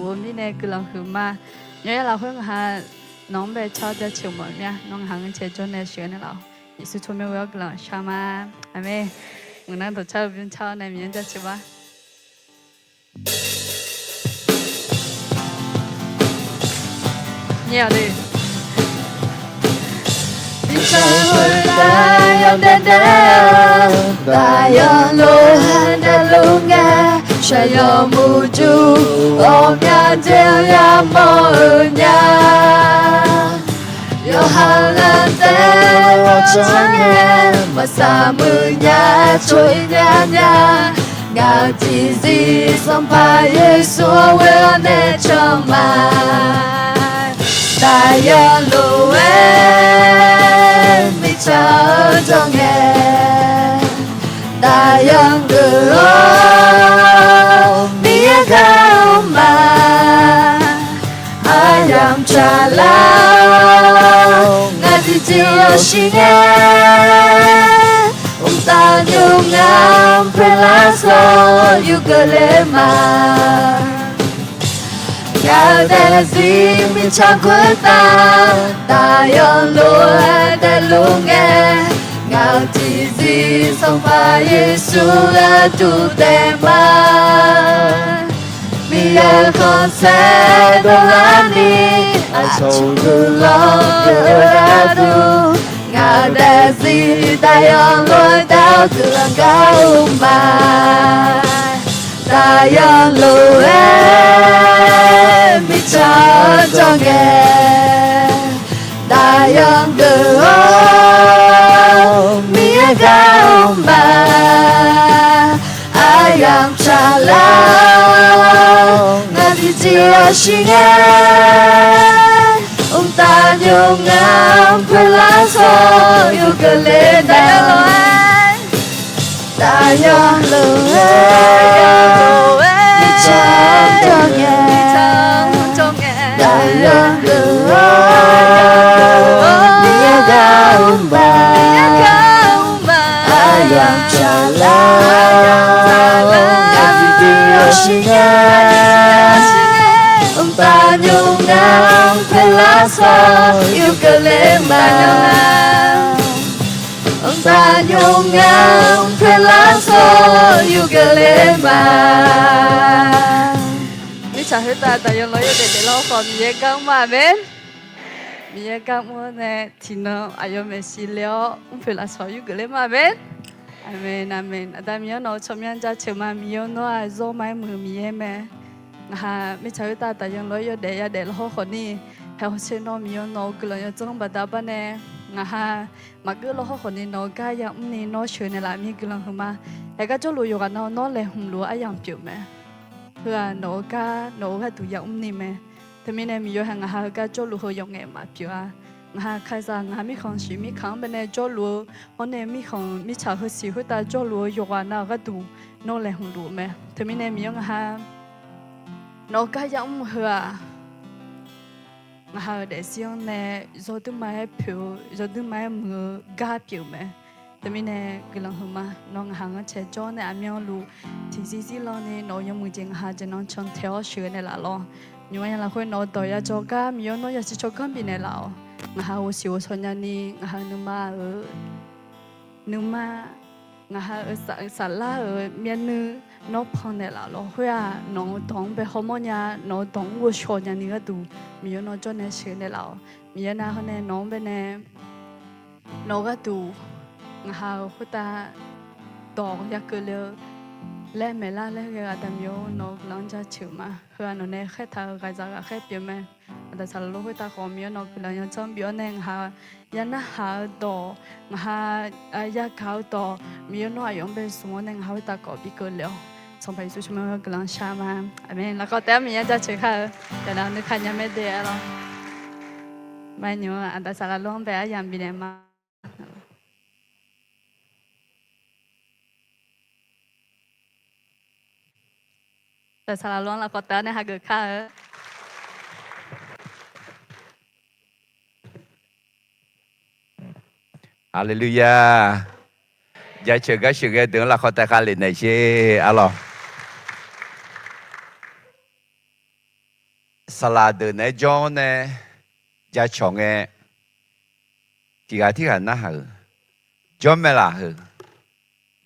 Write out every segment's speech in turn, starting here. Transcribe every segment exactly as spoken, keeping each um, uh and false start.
Aqduq-eu mirnae guiqlanq huiqma. Nymr-aer lafkhoer ngaq ha nawq-anr bae car jaceuq mawf mya. Nawr ngaq ha-anr cae jawr nae sheuq-eu nae laf-awq. Yeqsur tsawrmyanr ghoe-awr guiqlanq shar ma. Aqmeq. Mqnan dawqcar-eu bymr car-awr nae Miqyaer jaceuq ma. Nyae-awq le. Iqtaq khoertav yawdaef daef-eu, daqyan lof-aer daefluf ngae, shaqyawf muqjuq ghawqmya dzaeq-eu yamawr-eu nya. Yawqha laftaeq-eu ghawqtsanr ngae, maqsaq muiq nya tsov-ir nya nya. Ngaq-euq tiqzir Sanqpaq Yeqsur-anr ghoe-awr nae can ma. Daqyan lof-aer mirtsaq-anr jawr ngae, daqyan geuf-awr Miqyaer gar-eu ma. Aryamq tsaqlar-awr ngaq tiqjeq yawshuif ngae, mqtav nymr ngar-anr poeqlar sawr yurgeuf ler ma. Ngaq-euq daefzir mirtsaq khoertav, daqyan lof-aer daefluf ngae, ngaq-euq tiqzir Sanqpaq Yeqsur gharduq daef ma. Miqyaer-euq khanqsaer dovlar ni, aqcawq guiqlanq pyeuf-eu gharduq, ngaq-euq daefzir daqyan lof-aer daef-awr guiqlanq gar-eu ma. Daqyan lof-aer mirtsaq-anr jawr ngae, daqyan geuf-awr Miqyaer gar-eu ma. Aryamq tsaqlar-awr ngaq tiqjeq yawshuif ngae, mqtav nymr ngar-anr poeqlar sawr yurgeuf ler ma. Daqyan lof-aer mirtsaq-anr jawr ngae, daqyan geuf-awr Miqyaer gar-eu ma. Aryamq tsaqlar-awr ngaq tiqjeq yawshuif ngae, mqtav nymr ngar-anr poeqlar sawr yurgeuf ler ma. Mqtav nymr ngar-anr poeqlar sawr yurgeuf ler ma. Mirtsaq khoertav daqyan lof-aer yawdaef daeflar-awr khawf Miqyaer gar mr ma. Aqmeq. Miqyaer gar mr-awr nae tiqnan aqyawf maeqshi le-awr mr poeqlar sawr yurgeuf ler ma. Aqmeq. Aqmeq, aqmeq. Aqda Miqyaer nawq-eu tsawrmyanr jaceuq ma. Miqyaer nawr-aq zawr ma-aer muiq-eu Miqyaer mae. Ngaq ha mirtsaq khoertav daqyan lof-aer yawdaef yadaef lawr hawr khawf ni, haeq hawsher nawr Miqyaer nawq-eu guiqlanq yawdzanr baqda bar nae, ngaq ha maqgeur lawr hawr khawf ni nawq-eu gar yamr ni nawr sheuq naeqlaf mir guiqlanq huiqma. Haeq gar jawrluf yawqghaq na nawr laeqhmq luf-eu aryamq pyeuf mae. Heu-aq nawq-eu gar nawq-eu gharduq yamr ni mae. Teumirnae Miqyaer haeq ngaq ha-eu gar jawrluf heu yawf ngaef maqpyeuf-a. Ngaq ha kalizaq ngaq ha mirkhanq siq mirkhanq-anr bae nae jawrluf-eu hawr nae mirkhanq mirtsaq heusiq khoertav jawrluf-eu yawqghaq na-eu gharduq nawr laeqhmq luf-eu mae. Teumirnae Miqyaer ngaq ha nawq-eu gar yamr heu-aq, ngaq ha-euq daefzir-anr nae yawduirma-aer poeq-eu yawduirma-aer muiq-eu gar pyeuf mae. Teumirnae guiqlanq huiqma nawr ngaq ha-anr cae jawr nae aqmyanluf tiqzir zirlan ni nawq-euq yawmuiq jeq ngaq ha jeq nan cantae-awr sheuq naeqlaf lawr. Nymq-mr nya lafkhoer nawq-eu dawq yajawr gar Miqyaer nawr yasiq tsawrganr bifnaeq laf-awq. Ngaq ha ghovsiq ghovshaw nyani ngaq ha nuima-euq nuima, ngaq ha-euq saflar-euq myavnuiv nawr pannaeq laf lawr. Khoer-aq nawq-eu dawq-anr bae hawmawr nya, nawq-eu dawq-anr ghovshaw nyani gharduq Miqyaer nawr jawr nae sheuq naeqlaf-awq. Miqyaer nar hawr nae nawq-anr bae nae nawq-eu gharduq ngaq ha-euq khoertav dawq yakeuv le-eu laer maeqlar laer ghae-eu Aqda Miqyaer nawq-eu guiqlanq-anr jaceuq ma. Heu-aq nawq nae khaertaq-euq ghaqzaq ghaqkhaer pyeuf mae. Aqda saqlaq lor khoertav khawf Miqyaer nawq-eu guiqlanq yawdzanr bif-awr nae ngaq ha ya narhaq-eu dawq, ngaq ha yagaq-eu dawq, Miqyaer nawr aqyawf-anr bae zmq-awr nae ngaq ha khoertav kawf bikeuv le-awq. Sanqpaq Yeqsur tsawrmyanr guiqlanq shar ma. Aqmeq. Lafkawv taef-aer Miqyaer jaceuq kar-eu yawqnan nuikaq nya mae de-aer lawr. Maqnymr-eu Aqda saqlaq lor-anr bae aryamq bifnaeq ma. Aqda saqlaq lor-anr lafkawv taef-aer nae hageuf kar-eu. Haleluya. Jaceuq gar sheuqghae deuq-anr lafkawv taef kar lef naeq sher arlawq. saqlaq deuq naeq-aer jawr-awr nae jacawq ngae, tiqghaq tirghaq narhaq-euq, jawr mae laq heu,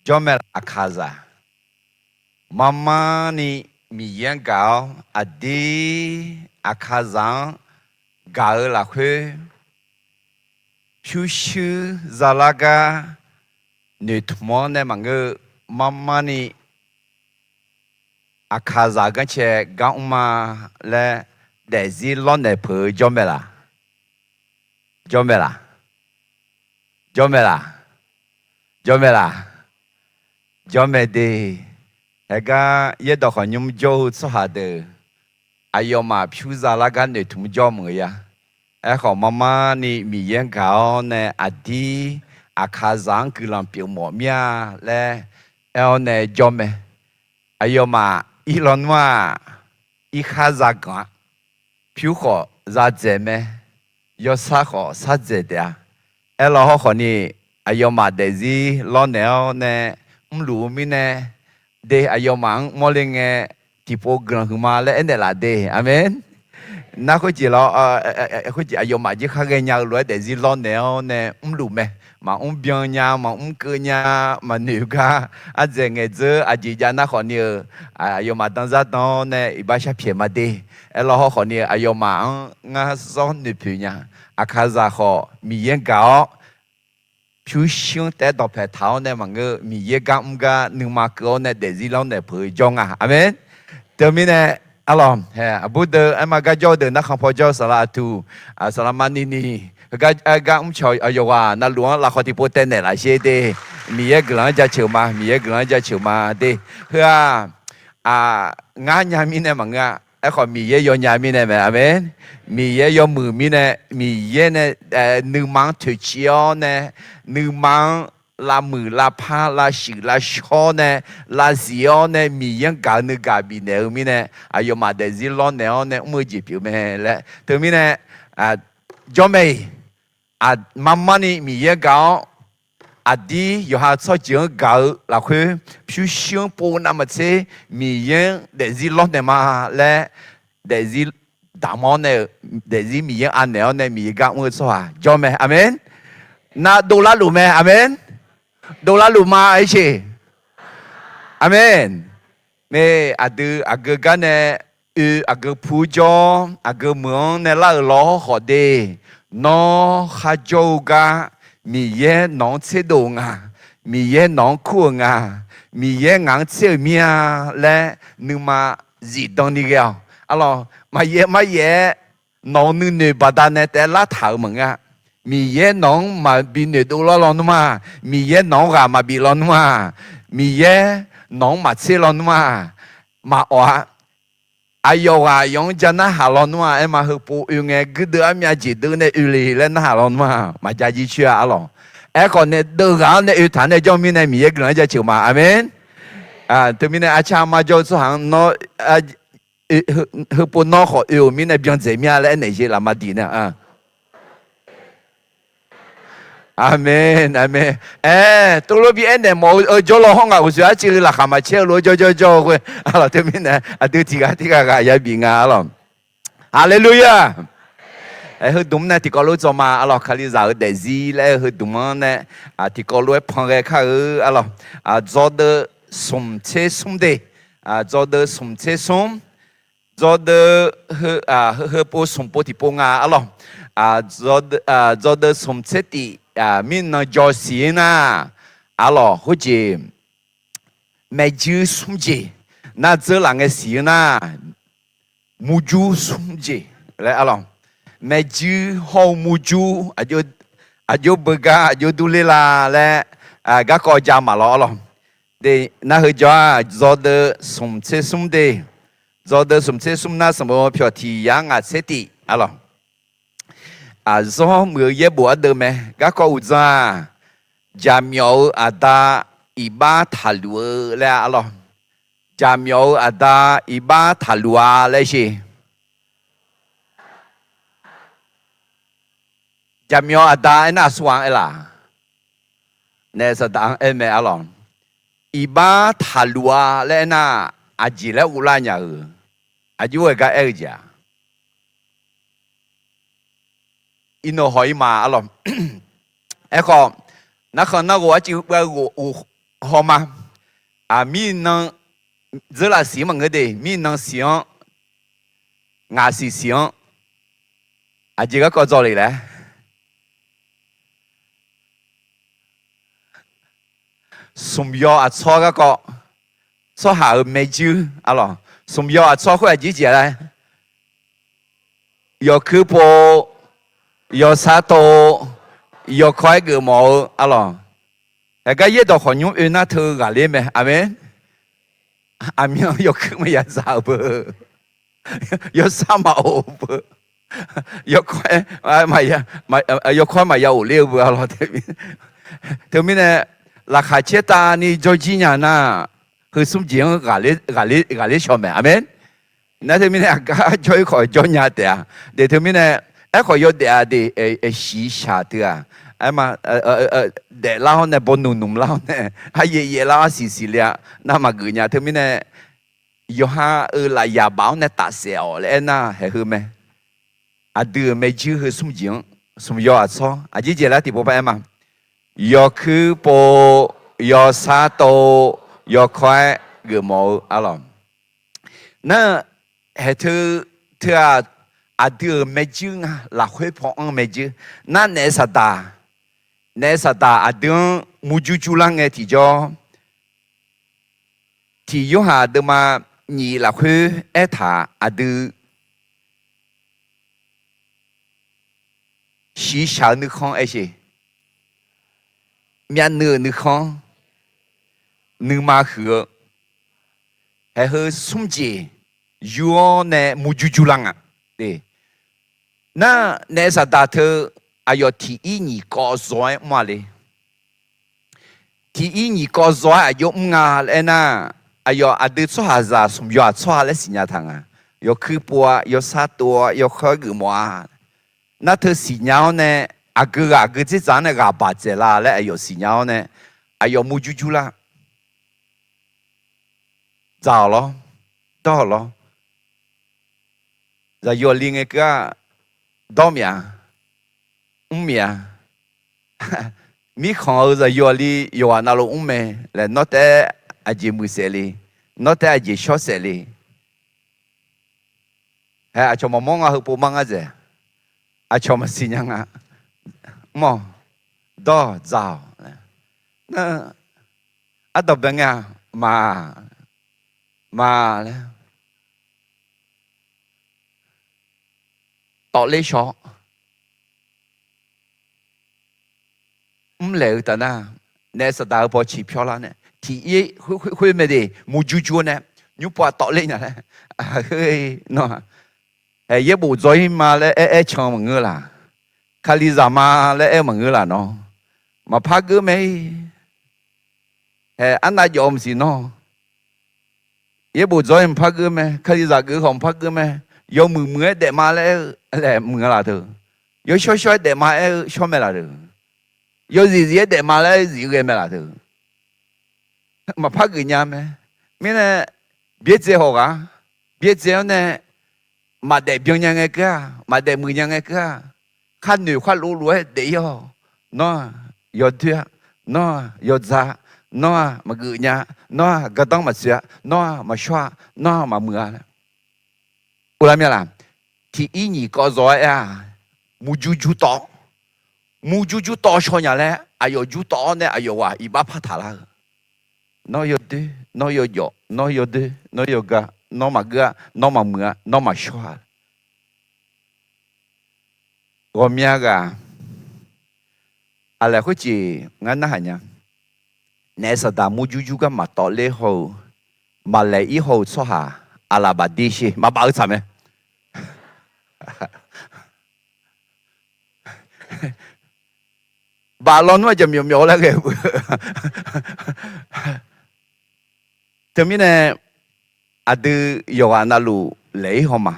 jawr mae laq Aqkaqzaq. Marmarni Miqyaer-anr gaq-awr aqdir Aqkaqzaq-anr gaq-eu lafkhoer, pyurshuir zalar gar noeqtmq-awr nae maqngeur-eu, marmarni Aqkaqzaq ganrcae gar mr ma laer daefzir lawrnaeq peuq-eu jawr mae laq? Jawr mae laq? Jawr mae laq? Jawr mae laq? Jawr mae de. Haegar yaerdawq khawqnymr jawr-eu tsawrhaq deuq, aqyawfmaf pyur zalar gar noeqtmq jawr meuq-eu ya. Aerkhawf, marmarni Miqyaer-anr gaq-awr nae aqdir Aqkaqzaq-anr guiqlanq pyeuf mawf mir-a laer aer-awr nae jawr mae. Aqyawfmaf irlawnmr-aq, irkhar zaganq-a, pyur khawf zadzaeq mae, yawsar khawf sardzaeq taef-a. Aerlaw hawrkhawf ni, aqyawfmaf daefzir lawrnaeq-awr nae mrluf-eu mirnae, de aqyawfmaf-anr mawrle ngae tiqpov guiqlanq huiqma laer aernaeq laf de. Aqmeq. Nar khoerjeq lawr, khoerjeq aqyawfmaf jir khar ghaenya-eu lof-aer daefzir lawrnaeq-awr nae mrluf mae. Maqmr byan nya, maqmr keuv nya, maqnoeq gar ardzaeq ngaeqdzeur aqjeq jav nar khawf ni-eu, aqyawfmaf danzar dan-awr nae iqbax sharpyaeq ma de. Aerlaw hawrkhawf ni-eu aqyawfmaf-anr ngar zawr noeqpoeq nya. Aqkaqzaq khawf Miqyaer-anr gaq-awr, pyurshuir-anr taef-aer dawqpaeq taq-awr nae maqngeur, Miqyaer gar mr gar nuima keuv-awr nae daefzir lawrnaeq peuq-eu jawr nga. Aqmeq. Teumirnae, arlawq, aqbur deuq aerma gar jawr-eu deuq narkhan paw jawr-eu saqlaq aqtuq, saqlaq maqni ni, heugar gar mrcawq yawqghaq navluf-anr lafkhawf tiqpov taev naeqlaf sher de. Miqyaer guiqlanq-anr jaceuq ma, Miqyaer guiqlanq-anr jaceuq ma de. Heu-aq, ngar nya mirnae maqngeur-a. Aerkhawf Miqyaer yawnya mirnae mae. Aqmeq. Miqyaer yawmuiq mirnae, Miqyaer nae nuima-anr toeqciv-awr nae, nuima-anr lavmuiq lavpar lavshuif lavshawr nae, lavzif-awr nae Miqyaer-anr gaq-eu nuigaq bifnaeq-eu mirnae, aqyawfmaf daefzir lawrnaeq-awr nae mr-eu jeq pyeuf mae laer. Teumirnae, jawr mae-iq, marmarni Miqyaer gaq-awr, aqdir yawqha tsawrjeuq-anr gaq-eu lafkhoer, pyurshuir-anr pov navmaqtser Miqyaer-anr daefzir lawrnaeq ma laer, daefzir damq-awr nae-euq, daefzir Miqyaer-anr anaeq-awr nae Miqyaer gar mr-eu tsawrhaq jawr mae. Aqmeq. Nar dovlar luf mae. Aqmeq. Dovlar luf ma, aerceq. Aqmeq. Mae, aqdui aqgeu gar nae oe, aqgeu pu jawr, aqgeu meuq-anr nae lar-euq lawr khawf de. Nawr kharjawr-eu gar, Miqyaer nawq-anr tserdov-eu nga, Miqyaer nawq-anr kur-euq nga, Miqyaer ngaq-anr tser-euq mir-a laer nuima zifdan ni ghae-awq. Arlawq, maqyaef maryaef-aer nawq-euq nuinoeq baqdanae taef-aer lartaq-euq maqngeur-a. Miqyaer nawq-anr maqbi noeqdov lawr lawnmr-a. Miqyaer nawq-anr ghaq maqbif lawnmr-a. Miqyaer nawq-anr maqtser lawnmr-a. Maqawf-a. Aqyawf ghaq yawf-anr ja narhaq lawnmr-a. Aerma heupov oe ngae guirdeuv armyav jeq deuv nae oe le laer narhaq lawnmr-a. Maqja jircoer-a arlawq. Aerkhawf nae deuv ghaq-anr nae oe taq nae jawr mirnae Miqyaer guiqlanq-anr jaceuq ma. Aqmeq. Teumirnae arcar armar jawr-eu tsawrhaq-anr nawr heupov nawr khawf oe-euq mirnae byan dzaeq mir-a laer aernaeq jeq laf ma diq nae-a. Aqmeq, aqmeq. Aer, tov lof bi aernaeq mawf-eu jawrlaw hawr ngaq uqsoeq arcuiv laqkhaq maqcaer-eu lof-aer jawrjawr jawr-eu khoer, arlawq, teumirnae aqdui tiqghaq tirghaq ghaq yabif nga arlawq. Haleluya! Aer, heudmq nae tiqkawv lof dzawr ma arlawq, Kalizaq-euq daefzir laer-eu heudmq-anr nae tiqkawv lof-aer pan ghae kar-eu arlawq. Dzawdeuv smq tser smr de. Dzawdeuv smq tser smr. Dzawdeuv heupov smq pov tiqpov nga arlawq. Dzawdeuv smq tser tif mirnan jawr siq-ir nar, arlawq, khoerjeq maeqjuir smr jeq, nar dzeur laf ngae siq-ir nar, murjur smr jeq laer arlawq. Maeqjuir hawr-eu murjur, aqjox beugar aqjox durler la laer garkawv ja maqlawr arlawq. De, nar heu jawr-aq, dzawdeuv smq tser smr de. Dzawdeuv smq tser smr nar sanqbof pyawq tiq yar ngaq tser tif arlawq. Aqzawr muiq-eu yaerbof ardeuv mae. Garkawv uqdzan-aq, jaqmyawf-eu aqda iqbax taqluf-eu laer arlawq. Jaqmyawf-eu aqda iqbax taqluf-a laer sher. Jaqmyawf aqda aernar aqsur ghaq-anr aerlaf? Naef saqdaq-anr aer mae arlawq. Iqbax taqluf-a laer aernar, aqjeq laer uvlar nya-euq, aqjox-aer gar aer-eu jeq-aq, iqnan haw-ir ma arlawq. Aerkhawf, narkhan narghof arcuiv bav ghof haw ma. Mirnan dzeurlaf siq-anr maqngeur de, mirnan siq-anr, ngaq siq siq-anr, aqjeq garkawv dzaw le laer. Smq yaw aqtsawr garkawv, tsawrhaq-euq maerjuir arlawq. Smq yaw aqtsawr khoer aqjeq jeq laer, yawqkuir pov, yawsar tov, yawkawr-aer geufmawf-eu arlawq. Haeqgar yaerdawq khawqnymr oe nar teu ghaqler mae. Aqmeq. Aqmyan yawkuir maqya dzaq-eu beu, yawsar maqof-eu beu, yawkawr-aer maqya, yawkawr-aer maqya ghofler-eu beu arlawq. Teumirnae, laqkhaq caertavni jawrjir nya nar, heu smr jeq-anr ghaqler shawq mae. Aqmeq. Nar teumirnae aqgar jawr-ir khawf jawr nya taef-a. De teumirnae, aerkhawf yawdaef-aq de, shiqshaq teu-aq, aerma, daeflar-awr nae bawnuq nmq lar-awr nae, aryaev yaevlar-awr siqsiq le-a. Nar maqgeuf nya. Teumirnae, yawqha-euq lafyaq baf-anr nae tafsaef-awq laer aernar haeq heu mae. Aqdui-euq maerjuir heu smr jeq-anr, smq yaw aqtsawr aqjeq jeq laer tiqpov par aer ma. Yawkuir pov, yawsar tov, yawkawr-aer geufmawf-eu arlawq. Nar, haeq teu, teu-aq, aqdui-euq maerjuir nga, lafkhoer paw-anr maerjuir. Nar naef saqdaq, naef saqdaq aqdui-anr murjur jurlar ngae tiqjawr, tiq Yorhaq deuvma nyiq lafkhoer aertaq aqdui shiqshaq-eu nuikhanr aersheq, myavnuiv-euq nuikhanr, nuima huiq-eu, haeq heu smr jeq yur-awr nae murjur jurlar nga. Nar naef saqdaq teu aqyawf tiq ir nyiq kawv zaw-aer mr-a le. Tiq ir nyiq kawv zaw-aer aqjox mr nga laer aernar, aqyawf aqdui tsawrhaqzaq smq yaw aqtsawr-a laer siqnya taq nga. Yawkuir pov-a, yawsar tov-a, yawkawr geufmawf-a. Nar teu siqnya-awr nae, aqgeu ghaq aqgeu dzerdzaq-anr nae ghaq baq dzaeq la laer aqyawf siqnya-awr nae, aqyawf murjur jurlar. Dzaq-awq lawr, dawr-awq lawr. Zaqyo aqli ngae keuv-aq, dawr mya, mr mya. Mirkhanq-euq zaqyo aqli yawqghaq navluf mr mae laer nawr taef-aer aqjeq muiq saef le, nawr taef-aer aqjeq shawr saef le. Hae aqcawq maqmawr nga heu pov mar ngar dzaeq. Aqcawq maqsiq nya nga. Mr-awq, dawr-awq, dzaq-awq. Nar, ardawq bae ngae-a, ma, ma laer tawvler shaw-awr mrlaeq-eu taf nar, naef saqdaq-eu paw ciqpyawr lar nae tiq ir khoer mae de, murjur jur-awr nae nymrpov-aq tawvler nya laer. Aqheu, nawr-aq, hae yaerbof dzaw-ir ma laer aer aer can maqngeur laq? Kalizaq ma laer aer maqngeur laq nawr? Maqpar geur mae-ir. Hae arnav jawf-eu maqsiq nawr. Yaerbof dzaw-ir maqpar geur mae, kalizaq geuf khawf maqpar geur mae. Yawmuiq muiq-aer daef ma laer aer-eu laer muiq-a laf teu. Yawshawr shawr-aer daef ma aer-eu shawr mae laf teu. Yawzif zif-aer daef ma laer aer-eu zif ghae mae laf teu. Maqpar geuf nya mae. Mirnae, byaerdzae haw ghaq, byaerdzae-awr nae maqdaef byan nya ngae keuv-aq, maqdaef muiq nya ngae keuv-aq, khar noeq khar lov lov-aer daef-ir-awq. Nawr-aq yawdoer-a, nawr-aq yawdza, nawr-aq maqgeuf nya, nawr-aq gardanr maqtsoeq-a, nawr-aq maqshawr-a, nawr-aq maqmuiq-a laer. Uvlar mya laq? Tiq ir nyiq kawv zawq-aer aer-aq, murjur jur tawv, murjur jur tawv shaw nya laer aqyawf jur tawv-awr nae aqyawf ghaq iqbax par taq lar-eu. Nawr yawdoer, nawr yawjawf, nawr yawdoer, nawr yawga, nawr maqgeur-a, nawr maqmuiq-a, nawr maqshawr-a. Ghawqmya ghaq, aqlaeq khoerjeq ngar narhaq nya. Naef saqdaq murjur jur gar maqtawv ler haw-eu, maqlaeq ir haw-eu tsawrhaq, aqlaf baf dir sher maqbaf-eu tsaq mae. Baf lawnmr-aq jaqmyawf myawf laer ghae-eu beu. Teumirnae, aqdui yawqghaq navluf laeq ir haw ma.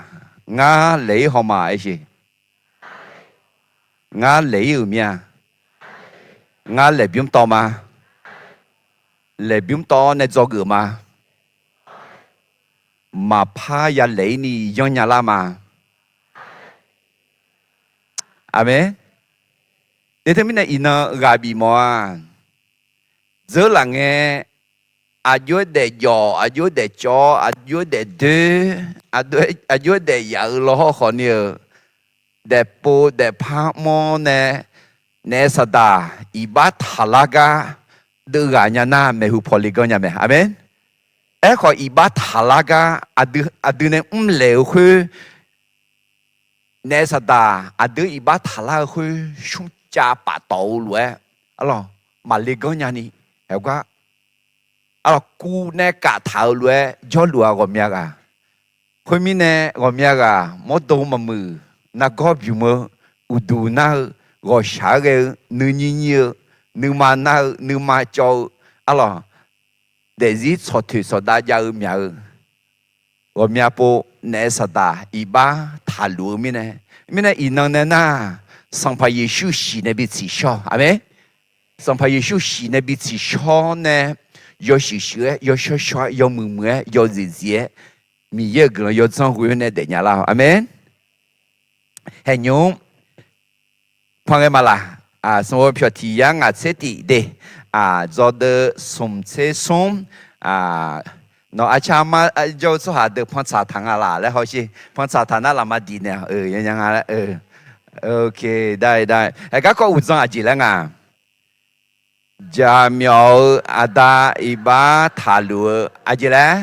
Ngar laeq ir haw ma aer sher. Ngar laeq ir-euq mir-a. Ngar laeqbymr tawv ma. Laeqbymr tawv-awr nae dzawgeuf ma. Maqpar ya laeq ir ni yanr nya lar ma. Aqmeq. Teumirnae iqnan ghaq bif mawf-a. Dzeurlaf ngae, aqjox-aer daefjawf, aqjox-aer daefcawv, aqjox-aer daefdoer, aqjox-aer daefyaf-eu law hawr khawf ni-euq, daefpov daefpar mawr nae, naef saqdaq iqbax taqlar gar deuvghaq nya nar, maeqhu paw leganr nya mae. Aqmeq. Aerkhawf, iqbax taqlar gar aqdui nae mrlaeq-eu khoer, naef saqdaq aqdui iqbax taqlar-eu khoer smrcav paftawf-eu lof-aer, arlawq, maqle ganr nyani, haegar, arlawq, kuv nae kaftaq-eu lof-aer jawrluf-a ghawqmya ghaq. Khoermirnae, ghawqmya ghaq mawrdo maqmuiq, nargawr bymq-eu, uqduq nar-eu, ghawqshaq-aer ghae-eu, nuinyir nyir-eu, nuima nar-eu, nuima cawv-eu, arlawq, daefzir tsawqtoeq tsawqdav jav-eu myaq-eu, ghawqmya pov naef saqdaq iqbax taqluf-eu mirnae, mirnae iqnan nae nar, Sanqpaq Yeqsur shiq nae bi tsiqshawr. Aqmeq. Sanqpaq Yeqsur shiq nae bi tsiqshawr nae, yawshuif shuif-aer, yawshawr shawr-aer, yawmuiq muiq-aer, yawzif zif-aer, Miqyaer-euq guiqlanq yawdzanr ghoe-awr nae daefnya lar-awq. Aqmeq. Haeqnymr, pan ghae maqlaq, sanqbof pyawq tiq yar ngaq tser tiq de, dzawdeuv smq tser smr, nawq arcar armar jawr-eu tsawrhaq deuq pantsaq taq nga laq laer hawsher, pantsaq taq nar lafma diq naeq-awq, yanya nga laer, ok, dar dar. Haeq garkawv uqdzan aqjeq laer nga? Jaqmyawf-eu aqda iqbax taqluf-eu aqjeq laer?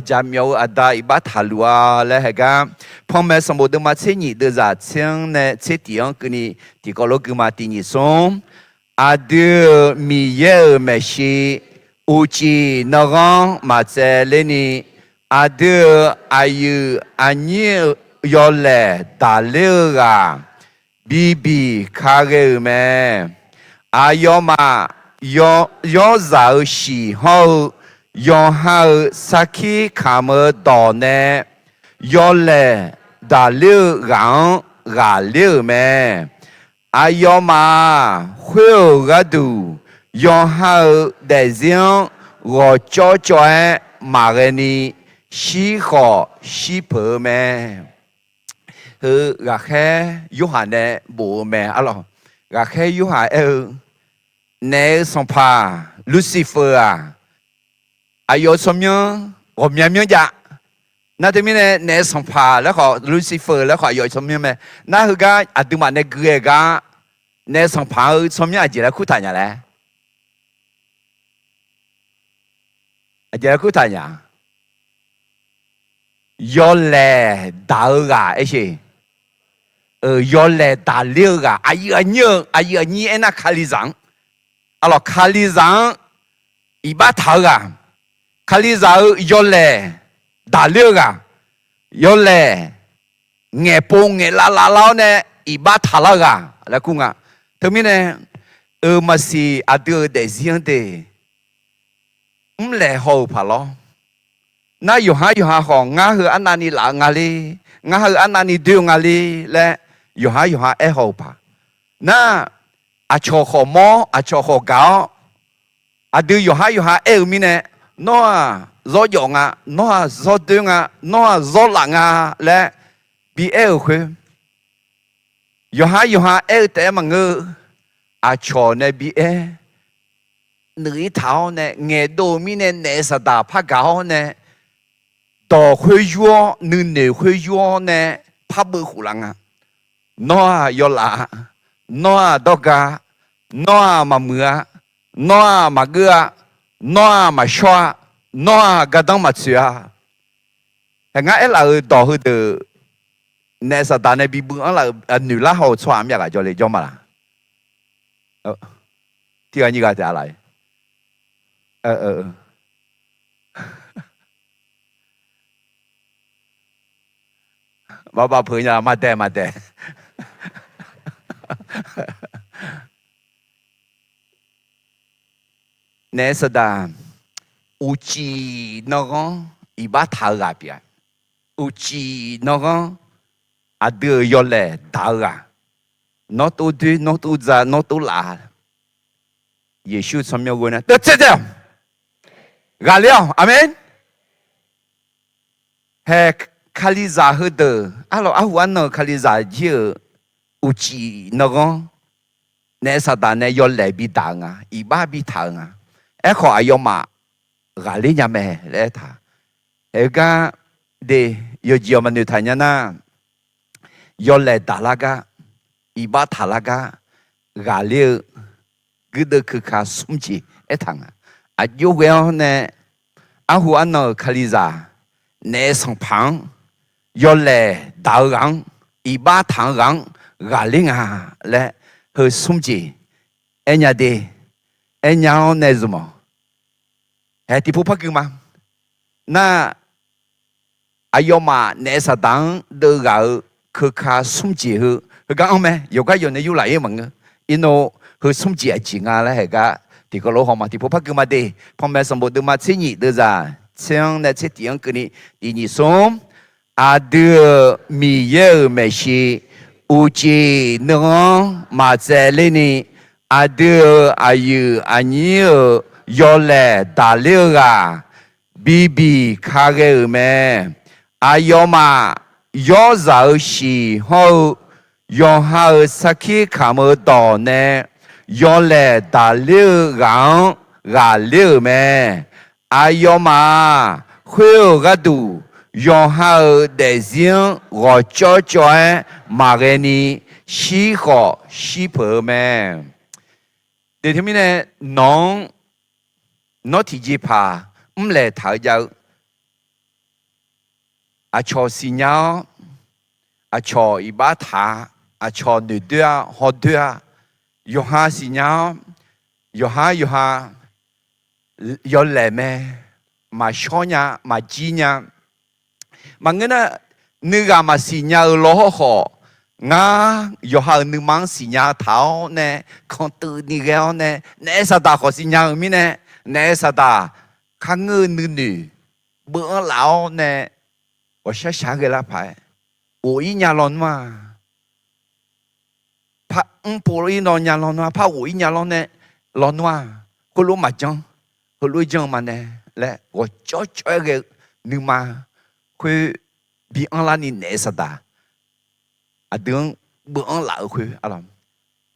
Jaqmyawf-eu aqda iqbax taqluf-a laer haeq gar, panmaeq sanqbof deuvma tser nyif deuvzaq tser-anr nae tser tiq-anr keuvni tiqkawv lof guima tiq nyif smr. Aqdui-euq Miqyaer-euq maeqshi uqcif nanghanr maqtsaevler ni, aqdui-euq aqyuif aqnyir yawlaeq daqler-eu ghaq bibiq ka ghae-euq mae. Aqyawfmaf yawrzaq-eu shiq hawr-eu yawqha-euq sarkir kamq-eu dawq nae yawlaeq daqler-eu ghaq-anr ghaqler-euq mae. Aqyawfmaf-aq, khoer-euq gharduq yawqha-euq daefzir-anr ghawqcawv cawv-aer maqghae ni, shirkhawf shir peuq-eu mae. Heu ghaqkhaer Yorhaq nae bof-eu mae arlawq. Ghaqkhaer Yorhaq aer-eu, naef-euq sanqpaq Lursirfeu-aq, aqyawf-euq tsawrmyanr ghawqmya myanr jav. Nar teumirnae naef-euq sanqpaq laer khawf, Lursirfeu laer khawf aqyawf-euq tsawrmyanr mae. Nar heugar aqduimaf nae gui-aer gar, naef-euq sanqpaq-euq tsawrmyanr aqjeq laer kurtaq nya laer? Aqjeq laer kurtaq nya? Yawlaeq daq-eu ghaq aer sheq. Yawlaeq daqler-eu ghaq, aqyuif aqnyir-eu, aqyuif aqnyir aernar Kalizaq-anr, arlawq, Kalizaq-anr iqbax taq-eu ghaq, Kalizaq-euq yawlaeq daqler-eu ghaq, yawlaeq ngaeqpov ngaeqlav lavlar-awr nae iqbax taqlar-eu ghaq laer kur nga. Teumirnae, euq maqsiq aqdui-euq daefzir-anr de mrlaeq haw-euq paq lawr. Nar yawqhar yawqha khawf ngar heu arnavni laf-eu nga le, ngar heu arnavni doer-eu nga le laer yawqhar yawqha aer haw-euq paq. Nar aqcawq khawf mawr, aqcawq khawf gaq-awr, aqdui yawqhar yawqha aer-eu mirnae, nawr-aq zawr jawf nga, nawr-aq zawr doer nga, nawr-aq zawr laf nga laer bi aer-euq khoer, yawqhar yawqha aer-eu taef-aer maqngeur-eu, aqcawq nae bi aer nuir taq-awr nae ngaeqdov-eu mirnae naef saqdaq par gaq-awr nae, dawq khoer yur-awr nuinoeq khoer yur-awr nae par beuv khof laf nga. Nawr-aq yawlaf-a, nawr-aq dawrga, nawr-aq maqmuiq-a, nawr-aq maqgeur-a, nawr-aq maqshawr-a, nawr-aq gardanr maqtsoeq-a. Haeq ngar aerlaf-euq dawq heudeuq naef saqdaq nae bi beuv-anr laf-euq noeqlar haw-eu tsawrhaq myav ghaq jawr le jawr ma laq? Tiq ghaq nyiq ghaq taef-a laf? Baqbaq peuq nya maqdaeq maqdaeq. Naef saqdaq uqcif nanghanr iqbax taq-eu ghaq pyeuf-a. Uqcif nanghanr aqdui-euq yawlaeq daq-eu ghaq, nawr tov doer, nawr tov dza, nawr tov laf. Yeqsur tsawrmyanr ghoe nar teuv tser tae-awq. Ghaqler-awq. Aqmeq. Hae Kalizaq heudeuq arlawq, arhu arnan-euq Kalizaq jir-euq uqcif nanghanr naef saqdaq nae yawlaeq bidaq-eu nga, iqbax bitaq-euq nga. Aerkhawf aqyawfmaf ghaqler nya mae laer aertaq. Aergar de, yawqjeq yawq maqnoeq taq nya nar, yawlaeq daqlar gar, iqbax taqlar gar ghaqler-eu guirdeuv keuka smr jeq aertaq nga. Aqjox ghae-awr nae, arhu arnan-euq Kalizaq naef sanqpaq-anr, yawlaeq daq-eu ghaq-anr, iqbax taq-eu ghaq-anr ghaqler nga laer heu smr jeq aernya de, aernya-awr nae zmq-awq. Haeq tiqpov par gui ma. Nar, aqyawfmaf naef saqdaq-anr deuv ghaq-eu keuka smr jeq heu, heugar anr mae, yawqgar yawq nae yurlaf-ir maqngeur. Irnov heu smr jeq aqjeq nga laer haeq gar tiqkawv lof haw ma. Tiqpov par gui ma de. Panmaeq sanqbof deuvma tser nyif deuvzaq tser-anr nae tser tiq-anr keuvni, tiq nyif smr. Aqdui-euq Miqyaer-euq maeqshi uqcif nanghanr maqtsaevler ni, aqdui-euq aqyuif aqnyir-euq yawlaeq daqler-eu ghaq bibiq ka ghae-euq mae. Aqyawfmaf yawrzaq-euq shiq hawr-eu yawqha-euq sarkir kamq-eu dawq nae yawlaeq daqler-eu ghaq-anr ghaqler-euq mae. Aqyawfmaf-aq, khoer-euq gharduq yawqha-euq daefzir-anr ghawqcawv cawv-aer maqghae ni, shir khawf shir peuq-eu mae. Deq teumirnae, nawq-anr nawr tiqjeqpaq mrlaeq taq-eu jav-eu aqcawq siqnya-awr, aqcawq iqbax taq-a, aqcawq noeqdoer-a, hawdoer-a, yawqha siqnya-awr, yawqha yawqha yawlaeq mae, maqshawr nya, maqjir nya. Maqngeur nar, nuighaq maqsiq nya-eu lawhawr khawf, ngar yawqha-euq nuima-anr siqnya taq-awr nae, kanqtuiv ni ghae-awr nae, naef saqdaq khawf siqnya-eu mirnae, naef saqdaq kharngeur-eu nuinoeq beuv-anr laf-awr nae, ghawqshar shaq-aer ghae lar paq-aer, ghof-ir nya lawnmr-a. Par mr pov-ir law nya lawnmr-a, par ghof-ir nya lawnmr-a. Khoerlof maqjanr, heulof janr-eu ma nae laer ghawqcawv cawv-aer ghae-eu nuima, khoer bi anrlar ni naef saqdaq aqdui-anr beuv-anr laf-eu khoer,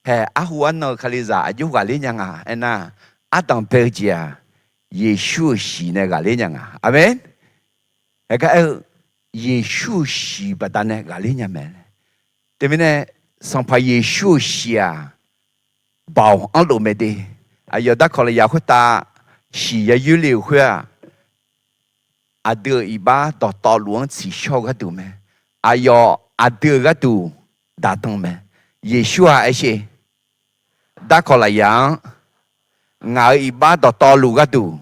haeq arhu arnan-eu Kalizaq aqjox ghaqler nya nga aernar, ardanq bae-eu jeq-aq, Yeqsur-euq shiq nae ghaqler nya nga. Aqmeq. Haeq gar aer-eu, Yeqsur-euq shiq baqdanae ghaqler nya mae. Teumirnae, Sanqpaq Yeqsur-euq shiq-aq, baoq anrlof mae de. Aqyawf darkawq lafyaq khoertav shiq ya yoer le-euq khoer-aq, aqdui-euq iqbax dawqtawvluf-anr tsiqshawr-eu gharduq mae. Aqyawf aqdui-euq gharduq daqdan mae. Yeqsur-aq aer sher, darkawq lafyaq-anr ngaq-euq iqbax dawqtawvluf gharduq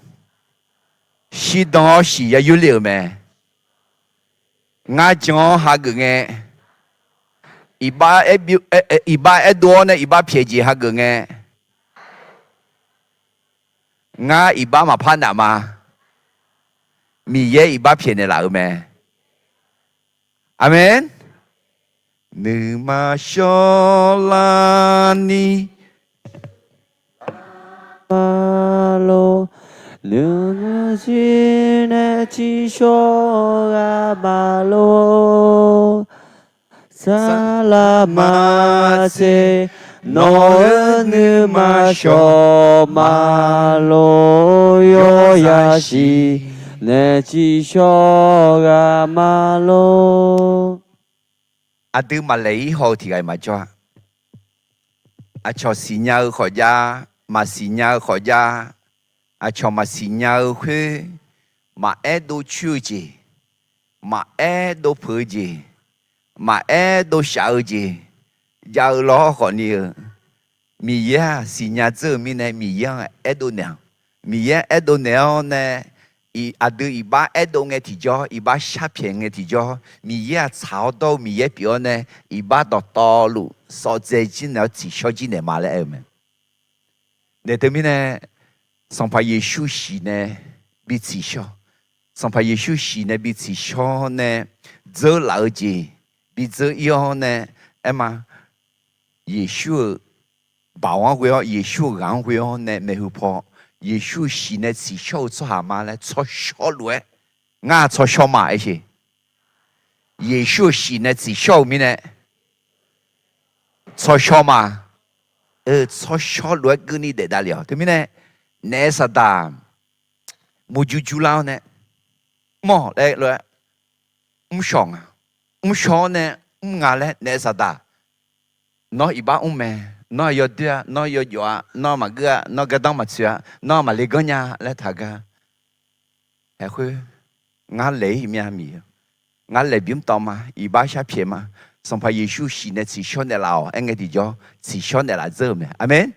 shirdan-awr shiq ya yoer le-euq mae. Ngar jan-awr hageuf ngae, iqbax aerdov-awr nae iqbax pyaeq jeq hageuf ngae, ngar iqbax maqpar naf ma. Miqyaer iqbax pyaeqnaeq laf-euq mae. Aqmeq. Nuima shawrlarni ma lor, nuima shir nae tsiqshawr ghaq ma lor. Saqlaq maqtser, nawq-euq nuima shawr ma lor. Yawzaq shiq nae tsiqshawr ghaq ma lor. Aqdui maqlaeq-ir haw-eu tiq ghaq-iq maqjawr-a. Aqcawq siqnya-eu khawf jav, maqsiqnya-eu khawf jav. Aqcawq maqsiqnya-eu khoer, maqaer dov coer-eu jeq, maqaer dov peuq-eu jeq, maqaer dov shaf-eu jeq jav-eu lawr khawf ni-eu, Miqyaer-aq siqnya dzeur-euq mirnae Miqyaer-anr aerdov naeq-a. Miqyaer-anr aerdov naeq-awr nae, aqdui iqbax aerdov ngae tiqjawr, iqbax sharpyaeq ngae tiqjawr, Miqyaer-aq tsaq-awr dawr-eu Miqyaer pyeuf-awr nae, iqbax dawqtawvluf sawf dzae jir naeq-awr tsiqshawr jir naeq ma laer aer-eu mae. Naeq teumirnae, Sanqpaq Yeqsur shiq nae bi tsiqshawr, Sanqpaq Yeqsur shiq nae bi tsiqshawr nae dzeur laf-eu jeq bi dzeur ir-awr nae, aer ma, Yeqsur-euq baoq-anr ghoe-awr, Yeqsur-euq ghaq-anr ghoe-awr nae maeqhu paw, Yeqsur shiq nae tsiqshawr-eu tsawrhaq ma laer tsawrshawr lof-aer, ngar tsawrshawr ma aer sher. Yeqsur-euq shiq nae tsiqshawr-euq mirnae, tsawrshawr ma. Tsawrshawr lof-aer keuvni daef davlef-awq. Teumirnae, naef saqdaq murjur jurlar-awr nae, mr-awq laer lof-aer, mrshawq nga, mrshawq-awr nae mr nga laer naef saqdaq, nawr iqbax mr mae, nawr-aq yawdoer-a, nawr yawjawf-a, nawr maqgeur-a, nawr gardanr maqtsoeq-a, nawr maqle ganr nya laer taqgar. Aerkhoer, ngar laeq-ir myav Miqyaer, ngar laeq bymr tawv ma, iqbax sharpyaeq ma. Sanqpaq Yeqsur shiq nae tsiqshawr naeqlaf-awq aer ngae tiqjawr, tsiqshawr naeqlaf dzeur-euq mae. Aqmeq.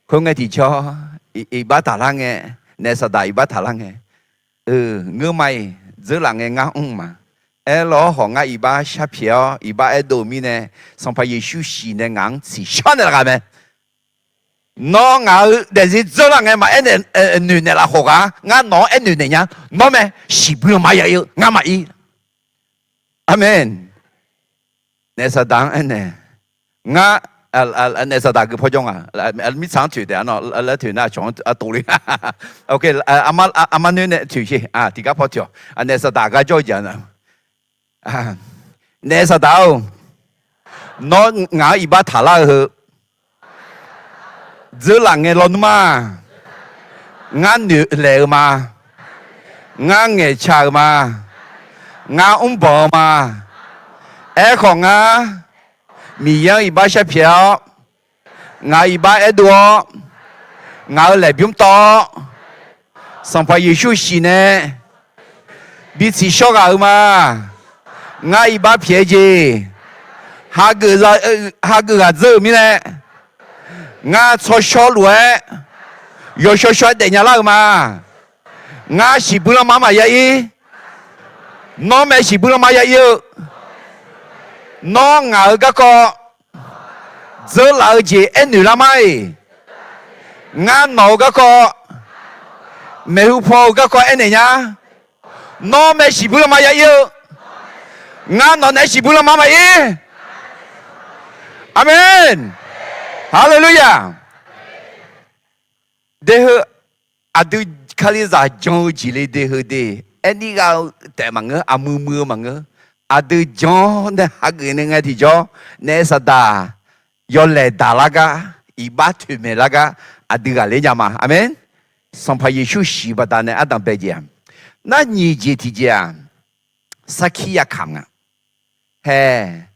Khoerngae tiqjawr, iqbax taqlar ngae, naef saqdaq iqbax taqlar ngae, ngeur ma-iq dzeurlaf ngae ngar mr ma. Aerlawr hawq ngar iqbax sharpyaeq-awr iqbax aerdov-eu mirnae, Sanqpaq Yeqsur shiq nae ngaq-anr tsiqshawr naeqlaf ghaq mae. Nawr ngaq-euq daefzir dzeurlaf ngae maqaer noeq naeqlaf khawf ghaq, ngar nawq-anr aernoeq naeq nya. Nawr mae, shiqbuir lanma ya-ir-eu ngar maqir. Aqmeq. Naef saqdaq-anr aernaeq, ngar, naef saqdaq gui pawjawr nga, mirtsaq-anr toeq taef-a, laer toeq nar cawq-anr tov le. Aqma noer nae toeq sher, tiqgar paw toeq-awq. Naef saqdaq gar jawr-eu jeq-a. Naef saqdaq-or, nawr ngaq-anr iqbax taqlar-eu heu dzeurlaf ngae lawnmr-aq, ngar noeqlaeq-eu ma. Ngar ngaeqca-euq ma. Ngar mrbanq-eu ma. Aerkhawf ngar Miqyaer-anr iqbax sharpyaeq-awr, ngaq iqbax aerdov-awr, ngaq-euq laeqbymr tawv-awr, Sanqpaq Yeqsur shiq nae bi tsiqshawr ghaq-eu ma. Ngar iqbax pyaeq-eu jeq hageuf ghaq dzeur-euq mirnae, ngar tsawrshawr lof-aer yawshawr shawr-aer daefnya lar-eu ma. Ngar shiqbuir lanma maqya ir. Nawr mae shiqbuir lanma ya ir-eu. Nawr ngaq-euq garkawv dzeurlaf-eu jeq aernoeq lar ma-iq, ngar nawq-euq garkawv, maeqhu paw-euq garkawv aernaeq nya. Nawr mae shiqbuir lanma ya ir-eu. Ngar nawq naeq-aer shiqbuir lanma maqir. Aqmeq. Haleluya. De heu, aqdui Kalizaq jan-eu jeq le de heu de, aerni ghav-eu taef maqngeur, aqmuiq muiq-eu maqngeur. Aqdui jan-awr nae hageuf nae ngae tiqjawr, naef saqdaq yawlaeq daq lar gar, iqbax toeqmaeq lar gar, aqdui ghaqler nya ma. Aqmeq. Sanqpaq Yeqsur shiq baqdanae ardanq bae jeq-aq, nar nyiq jeq tiqjeq-aq, sarkir yakamq nga. Hae,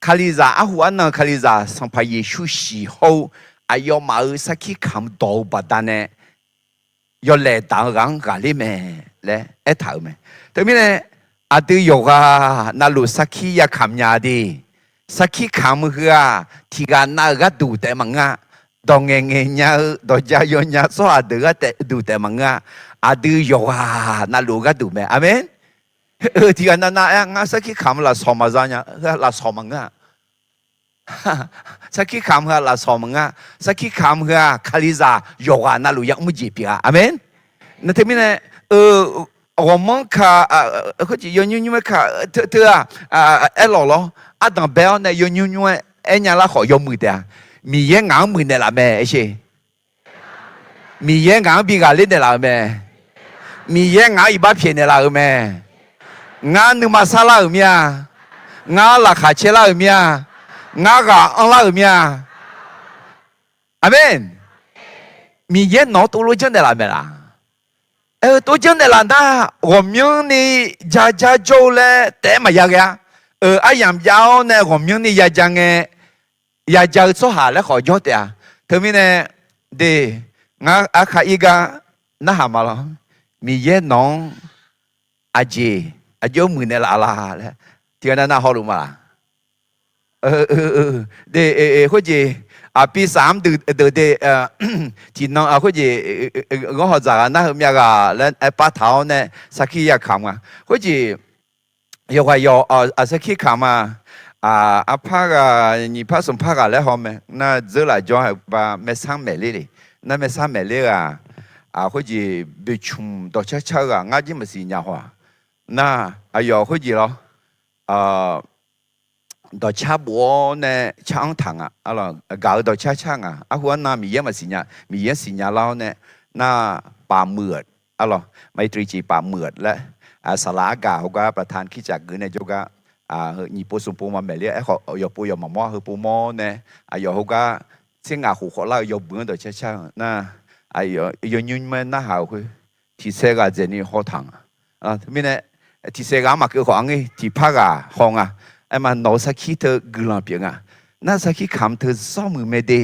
Kalizaq, arhu arnan-eu Kalizaq Sanqpaq Yeqsur shiq hawr-eu aqyawfmaf-euq sarkir kamq dawq-eu baqdanae, yawlaeq daq-eu ghaq-anr ghaqler mae laer aertaq-euq mae. Teumirnae, aqdui yawqghaq navluf sarkir yakamq nya de. Sarkir kamq heu-aq, tiqghaq nav-euq gharduq taef maqngeur-a. Dawq ngaeqngaeq nya-eu, dawqja yawnya tsawrhaq deuq gharduq taef maqngeur-a. Aqdui yawqghaq navluf-eu gharduq mae. Aqmeq. Tiqghaq navnav-aer ngar sarkir kamq-eu lafsawq maqza nya, heu lafsawq maqngeur-a. Sarkir kamq heu-aq lafsawq maqngeur-a. Sarkir kamq heu-aq, Kalizaq yawqghaq navluf yamr jeq pyeuf-a. Aqmeq. Nar teumirnae, ghawqmanr ka, khoerjeq yawnymr nymr-aer ka, teu-aq, aerlawq lawr, ardanq bae-awr nae yawnymr nymr-aer aernya lar khawf yawmuiq taef-a. Miqyaer ngaq-anr muiqnaeq laf mae aer sher. Miqyaer ngaq-anr bi ghaqler naeqlaf-euq mae. Miqyaer ngaq-anr iqbax pyaeqnaeq laf-euq mae. Ngar nuima sarlar-euq mir-a. Ngar laqkhaq caerlar-euq mir-a. Ngar ghaq anrlar-euq mir-a. Aqmeq. Miqyaer nawq-anr tov lof janrnaeq laf mae laq? Aer-eu tov janrnaeq laf nar, ghawqmyanrni jajar jawr-eu laer taef-aer maqya ghae-a. Aryamq jav-awr nae ghawqmyanrni yaja ngae, yaja-eu tsawrhaq laer khawf jawr taef-a. Teumirnae, de, ngar arkar ir gar narhaq ma lawr. Miqyaer nawq-anr aqjeq aqjox muiqnaeq laf la laer tiqghaq navnav hawluf ma laq? De, khoerjeq, aqpirsaf-anr deuq de, tiqnan khoerjeq, ghanr hawq dzaq ghaq nar heu myav ghaq laer aerpav taq-awr nae sarkir yakamq nga. Khoerjeq, yawqghaq yawq, aq, sarkir kamq ma. Arpar ghaq, nyiq par smq par ghaq laer haw mae. Nar dzeur laf jawr-a ba maersar maeqler le. Nar maersar maeqler ghaq, khoerjeq boeqcmq dawqcar car-eu ghaq ngar jir maqsiq nya haw-aq. Nar aqyawf khoerjeq lawr, dawqcar bof-awr nae car-anr taq nga. Gaq-eu dawqcar car nga. Arhu arnan Miqyaer maqsiq nya, Miqyaer siqnya lar-awr nae, nar paf muiq-euq, arlawq, maqir tov ciq paf muiq-euq laer saqlaq argaq heugar ประธานคริสตจักร geuf nae jawrgar, nyiq pov smq pov maqmaeq ler-a. Aerkhawf yawqpov yawq maqmawr-a, heupov mawr nae, aqyawf heugar tser ngaq khof khawf lar-eu yawbuiq-anr dawqcar car-eu nar, yawnymr nymr-aer narhaq-euq khoer, tiqsaer ghaq dzaeqni hawtaq nga. Teumirnae, tiqsaer ghaq-anr maqkeuv khawf, arngir tiqpar ghaq haw nga. Aerma nawq-eu sarkir teu guiqlanq pyeuf nga. Nar sarkir kamq teu zawr muiq mae de.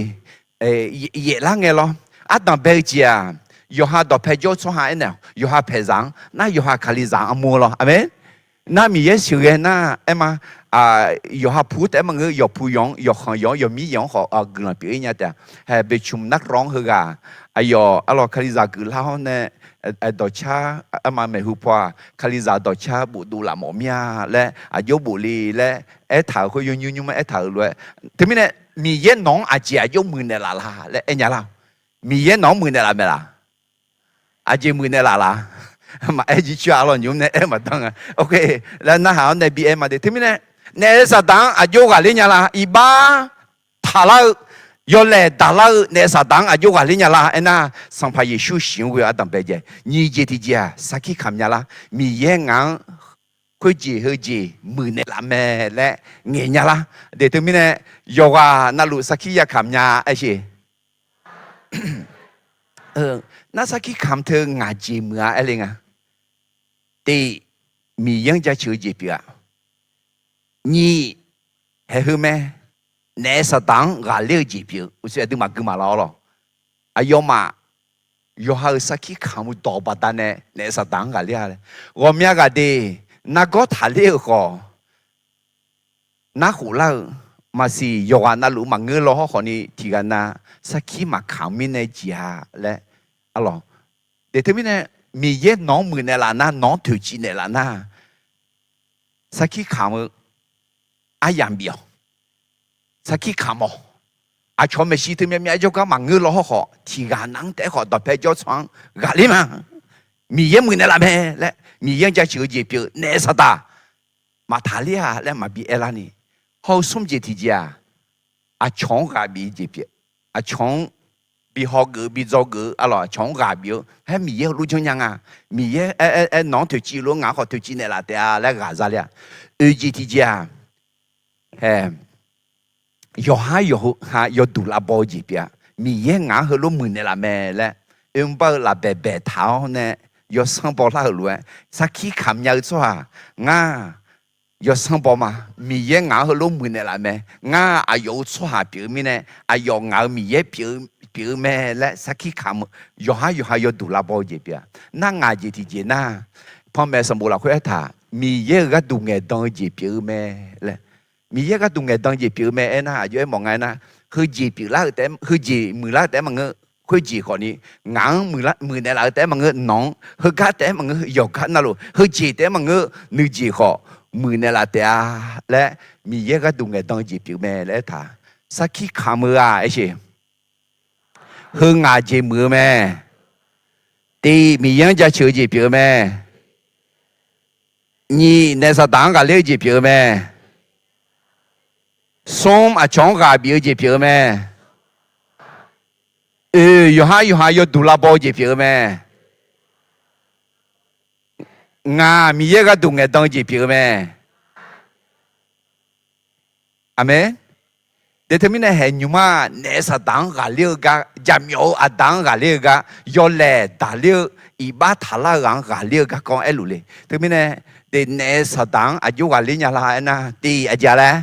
Yaeflar ngae lawr. Ardanq bae-eu jeq-aq, yawqha dawqpae jawr-eu tsawrhaq aernaeq-awq, yawqha paeqzaq-anr nar, yawqha Kalizaq armur-eu lawr. Aqmeq. Nar Miqyaer sheuqghae nar, aerma, yawqha pu taef-aer maqngeur, yawqpu yawq-anr, yawqkhanq yawq-anr, yawqmir yawq-anr khawf guiqlanq pyeuf-ir nya taef-a. Haeq ประชุมนักร้อง heughaq, aqyawf arlawq Kalizaq geuflar-awr nae, dawqcar, aerma maeqhu paw-aq, Kalizaq dawqcar bofdov laf mawf mir-a laer, aqjox bof le laer aertaq-euq khoer yawnymr nymr-aer aertaq-euq lof-aer. Teumirnae, Miqyaer nawq-anr aqjeq aqjox muiqnaeq laf la laer aer nya lar. Miqyaer nawq-anr muiqnaeq laf mae laf? Aqjeq muiqnaeq laf la? Maqaer jircoer-a, arlawq nymr nae aer maqdanr nga. Laer narhaq-awr nae bi aer ma de. Teumirnae, naef saqdaq-anr aqjox ghaqler nya la? Iqbax taqlar-eu, yawlaeq daqlar-eu naef saqdaq-anr aqjox ghaqler nya la? Aernar, Sanqpaq Yeqsur shiq-anr ghoe-eu ardanq bae jae. Nyiq jeq tiqjeq-aq, sarkir kamq nya lar. Miqyaer ngaq-anr khoerjeq heujeq muiqnaeq laf mae laer ngaeq nya lar. De teumirnae, yawqghaq navluf sarkir yakamq nya aer sheq. Nar sarkir kamq teu ngaq jeq muiq-a aer le nga. Tiq, Miqyaer-anr jaceuq-eu jeq pyeuf-a. Nyiq, haeq heu mae, naef saqdaq-anr ghaqler-eu jeq pyeuf-eu. Uqshoe aqduimaf gui maqla-awr lawq. Aqyawfmaf yawqha-euq sarkir kamq-eu dawq baqdanae naef saqdaq-anr ghaqler-a laer. Ghawqmya ghaq de, nargawr taqler-euq khawf, narkhof lar-eu, maqsiq yawqghaq navluf maqngeur law hawrkhawf ni tiqghaq nav sarkir maqkamq mirnae jeq-a laer. Arlawq, de teumirnae, Miqyaer nawq-anr muiqnaeq laf nar, nawq-anr toeqciv naeqlaf nar, sarkir kamq-eu aryamq bif-awq. Sarkir kamq-awq. Aqcawq maeqshi teu myavmyav jawrgar maqngeur law hawrkhawf, tiqghaq nav-anr taef-aer khawf dawqpae jawr tsawrhaq-anr ghaqler ma. Miqyaer muiqnaeq laf mae laer, Miqyaer-anr jaceuq-eu jeq pyeuf naef saqdaq maqtaqler-a laer maqbi aer larni, hawr-eu smr jeq tiqjeq-aq, aqcawq-anr ghaq bif-eu jeq pyeuf. Aqcawq-anr bi hawgeuf-eu, bi dzawgeuf-eu, arlawq, aqcawq-anr ghaq bif-eu, haer Miqyaer heulof janrnya nga. Miqyaer aer, aer, aer, nawq-anr toeqciv lof-aer ngaq-anr khawf toeqciv naeqlaf taef-a laer ghaq za le-a. Oeq jeq tiqjeq-aq, hae, yawqhar yawqha yawduq lavbaw-eu jeq pyeuf-a. Miqyaer ngaq-anr heulof muiqnaeq laf mae laer, oermr bar-eu lafbaeq baeq taq-awr nae yawsanr bawlar-euq lof-aer, sarkir kamq nya-eu tsawrhaq, ngar yawsanr baw ma. Miqyaer ngaq-anr heulof muiqnaeq laf mae. Ngar aqyawf-euq tsawrhaq pyeuf-eu mirnae, aqyawf ngaq-euq Miqyaer pyeuf-eu mae laer sarkir kamq-eu, yawqhar yawqha yawduq lavbaw-eu jeq pyeuf-a. Nar ngaq jeq tiqjeq nar, panmaeq sanqbof lafkhoer aertaq, Miqyaer-euq gharduq ngaeqdan-eu jeq pyeuf-eu mae laer. Miqyaer gharduq ngaeqdan jeq pyeuf-eu mae aernar, aqjox aermawf nga aernar, heujeq pyeuflar-eu taef-aer, heujeq muiqlar-eu taef-aer maqngeur, khoerjeq khawf ni, ngaq-anr muiqnaeq laf-eu taef-aer maqngeur, nawq-anr heugar taef-aer maqngeur, yawqgar navluf heujeq taef-aer maqngeur, nuijeq khawf muiqnaeq laf taef-a laer, Miqyaer gharduq ngaeqdan-eu jeq pyeuf mae laer aertaq, sarkir kamq-eu-aq aer sheq. Heu ngaq jeq muiq-eu mae. Tiq, Miqyaer-anr jaceuq-eu jeq pyeuf-eu mae. Nyiq, naef saqdaq-anr ghaqler-eu jeq pyeuf-eu mae. Smr, aqcawq-anr ghaq bif-eu jeq pyeuf-eu mae. Oeq, yawqhar yawqha yawduq lavbaw-eu jeq pyeuf-eu mae. Ngaq, Miqyaer gharduq ngaeqdan-eu jeq pyeuf-eu mae. Aqmeq. De teumirnae haeq nymr-aq, naef saqdaq-anr ghaqler-eu gar, jaqmyawf-eu aqda-anr ghaqler-eu gar, yawlaeq daqler-eu, iqbax taqlar-eu ghaq-anr ghaqler-eu garkawv-anr aerluf le. Teumirnae, de naef saqdaq-anr aqjox ghaqler nya la aernar, tiq aqjeq laer,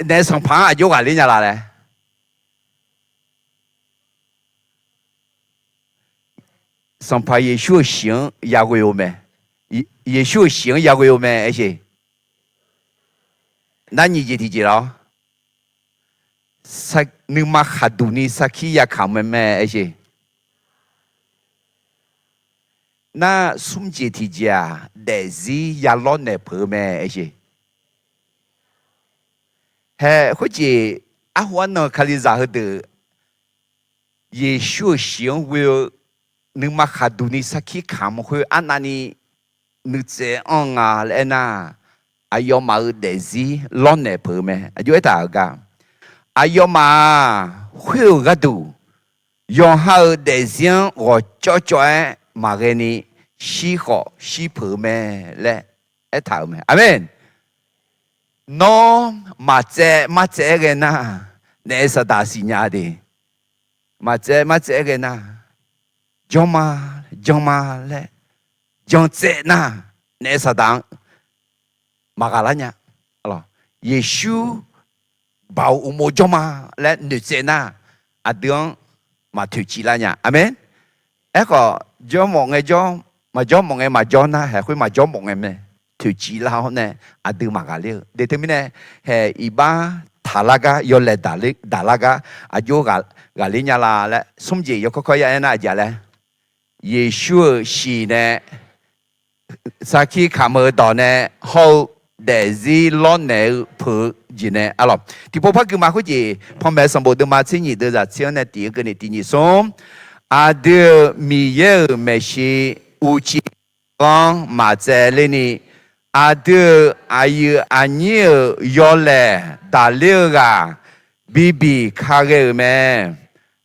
naef sanqpaq-anr aqjox ghaqler nya la laer, Sanqpaq Yeqsur-euq shiq-anr yaghoe-eu mae. Yeqsur-euq shiq-anr yaghoe-eu mae aer sheq. Nar nyiq jeq tiqjeq lar-awr, nuima khaqduq ni sarkir yakamq mae aer sheq. Nar smr jeq tiqjeq-aq, daefzir yalawr naeq peuq-eu mae aer sheq. Hae khoerjeq, arhu arnan-eu Kalizaq heudeuq Yeqsur-euq shiq-anr ghoe-eu nuima khaqduq ni sarkir kamq khoer arnavni nuitsaev anr-eu nga laer aernar, aqyawfmaf-euq daefzir lawrnaeq peuq-eu mae. Aqjox aertaq-euq gar, aqyawfmaf-aq, khoer-euq gharduq yawqha-euq daefzir-anr ghawqcawv cawv-aer maqghae ni shir khawf shir peuq-eu mae laer aertaq-euq mae. Aqmeq. Nawr maqtsaev martsaev-aer ghae nar, naef saqdaq siqnya de. Maqtsaev martsaev-aer ghae nar, jan ma, jan ma laer, jan tsaev nar, naef saqdaq-anr maqghaq lar nya. Yeqsur baoq uqmov jawr ma laer noeqtsaev nar, aqdui-anr maqtoeqciv lar nya. Aqmeq. Aerkhawf, jawr mawf ngae jawr, maqjawr mawf ngae maqjawr nar, haeq khoer maqjawr mawf ngae mae. Toeqciv lar-awr nae aqdui maqghaqler-eu de. Teumirnae, haeq iqbax taqlar gar, yawlaeq daqler, daqlar gar aqjox ghaqler nya la laer smr jeq yawkawr kawr ya aer nar aqjeq laer, Yeqsur-euq shiq nae sarkir kamq-eu dawq nae hawr-eu daefzir lawrnaeq-eu peuq-eu jeq nae arlawq. Tiqpov par gui ma khoerjeq, panmaeq sanqbof deuvma tser nyiq deuvzaq tser-anr nae tiq-eu keuvni tiq nyiq smr. Aqdui-euq Miqyaer-euq maeqshi uqcif ghanr maqtsaevler ni, aqdui-euq aqyuif aqnyir-euq yawlaeq daqler-eu ghaq bibiq ka ghae-euq mae.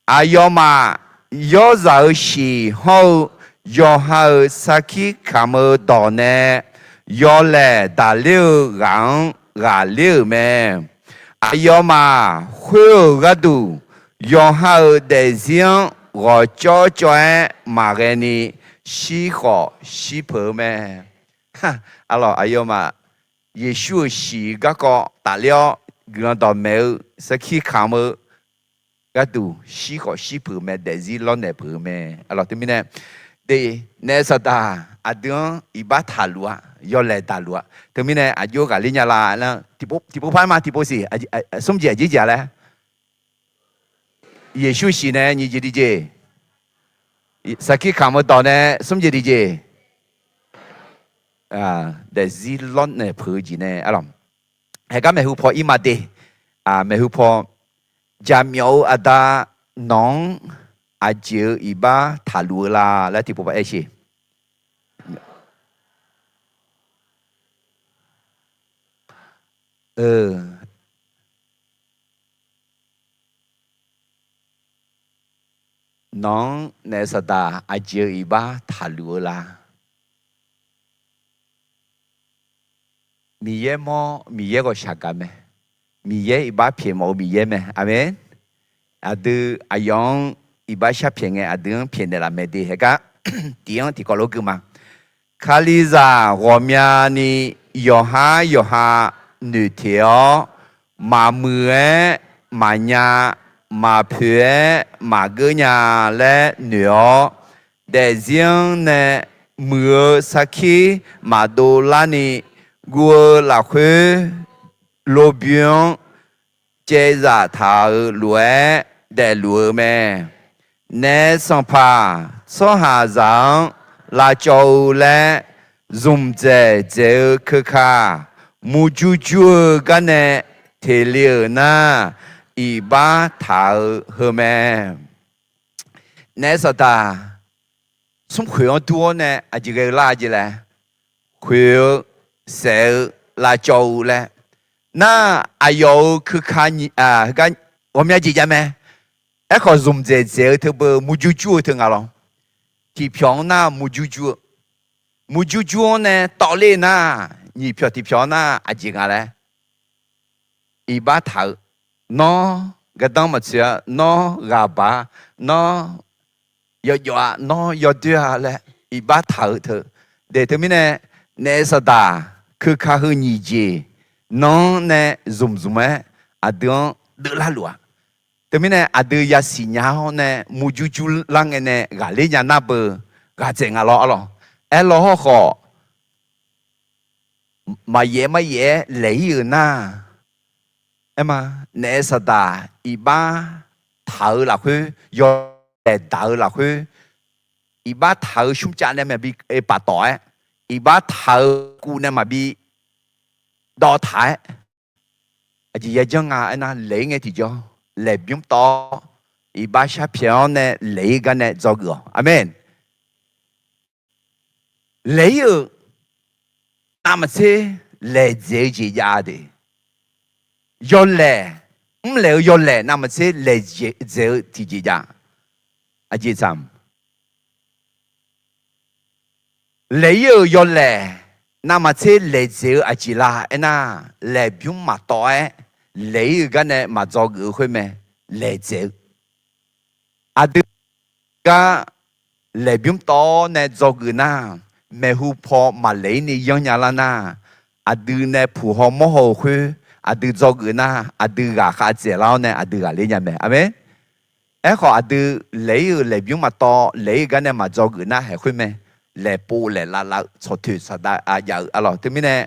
Aqyawfmaf yawrzaq-euq shiq hawr-eu yawqha-euq sarkir kamq-eu dawq nae yawlaeq daqler-eu ghaq-anr ghaqler-euq mae. Aqyawfmaf khoer-euq gharduq yawqha-euq daefzir-anr ghawqcawv cawv-aer maqghae ni shir khawf shir peuq-eu mae. Arlawq, aqyawfmaf Yeqsur-euq shiq garkawv tafler-awr guiqlanq dawqmaeq-eu sarkir kamq-eu gharduq shir khawf shir peuq-eu mae, daefzir lawrnaeq peuq-eu mae. Arlawq, teumirnae, de, naef saqdaq aqdui-anr iqbax taqluf-a, yawlaeq daqluf-a. Teumirnae aqjox ghaqler nya la laer, tiqpov par ma, tiqpov siq, smr jeq aqjeq jeq laer. Yeqsur shiq nae nyiq jeq tiqjeq, sarkir kamq-eu dawq nae smr jeq tiqjeq, daefzir lawrnaeq peuq-eu jeq nae arlawq. Haeqgar maeqhu paw ir ma de. Maeqhu paw, jaqmyawf-eu aqda nawq-anr aqjeq-eu iqbax taqluf-eu la laer tiqpov par aer sheq. Nawq-anr naef saqdaq aqjeq-eu iqbax taqluf-eu la. Miqyaer mawr, Miqyaer ghawqshaq gaq mae. Miqyaer iqbax pyaeq mawf-eu Miqyaer mae. Aqmeq. Aqdui aqyawf-anr iqbax shar pyaeq ngae, aqdui-anr pyaeqnaeq laf mae de. Haeqgar tiq-anr tiqkawv lof gui ma. Kalizaq ghawqmyani yawqhar yawqha noeqteq-awr, maqmuiq-aer maqnya, maqpoeq-aer maqgeur nya laer noeq-awr, daefzir-anr nae muiq-eu sarkir maqdov larni guv-eu lafkhoer, lobyoer-anr caevzaf taq-euq lof-aer daefluf-eu mae. Naef sanqpaq tsawrhaqzaq-anr lavcawv-eu laer zmqdzaeq dzaeq-eu keuka, murjur jur-eu garnae teq le-euq nar, iqbax taq-eu heu mae. Naef saqdaq smrkhoeq-anr dur-awr nae aqjeq ghae-eu lar jeq laer, khoeq-eu, saef-eu, lavcawv-eu laer nar, aqyawf-euq keuka ghawqmya jeq jav mae. Aerkhawf, zmqdzaeq dzaeq-eu teubeu murjur jur-eu teu nga lawr. Tiqpyawq-anr nar murjur jur-eu, murjur jur-anr nae tawvler nar, nyiq pyawq tiqpyawq-anr nar aqjeq nga laer, iqbax taq-eu, nawr gardanr maqtsoeq-a, nawr ghaqbaq-a, nawr yawjawf-a, nawr yawdoer-a laer iqbax taq-eu teu. De teumirnae, naef saqdaq keuka heu nyiq jeq nanr nae zmq zmq-aer aqdui-anr deuvlar luf-a. Teumirnae aqdui yasiq nya-awr nae murjur jur lar ngae nae ghaqler nya nar beu ghaqdzaeq nga lawr arlawq. Aerlawr hawkhawf, maqyaef maryaef-aer laeq-ir-euq nar, aer ma, naef saqdaq iqbax taq-eu lafkhoer, yawlaeq daq-eu lafkhoer, iqbax taq-eu smrcav nae maqbi paf tawf-aer, iqbax taq-eu kuv nae maqbi dawv taq-aer, aqjeq yajanr nga aernar, laeq-ir ngae tiqjawr laeq bymr tawv-awr, iqbax sharpyaeq-awr nae laeq-ir gar nae dzawgeuf-awq. Aqmeq. Laeq-ir-euq navmaqtser laeq dzaeq-eu jeq jav de. Yawlaeq, mrlaeq-eu yawlaeq navmaqtser laeq dzaeq-eu tiqjeq jav. Aqjeq tsaq, laeq-ir-euq yawlaeq navmaqtser laeq dzaeq-eu aqjeq la aernar, laeqbymr maqtawv-aer laeq-ir-euq gar nae maqdzawgeuf-eu khoer mae. Laeq dzaeq-eu aqdui gar laeqbymr tawv-awr nae dzawgeuf nar, maeqhu paw maqlaeq-ir ni yanrnya lar nar, aqdui nae puq haw mawr haw-eu khoer aqdui dzawgeuf nar, aqdui ghaq khav dzaeqlar-awr nae aqdui ghaqler nya mae. Aqmeq. Aerkhawf, aqdui laeq-ir-euq laeqbymr maqtawv laeq-ir-eu gar nae maqdzawgeuf nar haeq khoer mae. Laeqpov laeqlavlav-eu tsawqtoeq saqdaq jav-eu arlawq. Teumirnae,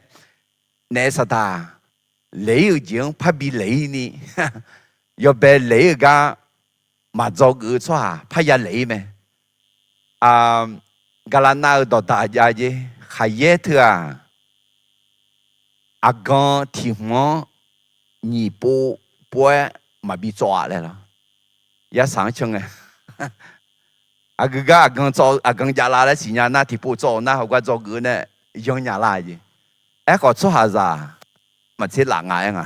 naef saqdaq laeq-ir-euq jeq-anr parbi laeq-ir ni, yawbae laeq-ir-euq gar maqdzawgeuf-eu tsawrhaq parya laeq-ir mae. Gaqlaqnav-euq dawqdaq jav jer, khaqyaer teu-aq, aqgan tiq hmq-anr nyiq pov pov-aer maqbi tsawv-a laer lawr. Yarsaq-anr can ngae, aqgeu gar aqgan tsawv-eu aqgan javlar laer siqnya nar, tiqpov tsawv-awq nar heugar dzawgeuf-eu nae yanrnya lar jeq. Aerkhawf, tsawrhaqzaq maqtser laf nga aer nga.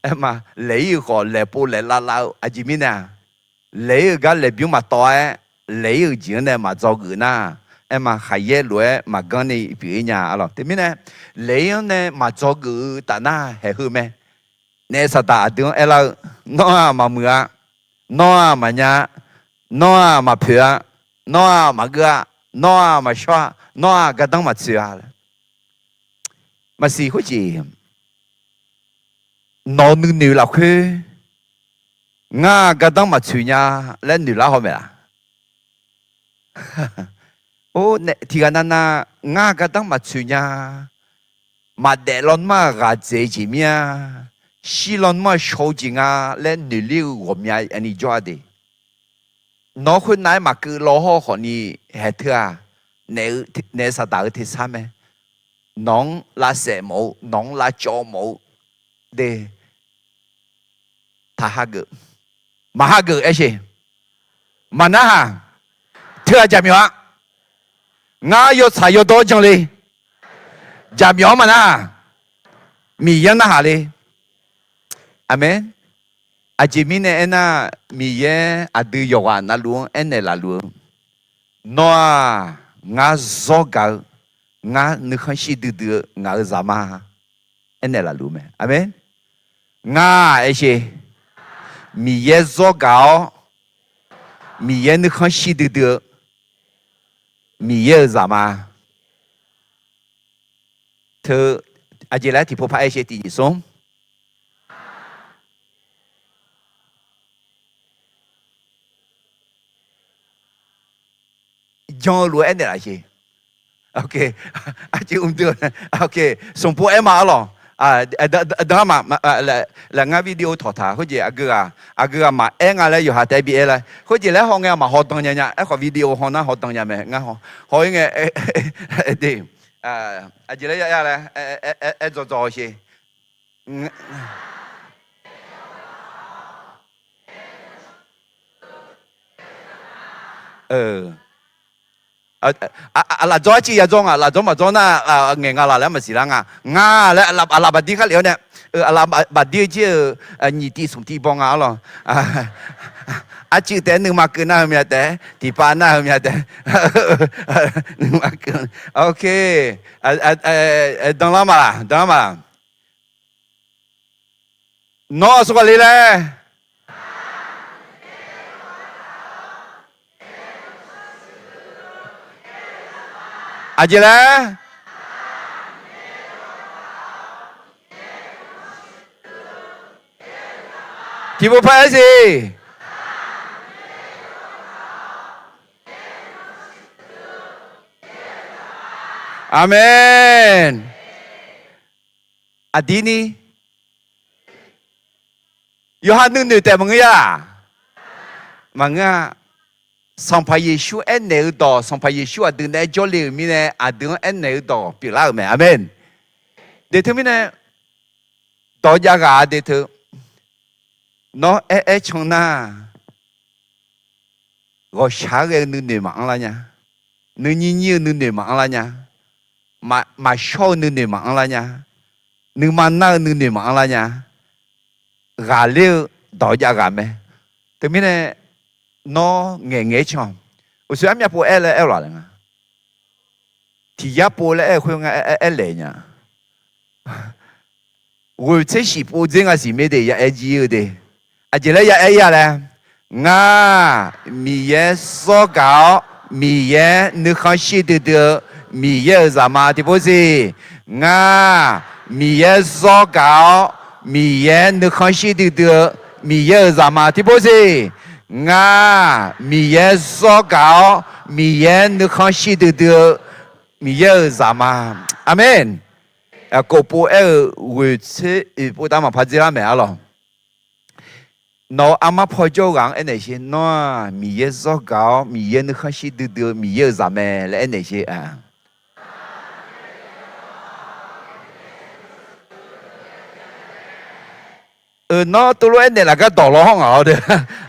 Aer ma, laeq-ir-euq khawf laeqpov laeqlavlav-eu aqjeq mirnae-aq, laeq-ir-euq gar laeqbymr maqtawv-aer laeq-ir-euq jeq-anr nae maqdzawgeuf nar, aer ma, khaqyaer lof-aer maqganr ni pyeuf-ir nya arlawq. Teumirnae, laeq-ir-anr nae maqdzawgeuf-eu taf nar haeq heu mae. Naef saqdaq aqdui-anr aerlar-eu, nawr-aq maqmuiq-a, nawr-aq maqnya-a, nawr-aq maqpoeq-a, nawr-aq maqgeur-a, nawr-aq maqshawr-a, nawr-aq gardanr maqtsoeq-a laer. Maqsiq khoerjeq, nawq-eu nuinoeq lafkhoer ngar-aq gardanr maqtsoeq nya laer noeqlar haw maeq-a. Or, tiqghaq navnav ngar gardanr maqtsoeq nya, maqdaef lawnmr-aq ghaq dzaeq-eu jeq mir-a, shir lawnmr-aq shaw-eu jeq nga laer noeqler-eu ghawqmya ni jawr-a de. Nawq-anr khoernav-aer maqkeuv law hawr khawfni haeq teu-aq, naef saqdaq-eu tersar mae. Nawq-anr lavsaef mawf-eu, nawq-anr lavcawv mawf-eu de. Taq hageuf, maqhageuf aer sheq. Maqnarhaq, teu-aq jaqmyawf-a. Ngar yawtsaq yawdawr jan le. Jaqmyawf-anr maqnarhaq, Miqyaer-anr narhaq le. Aqmeq. Aqjeq mirnae aernar, Miqyaer aqdui yawqghaq navluf-anr aernaeq lafluf-eu, nawr-aq, ngar zawr gaq-eu, ngar nuikhanr shir duidui-eu ngaq-euq zaqma aernaeq lafluf mae. Aqmeq. Ngar aer sheq, Miqyaer zawr gaq-awr, Miqyaer nuikhanr shir duidui-eu Miqyaer-euq zaqma. Teu, aqjeq laer tiqpov par aer sheq, tiq nyiq smr jan-eu lof-aer aernaeq laf sheq. Smq pov aer ma arlawq. Danma, lafngar video tawqtaq khoerjeq aqgeu ghaq maqaer nga laer yawqha taef-aer bi aer lar. Khoerjeq laer hawngae maqhaw dan nya nya. Aerkhawf video haw nar haw dan nya mae ngar haw. Haw-ir ngae, aqjeq laer ya ya laer aer dzawdzaw sheq. Lafdzawr arciv ya dzawr nga, lafdzawr maqdzawr nar ngaeq nga laq laer maqsiq lar nga. Nga laer aqlaf baqdir khar lef-awr nae, aqlaf baqdir jir-euq nyiq tiv smq tiv baw nga arlawq. Arcuiv taef-aer nuima keuv nar-eu mya taef, tiqpav nar-eu mya taef. Nuima keuv. Ok. Danlar ma laq, danlar ma laq. Nawr aqsur ghaq le laer. Aqjeq laer. Tiqpov par aer siq. Aqmeq. Aqdirni yawqha nuinoeq taef maqngeur-a. Maqngeur-a. Sanqpaq Yeqsur aernaeq-eu dawq, Sanqpaq Yeqsur aqdui naeq-aer jawrle-euq mirnae, aqdui-anr aernaeq-eu dawq pyeuflar-euq mae. Aqmeq. De teumirnae, dawq jav ghaq-a de teu. Nawr aer aer can nar, ghawqshaq-aer ghae-eu nuinoeq maqanr lar nya. Nuinyir nyir-eu nuinoeq maqanr lar nya. Maqshawr-eu nuinoeq maqanr lar nya. Nuima nar-eu nuinoeq maqanr lar nya. Ghaqler-eu dawq jav ghaq mae. Teumirnae, Nawr ngaeqngaeq-aer can. Uqshoe armyav pov-aer laer aer-eu laf laer nga. Tiq yar pov laer aer-eu khoer nga, aer laeq nya. Ghoeq tser shif pov dzer nga siq mae de, ya aer jir-eu de. Aqjeq laer ya aer-ir-a laer, ngar Miqyaer zawr gaq-awr, Miqyaer nuikhanr shir duidui-eu Miqyaer-euq zaqma tiqpov siq. Ngar Miqyaer zawr gaq-awr, Miqyaer nuikhanr shir duidui-eu Miqyaer-euq zaqma tiqpov siq. Ngar Miqyaer zawr gaq-awr, Miqyaer nuikhanr shir duidui-eu Miqyaer-euq zaqma. Aqmeq. Yaqkov pov aer-eu ghoeq tser oeq pov tav maqpar dzer lar maeq-a lawq. Nawq-euq armar paw jawr-eu ghaq-anr aernaeq sher. Nawr-aq Miqyaer zawr gaq-awr, Miqyaer nuikhanr shir duidui-eu Miqyaer-euq zaq mae laer aernaeq sher. Euq, nawr tov lof aernaeq laf gar dawq law hawr ngaq-awr de.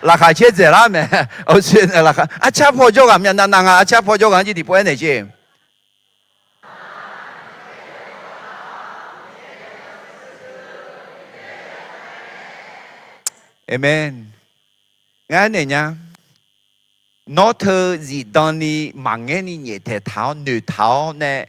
Laqkhaq caer dzaeq lar mae. Arcar paw jawr ghaq myav navnav nga, arcar paw jawr ghaq-anr jir tiqpov aernaeq sher. Aqmeq. Ngar aernaeq nya. Nawr teu zifdan ni maqngaer ni nyaeftaeq taq-awr noeqtaq-awr nae,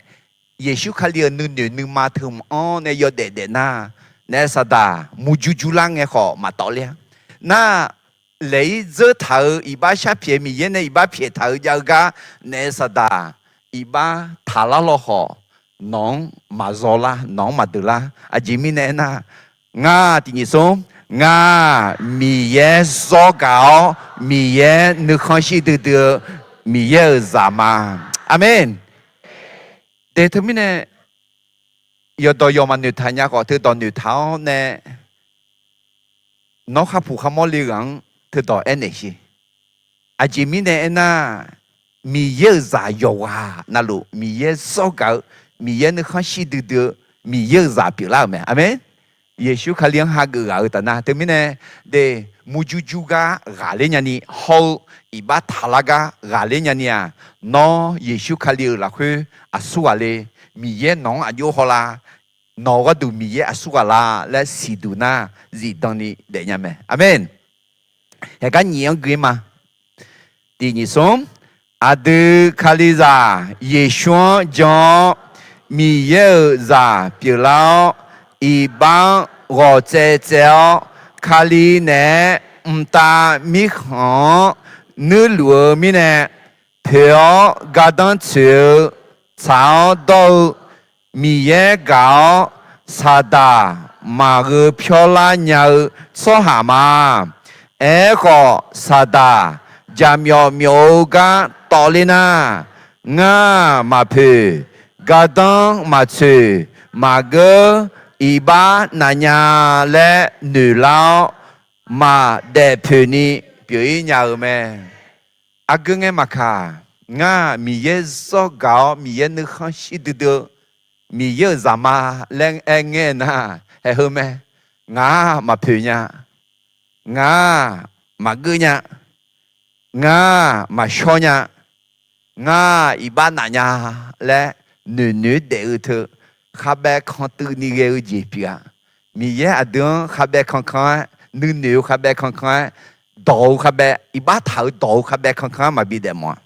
Yeqsur Kali-euq nuinoeq nuima teu mq-anr nae yawdaef daef nar, naef saqdaq murjur jurlar ngae khawf maqtawv ler-a. Nar, laeq-ir dzeur taq-euq iqbax sharpyaeq Miqyaer nae iqbax pyaeq taq-euq jav-eu gar naef saqdaq iqbax taqlar lawkhawf, nawq-anr maqzaw lar, nawq-anr maqdeuq lar. Aqjeq mirnae aernar, ngar tiqnyif smr, ngar Miqyaer zawr gaq-awr, Miqyaer nuikhanr shir duidui-eu Miqyaer-euq zaqma. Aqmeq. De teumirnae, yawqdawq yawq maqnoeq taq nya khawf, teudawq noeqtaq-awr nae, nawr kharpuq kharmawr le ghaq-anr teudawq aernaeq sher. Aqjeq mirnae aernar, Miqyaer-euq zaq yawqghaq navluf Miqyaer zawr gaq-eu, Miqyaer nuikhanr shir duidui-eu Miqyaer-euq zaq pyeuflar-euq mae. Aqmeq. Yeqsur Kali-anr hageuf ghaq-eu taf nar teumirnae, de, murjur jur gar ghaqler nyani hawr-eu iqbax taqlar gar ghaqler nyani-aq, nawr Yeqsur Kali-euq lafkhoer aqsur ghaq le, Miqyaer nawq-anr aqjox hawlar, nawq-eu gharduq Miqyaer aqsur ghaq la laer siqduq nar, zifdan ni daefnya mae. Aqmeq. Haeqgar nyiq-anr gui-ir ma. Tiqnyif smr, aqdui Kalizaq Yeqsur-anr jan-awr, Miqyaer-euq zaq pyeuflar-awr, iqbax-anr ghawq tsaev tsaev-awr, Kali naeq-aer mqtav mirkhanq-anr nuirluf-eu mirnae, poeq-awr gardanr tsoeq-eu tsaq-awr dawr-eu Miqyaer gaq-awr, saqdaq maqgheu pyawrlar nya-eu tsawrhaq ma. Aerkhawf, saqdaq jaqmyawf myawf-eu gar tawvler nar, ngar maqpoeq, gardanr maqtsoeq, maqgeur, iqbax naf nya laer noeqlar-awr, maqdaef poeq ni pyeuf-ir nya-eu mae. Aqgeu ngae maqkaq, ngar Miqyaer zawr gaq-awr Miqyaer nuikhanr shir duidui-eu Miqyaer-euq zaqma laer aer ngae nar, haeq heu mae. Ngar maqpoeq nya, ngar maqgeur nya, ngar maqshawr nya, ngar iqbax naf nya laer noeqnoeq-aer daef-eu teu, kharbaev kantuiv ni ghae-eu jeq pyeuf-a. Miqyaer aqdui-anr kharbaev kankan-aer, nuinoeq-eu kharbaev kankan-aer, dawq-eu kharbaev, iqbax taq-eu dawq-eu kharbaev kankan-aer maqbi daef mawf-a.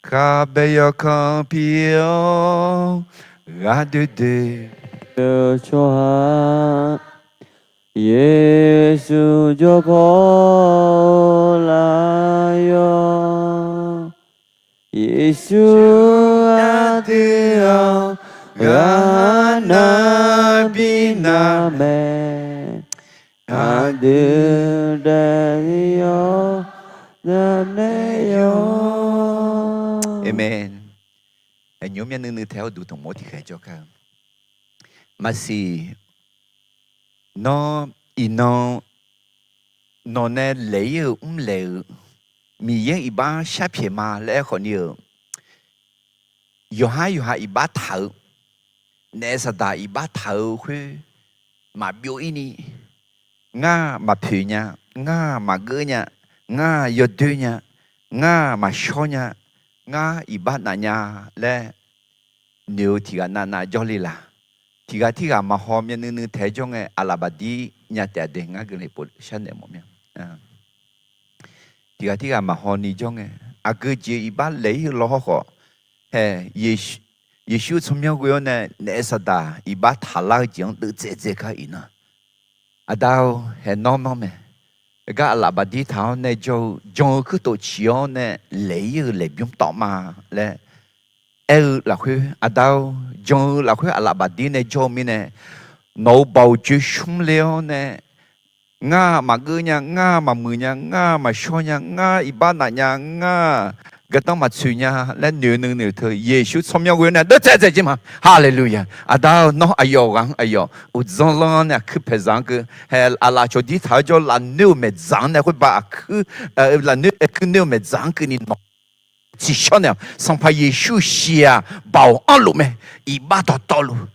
Kharbaev yawkan pir-awr, ghaq doe doe-eu tsawrhaq, Yeqsur jawrpaw laf-awr, Yeqsur aqdui-anr ghaq nar bi nar mae. Aqdui daef-ir-awr, zaqmaeq yawr. Aqmeq. Aqnymr myavnuiv nuiv tae-awr duq tanqmawr tiqkhaeq jawrkar-eu. Maqsiq, nawr iqnan nawq nae laeq-ir-euq mrlaeq-eu Miqyaer iqbax sharpyaeq ma laer aerkhawf ni-euq, yawqhar yawqha iqbax taq-eu, naef saqdaq iqbax taq-eu khoer maqbyov-ir ni, ngar maqpoeq nya, ngar maqgeur nya, ngar yawdoer nya, ngar maqshawr nya, ngar iqbax naf nya laer noeq-eu tiq ghaq navnav jawrle laq? Tiq ghaq tirghaq maqhaw myavnuiv nuiv tae-aer jawr ngae, aqlaf baqdir nya taef-a de, ngar guiqlanq pov sharnaeq mawf mya. tiqghaq tirghaq maqhaw ni jawr ngae, aqgeu jeq iqbax laeq-ir-eu law hawrkhawf, hae, Yeqsur tsawrmyanr ghoe-awr nae naef saqdaq iqbax taqlar-eu jeq-anr deuvtsaev dzae gar iqnan, Aqda-or, haeq nawr manr mae. Gar aqlaf baqdir taq-awr nae jawr-eu jan-eu kuirtof ciq-awr nae laeq-ir-eu laeqbymr tawv ma laer aer-eu lafkhoer, Aqda-or, jan-eu lafkhoer aqlaf baqdir nae jawr-eu mirnae, nawq-euq baoq joe shmr le-awr nae, ngar maqgeur nya, ngar maqmuiq nya, ngar maqshawr nya, ngar iqbax naf nya, ngar gardanr maqtsoeq nya laer noeq-eu nuinoeq teu Yeqsur tsawrmyanr ghoe-awr nae deuvtsaev dzae jir ma. Haleluya! Aqda-or, nawr aqyawf ghaq-anr aqyawf uqdzan lanr-anr nae aqkuir paeqzaq-anr keuv, hae, aqlaf cawqdir taq-awr jawr lafnoer-euq maeqdzaq-anr nae khoerbav aqkuir, lafnoer aer kuir noer-eu maeqdzaq-anr keuvni nawq tsiqshawr naeq-awq. Sanqpaq Yeqsur shiq-aq, baoq anrluf mae. Iqbax dawqtawvluf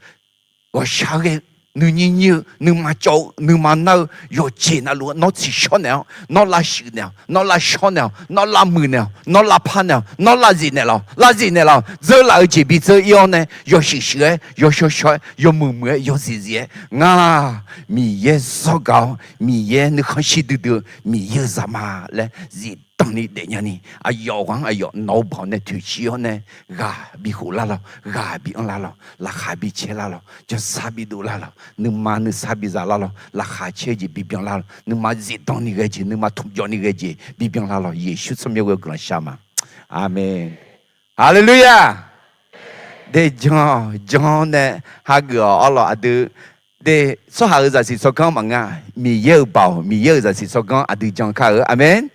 ghawqshaq ghae-eu, nuinyir nyir-eu, nuima cawv-eu, nuima nar-eu yawqjeq navluf nawr tsiqshawr naeq-awr, nawr lavshuif naeq-awq, nawr lavshawr naeq-awq, nawr lavmuiq naeq-awq, nawr lavpar naeq-awq, nawr lavzif naeqlaf-awq, lavzif naeqlaf-awq. Dzeur laf-eu jeq bi dzeur-ir-awr nae yawshuif shuif-aer, yawshawr shawr-aer, yawmuiq muiq-aer, yawzif zif-aer, ngar Miqyaer zawrgaq-awr, Miqyaer nuikhanr shir duidui-eu Miqyaer-euq zaq ma laer zifdan ni daefnya ni, aqyawf ghaq-anr aqyawf nawq-eu baoq nae toeqciv-awr nae ghaq bi khof lar lawq, ghaq bi anr lar lawq, laqkhaq bi caer lar lawq, janrsar bi dov lar lawq, nuima nuisar bi za lar lawq, laqkhaq caer-eu jeq bi byan lar lawq, nuima zifdan ni ghae jeq, nuima tmqjawv ni ghae jeq bi byan lar lawq. Yeqsur tsawrmyanr ghoe-awr guiqlanq shar ma. Aqmeq. Haleluya! De jan, jan nae hageuf-awq arlawq aqdui. De, tsawrhaq-euq zaqsiq tsawrganr maqngeur-a. Miqyaer-euq baoq, Miqyaer-euq zaqsiq tsawrganr aqdui jan kar-eu. Aqmeq.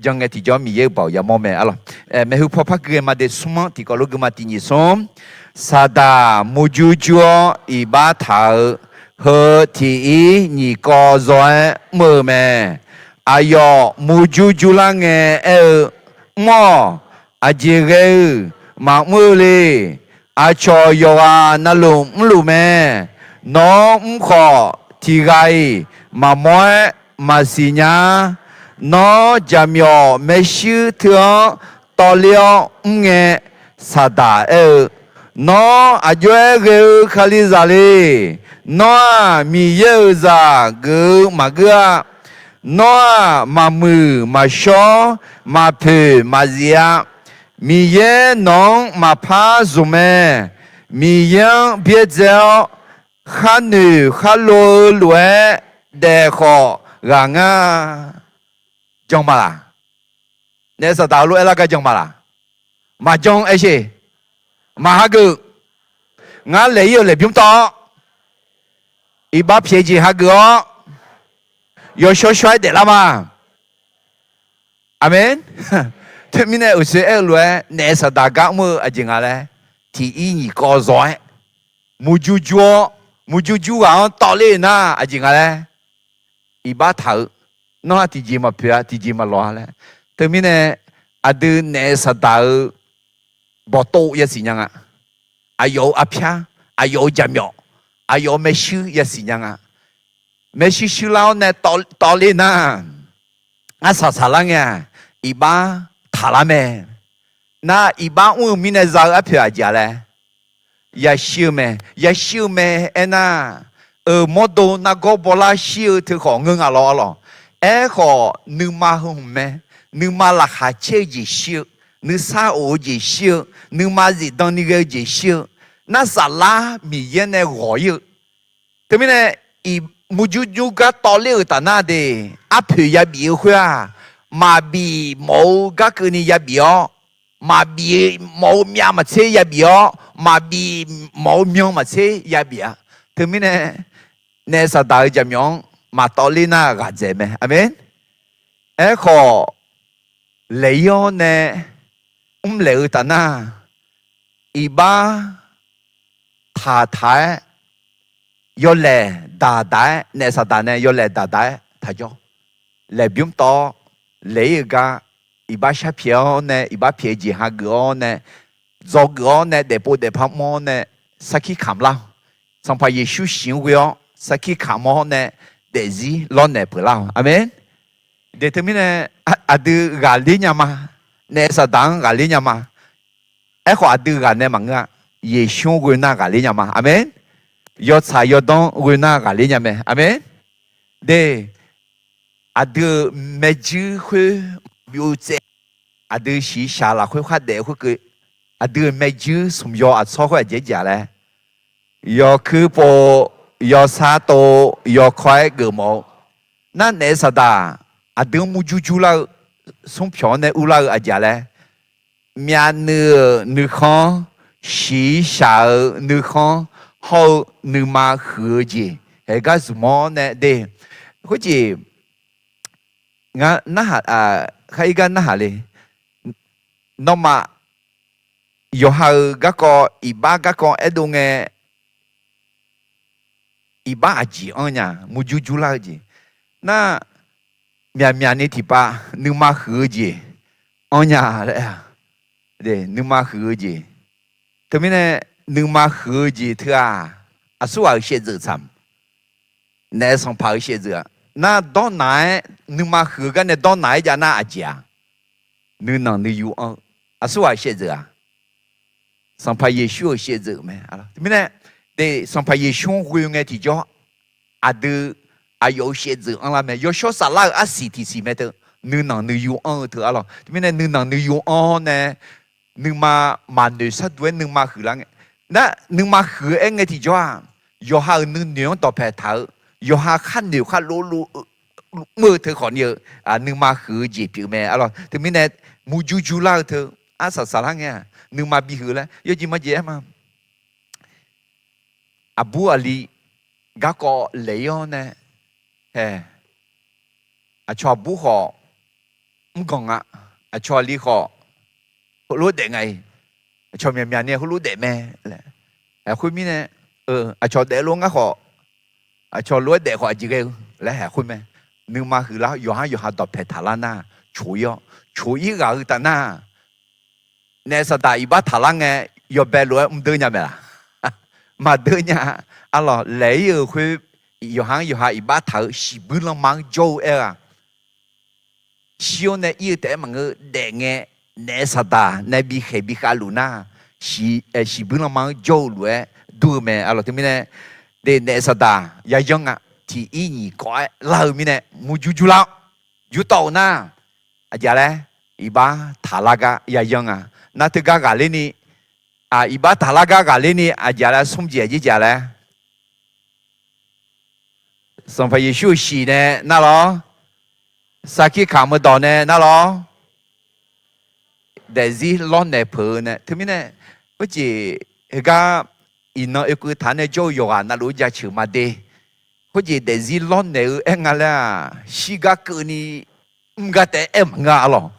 Jan ngae tiqjawr Miqyaer-euq baoq yamawr mae arlawq. Maeqhu paw par gui-eu ma de smr-anr tiqkawv lof gui ma tiq nyiq smr. Saqdaq murjur jur-awr iqbax taq-eu heu tiq ir nyiq kawv zaw-aer mr-eu mae. Aqyawf murjur jurlar ngae aer-eu, Mr-awq, aqjeq ghae-eu maqmr-eu le. Aqcawq yawqghaq navluf mrluf mae. Nawq-anr mr khawf, tiq ghaq-iq maqmawr-aer maqsiq nya-ar. Nawr jaqmyawf maershuir teu-anr tawvler-awr mr ngae, Saqdaq aer-eu, Nawr aqjox-aer ghae-eu Kalizaq le. Nawr-aq, Miqyaer-euq zaq geuf-eu maqgeur-a. Nawr-aq, maqmuiq maqshawr, maqpoeq maqzif-a. Miqyaer nawq-anr maqpar zmq mae. Miqyaer-anr byaerdzae-awr, kharnoeq kharlo-eu lof-aer daef khawf ghaq ngar. Jan ma laq? Naef Saqdaq-eu lof-aer lar gar jan ma laq? Maqjan aer sher. Maq hageuf. Ngar laeq-ir-euq laeqbymr tawv-awr, iqbax pyaeq jeq hageuf-awr, yawshawr shawr-aer daeflar ma. Aqmeq. Teumirnae uqshoe aer-eu lof-aer naef Saqdaq gar mr-eu aqjeq nga laer, tiq ir nyiq kawv zaw-aer murjur jur-awr, murjur jur ghaq-anr tawvler-eu nar aqjeq nga laer, iqbax taq-eu, Nawr-aq tiqjeq maqpoeq-a, tiqjeq maqlawq-a laer. Teumirnae aqdui naef Saqdaq-eu bawqtov yasiq nya nga. Aqyawf-euq arpyar, aqyawf-euq jaqmyawf, aqyawf-euq maershuir yasiq nya nga. Maershuir shuir lar-awr nae tawvler nar, arsaq saqlar ngae-aq, iqbax taqlar mae. Nar iqbax mr-eu mirnae za-eu arpoeq aqjeq-a laer, yashir-eu mae. Yashir-eu mae aernar, euq mawrdo nargawr bawlar shir-eu teukhawf ngeur nga lawr arlawq. Aerkhawf nuima heu hmq mae. Nuima laqkhaq caer-eu jeq shir-eu, nuisar of-eu jeq shir-eu, nuima zifdan ni ghae-eu jeq shir-eu, nar saflar Miqyaer nae ghawq-ir-eu. Teumirnae, iq murjur jur gar tawvler-euq taf nar de, arpoeq yabif-eu khoer-aq, maqbif mawf-eu gar keuvni yabif-awr, maqbif mawf-eu myav maqtser yabif-awr, maqbif mawf-eu myan maqtser yabif-a. Teumirnae, naef Saqdaq-eu jaqmyawf-anr maqtawvler nar ghaqdzaeq mae. Aqmeq. Aerkhawf, laeq-ir-awr nae mrlaeq-eu taf nar, iqbax taqtaq-aer, yawlaeq daqdaq-aer, naef Saqdaq nae yawlaeq daqdaq-aer taqjawr. Laeqbymr tawv-awr, laeq-ir-eu gar, iqbax sharpyaeq-awr nae, iqbax pyaeq-eu jeq hageuf-awr nae, dzawgeuf-awr nae, daefpov daefpar mr-awr nae, sarkir kamq lar-awq. Sanqpaq Yeqsur shiq-anr ghoe-awr sarkir kamq-awr nae, daefzir lawrnaeq peuq lar-awq. Aqmeq. De teumirnae, aqdui ghaqler nya ma. Naef Saqdaq-anr ghaqler nya ma. Aerkhawf aqdui ghaq nae maqngeur-a. Yeqsur-anr ghoe nar ghaqler nya ma. Aqmeq. Yawtsaq yawdawr-anr ghoe nar ghaqler nya mae. Aqmeq. De, aqdui-euq maerjuir khoer byov tsaev, aqdui shiqshaq lafkhoer khardaef khoerkeuv, aqdui-euq maerjuir smq yaw aqtsawr khoer aqjeq jaq laer, yawkuir pov, yawsar tov, yawkawr-aer geufmawf-eu. Nar naef saqdaq aqdui-anr murjur jurlar-eu, smr pyawq-anr nae urlar-eu aqjeq laer, myavnuiv-euq nuikhanr, shiqshaq-euq nuikhanr, hawr-eu nuima huiq-eu jeq, haegar zmq-awr nae de. Khoerjeq ngar narhaq, khar ir gar narhaq le. Nawmaf yawqha-euq garkawv iqbax garkawv aerdov ngae, iqbax aqjeq anr nya, murjur jurlar-eu jeq. Nar, myaqmyaq ni tiqpav nuima huiq-eu jeq anr nya laer, nuima huiq-eu jeq. Teumirnae, nuima huiq-eu jeq teu-aq, aqsurghaq-euq shaevdzeuf tsaq, naef sanqpaq-euq shaevdzeuf-aq. Nar dawrnaq-aer, nuima huiq-eu gar nae dawrnaq-aer jav nar aqjeq-aq, nuinanq nuiyu anr-eu, aqsurghaq shaevdzeuf-aq, Sanqpaq Yeqsur-euq shaevdzeuf mae. Teumirnae, de, Sanqpaq Yeqsur-anr ghoe ngae tiqjawr, aqdui aqyawf-euq shaevdzeuf anrlar mae. Yawshawr saflar-euq arsiq tiqsiq mae teu, nuinanq nuiyu anr-eu teu arlawq. Teumirnae nuinanq nuiyu anr-awr nae, nuima maqnoeq sharduq-aer nuima huiqlar ngae. Nar nuima huiq-eu aer ngae tiqjawr-aq, yawqha-euq nuinoeq-anr dawqpae taq-eu, yawqha khar noeq khar lov lov mr-eu teu khawfni-eu, nuima huiq-eu jeq pyeuf mae arlawq. Teumirnae murjur jurlar-eu teu, arsaq saqlar ngae-aq nuima bihuiq laer yawjeq majeq aer ma. Aqbur aqli garkawv laeq-ir-awr nae, hae, aqcawq aqbur khawf mrganq nga, aqcawq aqli khawf heulof daef nga-iq, aqcawq myaqmyaq ni heulof daef mae laer, haeq khoermirnae, aqcawq daefluf ngar khawf, aqcawq lof-aer daef khawf aqjeq ghae-eu laer haeq khoer mae. Nuima huiqlar yawqhar yawqha dawqpae taqlar nar, coq-ir-awr coq-ir ghaq-eu taf nar, naef saqdaq iqbax taqlar ngae, yawbae lof-aer mrdeur nya mae laq? Maqdeur nya. Arlawq, laeq-ir-euq khoer, yawqha-anr yawqha iqbax taq-eu shiqbuir lanma-anr jawr-eu aer-aq, shir-awr nae ir-eu taef-aer maqngeur, daef ngae, naef saqdaq nae bikhaeq bikhav luf nar, shiqbuir lanma-anr jawr-eu lof-aer dur-eu mae. Arlawq, teumirnae, de, naef saqdaq yayanr nga, tiq ir nyiq kawv-aer lar-eu mirnae murjur jurlar-awr, jurtawv-euq nar, aqjeq laer, iqbax taqlar gar yayanr nga. Nar teugar ghaqler ni, iqbax taqlar gar ghaqler ni aqjeq laer smr jeq aqjeq laer, Sanqpaq Yeqsur-euq shiq nae nar lawr, sarkir kamq-eu dawq nae nar lawr, daefzir lawrnaeq peuq-eu nae. Teumirnae, khoerjeq heugar iqnan oekeuv taq-anr nae jawr-eu yawqghaq navluf-eu jaceuq ma de. Khoerjeq daefzir lawrnaeq-eu aer nga laer-aq, shirgar keuvni mr gar taef-aer aer maqngeur arlawq.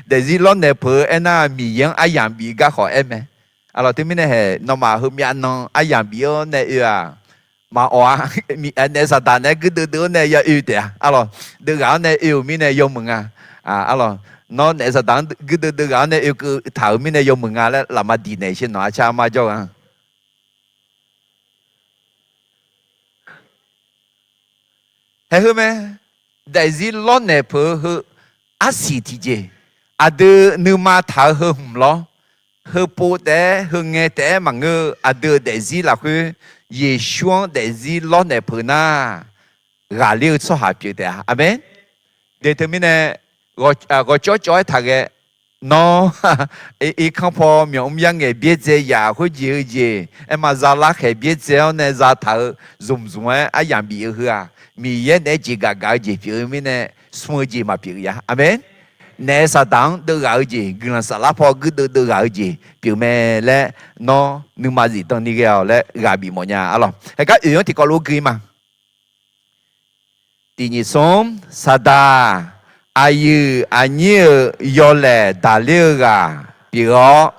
Daefzir lawrnaeq peuq-eu aernar, Miqyaer-anr aryamq bif gar khawf aer mae. Arlawq, teumirnae haeq nawmaf heumyav nan aryamq bif-awr nae oe-aq, maqawq-a. Naef saqdaq naeq-aer guirdeuv deuv-awr nae ya oe taef-a. Arlawq, deuv ghaq-awr nae oe-euq mirnae yawmuiq nga. Arlawq, nawr naef saqdaq-anr guirdeuv deuv ghaq-awr nae oekeuv taq-euq mirnae yawmuiq nga laer lafma diq naeq sher nawq arcar armar jawr-eu-a. Haeq heu mae, daefzir lawrnaeq peuq-eu heu arsiq tiqjeq, aqdui nuima taq-eu heu hmq lawr, heupov taef-aer heungae taef-aer maqngeur-eu aqdui-euq daefzir lafkhoer Yeqsur-anr daefzir lawrnaeq peuq nar, ghaqler-eu tsawrhaq pyeuf taef-a. Aqmeq. De teumirnae, ghawqcawv cawv-aer taqghae, nawr irkanr paw myawq mr yar ngaeq byaerdzae yaf khoerjeq-eu jeq aer ma, zalar khaeq byaerdzae-awr nae zataq-eu zmq zmq-aer aryamq bif-eu heu-aq, Miqyaer naeq-aer jeqgaf gaf-eu jeq pyeuf-eu mirnae, smr-eu jeq maqpyeuf ya. Aqmeq. Naef saqdaq-anr deuv ghaq-eu jeq, guiqlanq saflar paw guirdeuv deuv ghaq-eu jeq pyeuf mae laer, nawr nuima zifdan ni ghae-awq laer ghaq bif mawf nya arlawq. Haeqgar oeq-anr tiqkawv lof-aer gui ma. Tiq nyiq smr, saqdaq, aqyuif aqnyir-euq yawlaeq daqler-eu ghaq pyeuf-awr,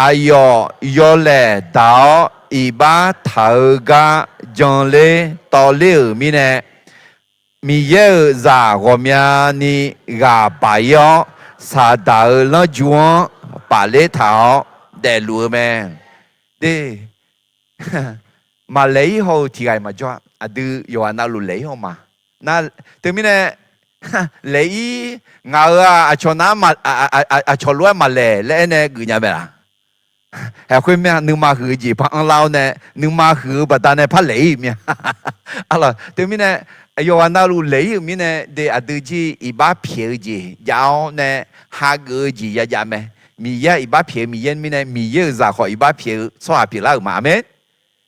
aqyawf yawlaeq daq-awr iqbax taq-eu gar janler tawvler-euq mirnae, Miqyaer-euq zaq ghawqmyani ghaq baq-ir-awr, saqdaq-euq lanrju-anr pafler taq-awr daefluf-eu mae. De, maqlaeq-ir haw-eu tiq ghaq-iq maqjawr-a. Aqdui yawqghaq navluf laeq-ir haw ma. Nar, teumirnae, laeq-ir, ngaq-euq-aq aqcawq nar, aqcawq lof-aer maqlaeq laer aernae geufnya mae laq? Haeq khoermya nuima huiq-eu jeq par anrlar-awr nae, nuima huiq-eu baqdanae par laeq-ir-eu mya. Arlawq, teumirnae, Yawqghaq navluf laeq-ir-euq mirnae de aqdui jir iqbax pyaeq-eu jeq jav-awr nae hageuf-eu jeq yajav mae. Miqyaer iqbax pyaeq-eu Miqyaer mirnae Miqyaer-euq zaq khawf iqbax pyaeq-eu tsawrhaq pyeuflar-euq ma. Aqmeq.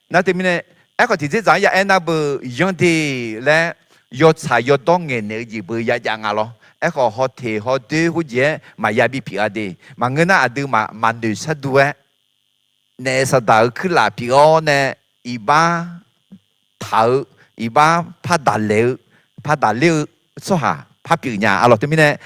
Nar teumirnae, aerkhawf tiqdzerdzaq-anr ya aer nar beu yanr de laer yawtsaq yawdawr ngaeqnaeq-eu jeq beu yajav nga lawr. Aerkhawf hawteq hawdoer khoerjeq-aer maqya bipyeuf-a de. Maqngeur nar aqduimaf maqnoeq shardur-aer naef saqdaq-euq kuirlaf pyeuf-awr nae iqbax taq-eu, iqbax pardaq laeq-eu, pardaq ler-eu tsawrhaq par pyeuf nya. Arlawq teumirnae,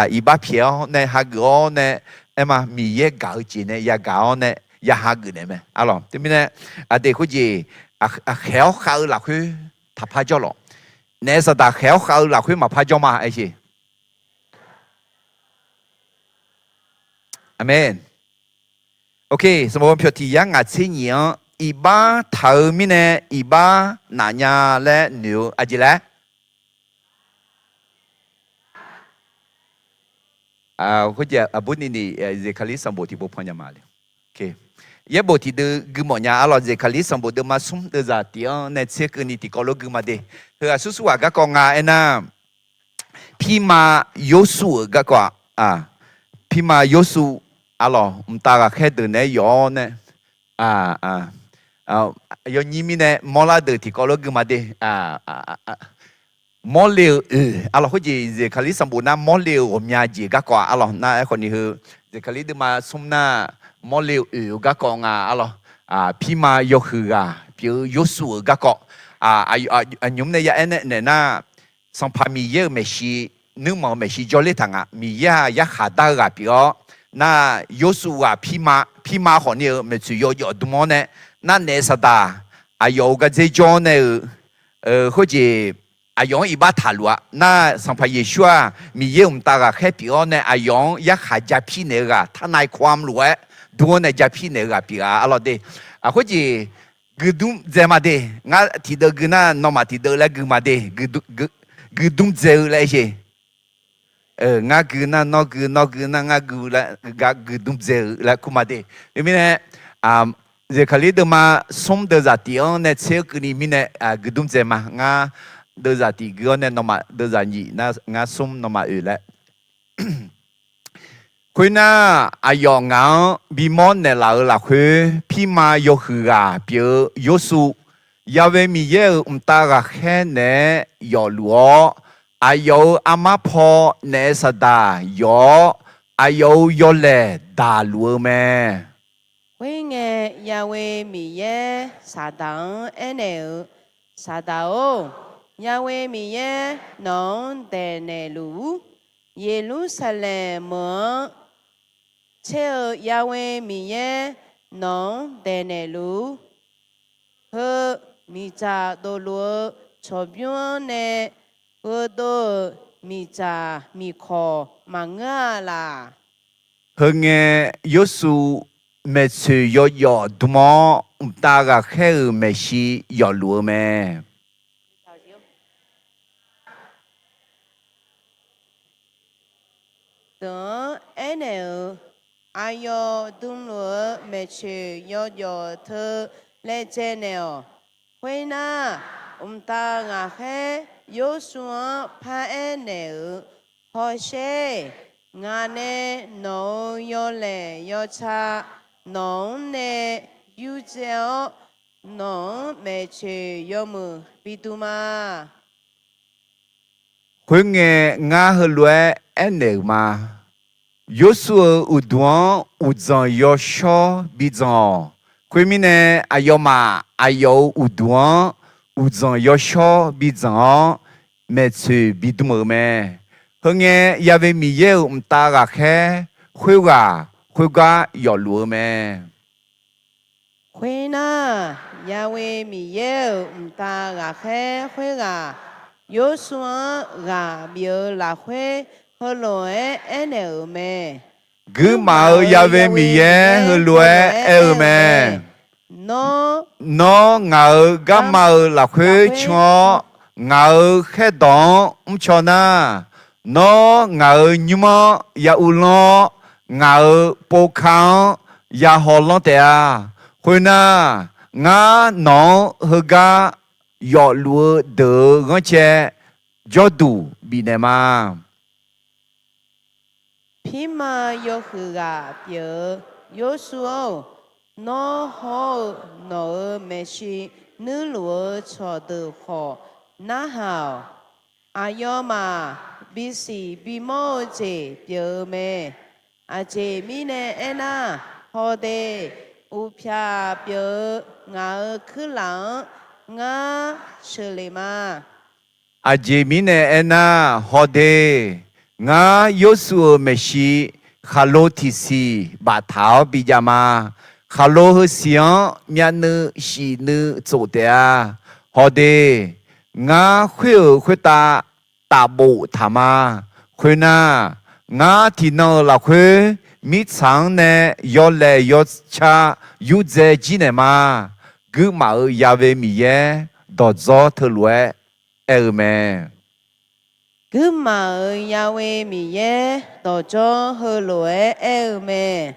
iqbax pyaeq-awr nae hageuf-awr nae, aerma Miqyaer gaq-eu jeq nae yagaq-awr nae ya hageuf naeq mae. Arlawq teumirnae, aqdui khoerjeq, khaeq-awr khav-eu lafkhoer taqpar jawr lawq. Naef saqdaq khaeq-awr khav-eu lafkhoer maqpar jawr ma aer-eu. Aqmeq. Ok, sanqbof pyawq tiq yar ngaq tser nyiq-anr iqbax taq-eu mirnae iqbax naf nya laer noeq-eu aqjeq laer. Khoerjeq aqbur ni ni Zeqkaqlir sanqbof tiqpov pan nya ma le. Yaerbof tiqdeuv gui mawf nya. Arlawq Zeqkaqlir sanqbof deuvma smr deuvzaq tiq-anr nae tser keuvni tiqkawv lof gui ma de. Heu aqsur surghaq garkawv nga aernar, pirma Yorsuv-euq garkawv-a, pirma Yorsuv, arlawq mqtav ghaqkhaer deuq naeq-aer yawf-awr nae, yawnyir mirnae mawrlar deuq tiqkawv lof gui ma de. Mawrle-euq oeq, arlawq khoerjeq Zeqkaqlir sanqbof nar mawrle-euq ghawqmya jeq garkawv-a. Arlawq nar aerkhawf ni heu Zeqkaqlir deuvma smr nar mawrle-euq oeq-eu garkawv nga. Arlawq pirma yawhuiq ghaq pyeuf-eu Yorsuv-euq garkawv, aqnymr nae ya aer nae naeq nar, Sanqpaq Miqyaer-euq maeqshi, nuirmanq-euq maeqshi jawrler taq nga. Miqyaer-aq yarkhaq dar-eu ghaq pyeuf-awr, nar Yorsuv ghaq pirma, pirma khawf ni-euq maeqtsoeq yawjawf dm-awr nae, nar naef saqdaq aqyawf-euq gardzer jawr-awr nae-euq, khoerjeq aqyawf-anr iqbax taqluf-a. Nar Sanqpaq Yeqsur-aq Miqyaer-euq mqtav ghaqkhaer pyeuf-awr nae aqyawf-anr yarkhaq japir naeq-eu ghaq, ทนายความ lof-aer dur-awr nae japir naeq-eu ghaq pyeuf-a. Arlawq de, khoerjeq guidmr dzae ma de. Ngar tiqdeuv gui nar nawmaf tiqdeuv laer gui ma de. Guidmr dzae-eu laer aer-eu. Ngar gui nar nawr gui, nawr gui nar ngar gui laer, gar guidmr dzae-eu laer kur ma de. Teumirnae, Zeqkaqlir deuvma smr deuvzaq tiq-anr nae tser-eu keuvni mirnae guidmr dzae ma. Ngar deuvzaq tiq gui-awr nae nawmaf deuvzaq nyiq, ngar smr nawmaf oeq laer. Khoernar, aqyawf ngaq-anr bimawr naeqlaf-euq lafkhoer, pirma yawhuiq ghaq pyeuf-eu Yorsuv, Yahweh Miqyaer-euq mqtav ghaqkhaer naeq-aer yawfluf-awr, aqyawf-euq armar paw naef saqdaq yawf-awr, aqyawf-euq yawlaeq daqluf-eu mae. Khoerngae, Yahweh Miqyaer saqdaq-anr aernaeq-eu, Saqdaq-or, Yahweh Miqyaer nawq-anr daeqnaeq luf-ur. Yeqlursaqlaeq meuq-anr tser-eu Yahweh Miqyaer nawq-anr daeqnaeq luf-ur. Heu miqdzaq dofluf-eu tsawqbymr-anr nae gheudov-euq miqdzaq miqkawq maqngeur-a laq. Heungae, Yorsuv maeqtsoeq yawjawf dm-awr, mqtav ghaqkhaer-euq maeqshi yawfluf-eu mae. Deuq-anr aernaeq-euq, Aqyawf dmluf-eu maeqtsoeq yawjawf teu laejae naeq-awq. Khoernar, mqtav ghaqkhaer Yorsuv-anr paraer naeq-euq, Hawsher, ngaq nae nawq-euq yawlaeq yawtsaq nawq-anr nae yurdzae-awr, nawq-anr maeqtsoeq yawmuiq bidm ma. Khoerngae, ngar heulof-aer aernaeq-euq ma. Yorsuv-euq uqduq-anr uqdzanq yawshawr bidzanq-awq. Khoermirnae, aqyawfmaf aqyawf-euq uqduq-anr uqdzanq yawshawr bidzanq-awr, maeqtsoeq bidm-euq mae. Heungae, Yahweh Miqyaer-euq mqtav ghaqkhaer khoerghaq khoergar yawfluf-eu mae. Khoernar, Yahweh Miqyaer-euq mqtav ghaqkhaer khoerghaq Yorsuv-anr ghaq bif-eu lafkhoer, heulof-aer aernaeq-euq mae. Guirmaf-euq Yahweh Miqyaer heulof-aer aer-eu mae. Nawr, nawr ngaq-euq garma-euq lafkhoer can-awr, ngaq-euq khaerdawq-anr mrcaw nar, nawr ngaq-euq nymr-anr ya uvlanr-awr, ngaq-euq povka-anr ya hawlanr taef-a. Khoernar, ngar nawq-anr heugar yawfluf-eu deuq-euq ghanrcae jawrduq bifnaeq ma. Pirma yawhuiq ghaq pyeuf-eu Yorsuv-or, nawr hawr-eu nawq-euq maeqshi nuirluf-eu cawqdeuq khawf narhaq-awq. Aqyawfmaf bisiq bimawr-eu jeq pyeuf-eu mae. Aqjeq mirnae aernar, hawde, uqpyaq pyeuf-eu ngaq-euq kuirlaf-anr ngar sheuqlef ma. Aqjeq mirnae aernar, hawde, ngar Yorsuv-euq maeqshi khaqlo tiqsiq baftaq-awr bijav ma. Khaqlo heusiq-anr myavnuiv shifnuiv tsof taef-a. Hawde, ngar khoer-euq khoertav tafbof taq ma. Khoernar, ngar tiqnan-euq lafkhoer mirtsaq-anr nae yawlaeq yawca yurdzae jir naeq ma. Guirmaf-euq Ya'we Miqyaer dawqdzawr teulof-aer aer-eu mae. Guirmaf-euq Ya'we Miqyaer dawqdzawr heulof-aer aer-eu mae.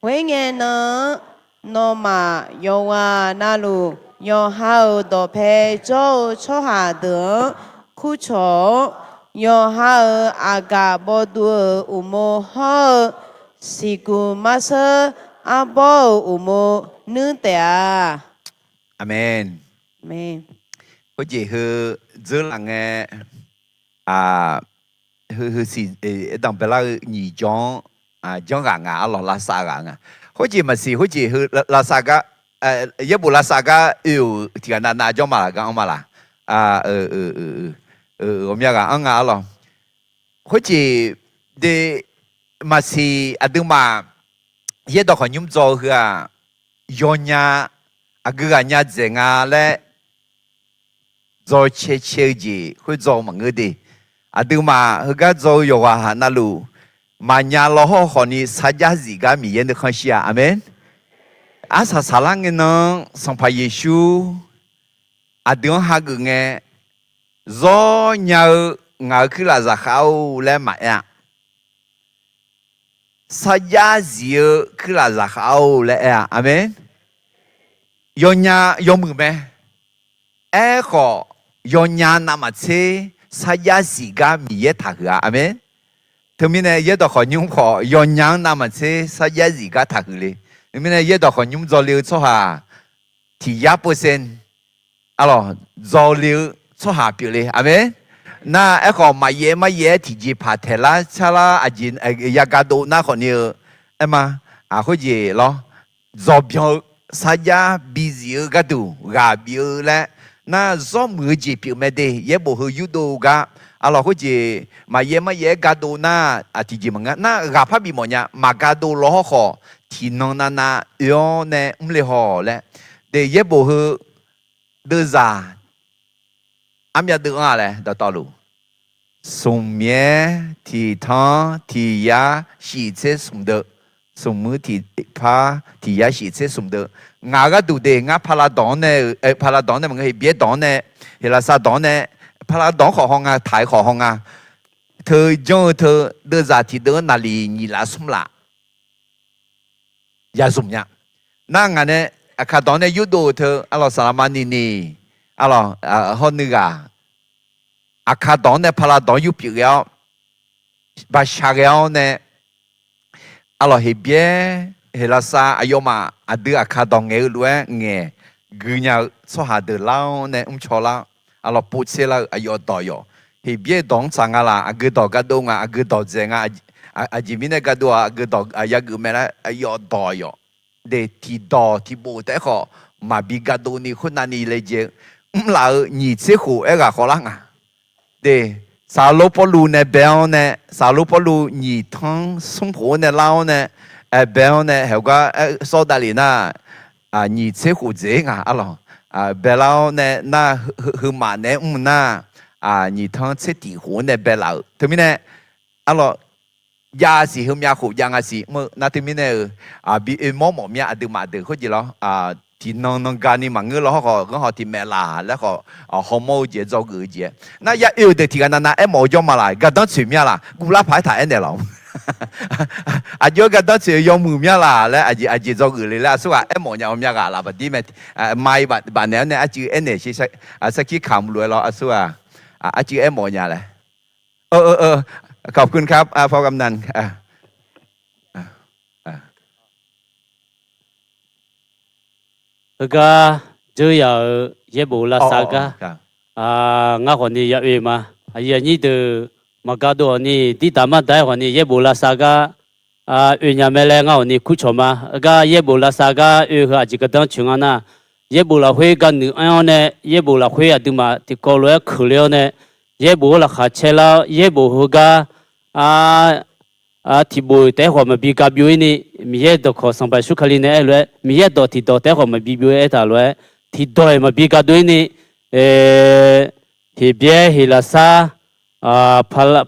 Khoerngae nan-anr, nawmaf yawqghaq navluf yawqha-euq dawqpae jawr-eu tsawrhaq deuq-anr kurcawq-awr, yawqha-euq aqgaf bawduv-euq uqmov hawr-eu siqguq marsheur arbawr-euq uqmov nuir taef-a. Aqmeq. Khoerjeq heu dzeurlaf ngae, heusiq, aerdanq baelar-eu nyiq jawr-anr janrghaq nga arlawq, lavsav ghaq nga. Khoerjeq maqsiq, khoerjeq heu lavsav gar, yaerbof lavsav gar oe-euq tiqghaq navnav jawr ma laq, gar anr ma laq? Ghawqmya ghaq anr nga arlawq. Khoerjeq de maqsiq aqduimaf yaerdawq khawqnymr dzaw-eu heu-aq, yawnya, aqgeu ghaq nya dzaeq nga laer dzaw cae cae-eu jeq khoer dzaw-eu maqngeur de. Aqduimaf heugar dzaw-eu yawqghaq navluf, maqnya law hawrkhawf ni sarjax zif gar Miqyaer nuikhanr shir-a. Aqmeq. Arsaq saqlar ngae nan Sanqpaq Yeqsur aqdui-anr hageuf ngae, zawr nya-eu ngaq-euq kuirlaf zaqkhav-or laer maqaer-a. Sarjax zif-eu kuirlaf zaqkhav-or laer aer-a. Aqmeq. Yawnya yawmuiq mae. Aerkhawf, yawnya navmaqtser sarjax zif gar Miqyaer taqhuiq-a. Aqmeq. Teumirnae yaerdawq khawqnymr khawf yawnya-anr navmaqtser sarjax zif gar taqhuiq le. Teumirnae yaerdawq khawqnymr dzaw le-eu tsawrhaq tiq yar percent arlawq, dzaw le-eu tsawrhaq pyeufle. Aqmeq. Nar aerkhawf maqyaef maryaef-aer tiqjeqpaq taeqlar carlar aqjeq ya gadov nar khawf ni-eu aer ma. Khoerjeq lawr, dzawqbyan-eu sarjax bizif-eu gharduq ghaq bif-eu laer nar zawr muiq-eu jeq pyeuf mae de. Yaerbof heu yurdov-eu gar arlawq, khoerjeq maqyaef maryaef-aer gadov nar aq tiqjeq maqngeur nar ghaq par bif mawf nya. Maqgadov law hawrkhawf tiqnan navnav oe-awr nae mr le haw laer de. Yaerbof heu deuvzaq armyav deuv-anr-a laer dawqtawvluf, smq myaer tiq tanr tiq yar shif tser smq deuv, smq muir tiq par tiq yar shif tser smq deuv. Ngaq-euq gharduq de, ngar Paqlavdawq-anr nae, Paqlavdawq-anr nae maqngeur, Heqbyaer dawq-anr nae, Heqlaqsar dawq-anr nae, Paqlavdawq-anr khawf haw nga, taq-eu khawf haw nga. Teu janr-eu teu deuvzaq tiqdeuv-anr naqliq nyiq laf smr laf ya zmq nya. Nar ngaq nae Aqkaq dawq-anr nae yurdov-eu teu arlawq, saqlaqma niqniq arlawq, hawr nuighaq Aqkaq dawq-anr nae Paqlavdawq-anr yurpyeuf ghae-awr, baqshaq ghae-awr nae arlawq, Heqbyaer Heqlaqsar aqyawfmaf aqdui Aqkaq dawq ngaeq-eu lof-aer ngaeq gui nya-eu tsawrhaq deuq lar-awr nae mrcaw lar-awr, arlawq, povtser lar-eu aqyawf dawq yawq. Heqbyaer dawq-anr tsaq nga laq, aqgeu dawq gadov nga, aqgeu dawq dzaeq nga, aqjeq mirnae gadov-aq, aqgeu dawq yageuf mae laer aqyawf dawq yawq. De tiqdawq tiqbof taef-aer khawf maqbi gadov ni khoernav ni laejae-eu mrlaf-eu nyiq tser khof-aer ghaq khawf lar nga. De, Saqlaq Pawrluv nae bae-awr nae, Saqlaq Pawrluv nyiq tanr smr khof-anr nae lar-awr nae, bae-awr nae haegar sawr davlef nar, nyiq tser khof dzaeq-ir nga arlawq. Bae lar-awr nae nar, heumaf naeq-aer mr nar, nyiq tanr tser tiq khof-anr nae bae laf-euq teumirnae arlawq, jav siq heumyav khof jav nga siq mr-eu nar teumirnae-euq, bi oe mawr mawf mya aqduimaf deuq khoerjeq lawr, tiqnan nan gani maqngeur law hawrkhawf ghanr haw tiq maeq laq laer khawf, hawmawr-eu jeq dzawgeuf-eu jeq-aer nar ya oe-euq deuq tiqghaq navnav aermawf-eu jawr ma laq, gardanr tsoeq mya laq, guvlar paq-aer taq aernaeq laf. Aqjox-aer gardanr tsoeq-eu yawmuiq mya laq laer aqjeq dzawgeuf le laer aqsurghaq aermawf nya-eu mya ghaq laf baqdir mae. Mai bafnaeq-awr nae arcuiv aernaeq sarkir kamq lof-aer lawr aqsurghaq Arcuiv aermawf nya laer. ขอบคุณครับ พอกำนัน Heugar dzeur yaq-euq yaerbof lavsav gar ngar khawfni ya oe ma. Aqyuif aqnyir deuq maqgar dov hawqni, dirdaq mardaq-aer khawfni yaerbof lavsav gar oe nya mae laer ngar khawfni kurcawq ma. Heugar yaerbof lavsav gar oe heu aqjeq gardanr coeq nga nar, yaerbof lafkhoer garnuiv anr-awr nae, yaerbof lafkhoer aqduimaf tiqkawv lof-aer keuqle-awr nae, yaerbof-anr laqkhaq caerlar-awr, yaerbof heugar tiqbof taef-aer khawf maqbi ga byov-ir ni, Miqyaer dawqkawq Sanqpaq Yeqsur Kali nae aer-eu lof-aer, Miqyaer dawq tiqdawq taef-aer khawf maqbi byov-ir aertaq lof-aer, tiqdawq-iq maqbi ga dov-ir ni, Heqbyaer Heqlaqsar,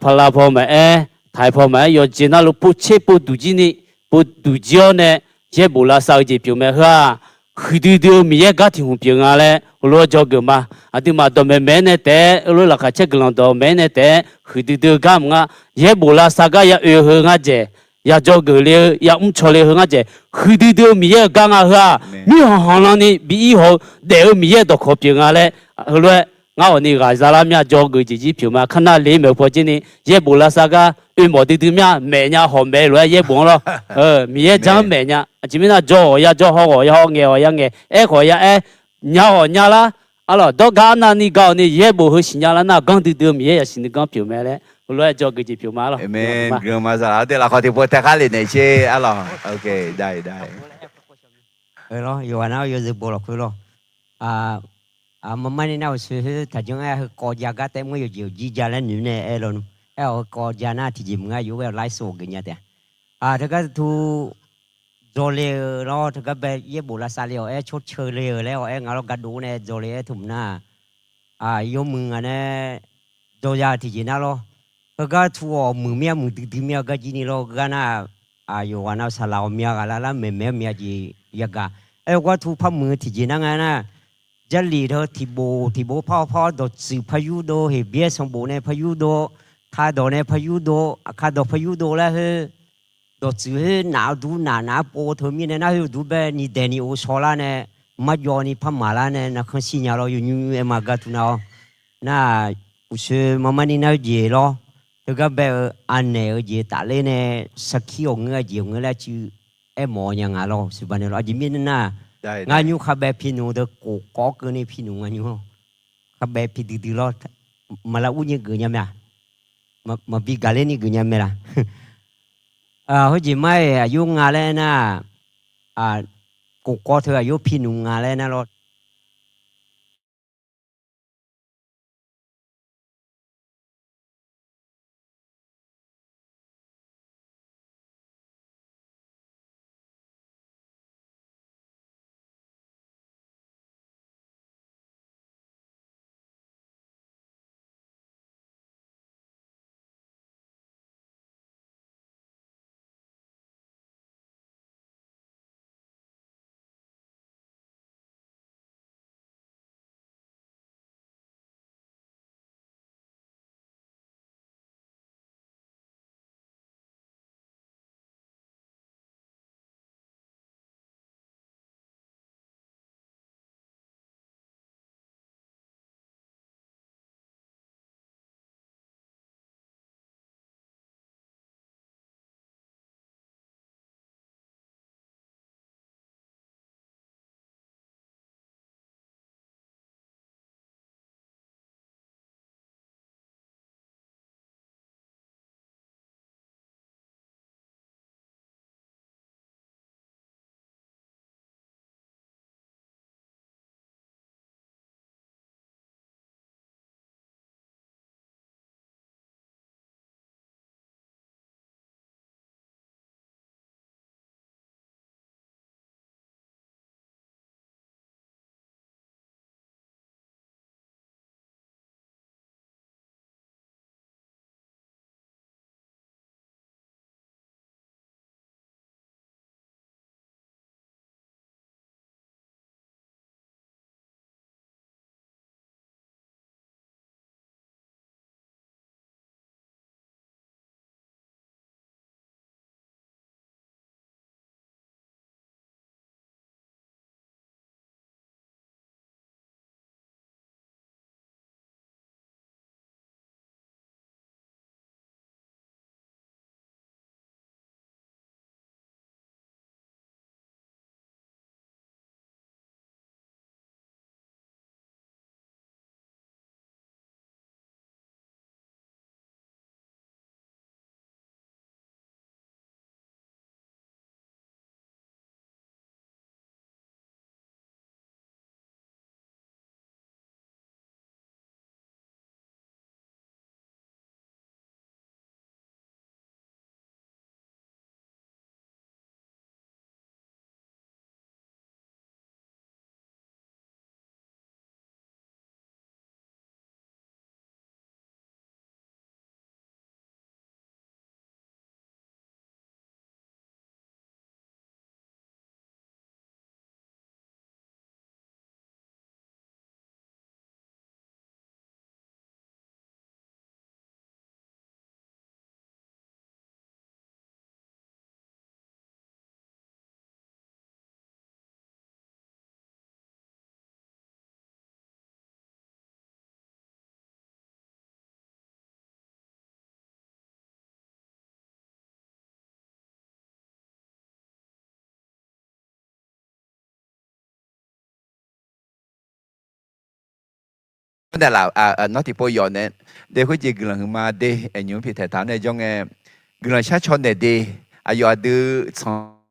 pala paw maqaer, taiq paw maqaer, yawqjeq navluf povtser povduq jir ni, povduq jir-awr nae yaerbof lavsav-eu jeq pyeuf mae. Heu-aq, huiqdui dui-eu Miqyaer gar tiq hmq pyeuf nga laer heulof-aer dzawgeuf ma. Aqduimaf dawqmaeq maeq-aer nae taef-aer, heulof laqkhaq caer guiqlanq dawqmaeq-aer nae taef-aer huiqdui dui-eu gar maqnga. Yaerbof lavsav gar ya oe-eu heu ngar dzaeq, ya dzawgeuf le-eu, ya mrcaw le-eu heu ngar dzaeq, huiqdui dui-eu Miqyaer-euq gar nga. Heu-aq, mirkhanq khanqlan ni bi ir haw-eu daef-eu Miqyaer-euq dawqkawq pyeuf nga laer heulof-aer ngar khawfni ghaq zalar mya. Dzawgeuf jeq jir pyeuf ma. Kar nar le maeq paw jir ni yaerbof lavsav gar oe mawf duidui mya. Maeq nya hawq maeq lof-aer yaerbof-anr lawr. Miqyaer jan-anr maeq nya. Aqjeq mirnae dzawr-awq ya dzawr, haw-awq ya haw, ngaeq-awq ya ngaeq, aer khawf ya aer, nya-awq nya lar. Arlawq, dawrgar arnavni ga-awq ni yaerbof heu siqnya lar nar, ganr duidui-eu Miqyaer yasiq nuiganr pyeuf mae laer heulof-aer dzawgeuf jeq pyeuf ma lawr. Maqzaq laf-awr deuq lafkhawq tiqpov tae khar le naeq sher arlawq. Yawqghaq nar-awr yawzeu bo lafkhoer lawr. Maqmar ni nar-awq, soeq khoer taqjanr-aer heukawv ja gar taef mr-aer yawqjeq-awq jir ja laer noeq nae aer lawnmr. Aer-awq, heukawv ja nar tiqjeq maqngeur, yawf-aer lifeso geuf nya taef-a. Teugar tu dzawle-eu lawr, teugar bae yaerbof lavsav le-awq aer, tsawrceu le-eu laer awq aer nga lawr, gardov nae dzawle-aer teu mq nar, yawmuiq ngaq nae dzawya tiqjeq nar lawr. Heugar tu-awq muiq mya, muiqdui dui mya gar jir ni lawr. Gar nar, yawqghaq nav saqlaq-awq mya ghaq lar lar maeqmaeq-awr mya jeq yagaq. Aer-awr gar tu par muiq-eu tiqjeq nar nga nar, Jarlif teu tiqbof tiqbof par-awr par-awr dawqtsuif par yurdov, Heqbyaer sanqbof nae par yurdov, kardawq nae par yurdov, kardawq par yurdov laer khoer, dawqtsuif khoer naf-eu dur naf naf-aer pov teu mirnae nar, khoer uqduq bae ni daeq ni ov shaw lar nae, marjawv ni par maq lar nae narkhanr shir nya lawr. Yawnymr nymr aer ma gar tu nar-awr, nar, uqshoe maqmar ni nar-eu jeq lawr. Teugar bae-eu anaeq-eu jeq tafler nae, sarkir awq ngeur-a jeq awq ngeur laer cuiv aermawf nya nga lawr. Uqshoe baqnae lawr. Aqjeq mirnae nar, ngar nymr kharbae pi nmq deuq kof kawv keuvni pi nmq nga nymr lawr. Kharbae pi duidui lawr. Maqlav ur nyi geuf nya mae-a? Maqbi gaqler ni geuf nya mae laf? Heujeq mar-iq aqyawf nga laer nar, kof kawv teu aqyawf pi nmq nga laer nar lawr. Nawr tiqpov yawf nae, de khoerjeq guiqlanq huiqma de, aqnymr pyeuf taeqtaq-anr nae jawr ngae, guiqlanq shar caw naeq de, aqyawf aqdui tsanq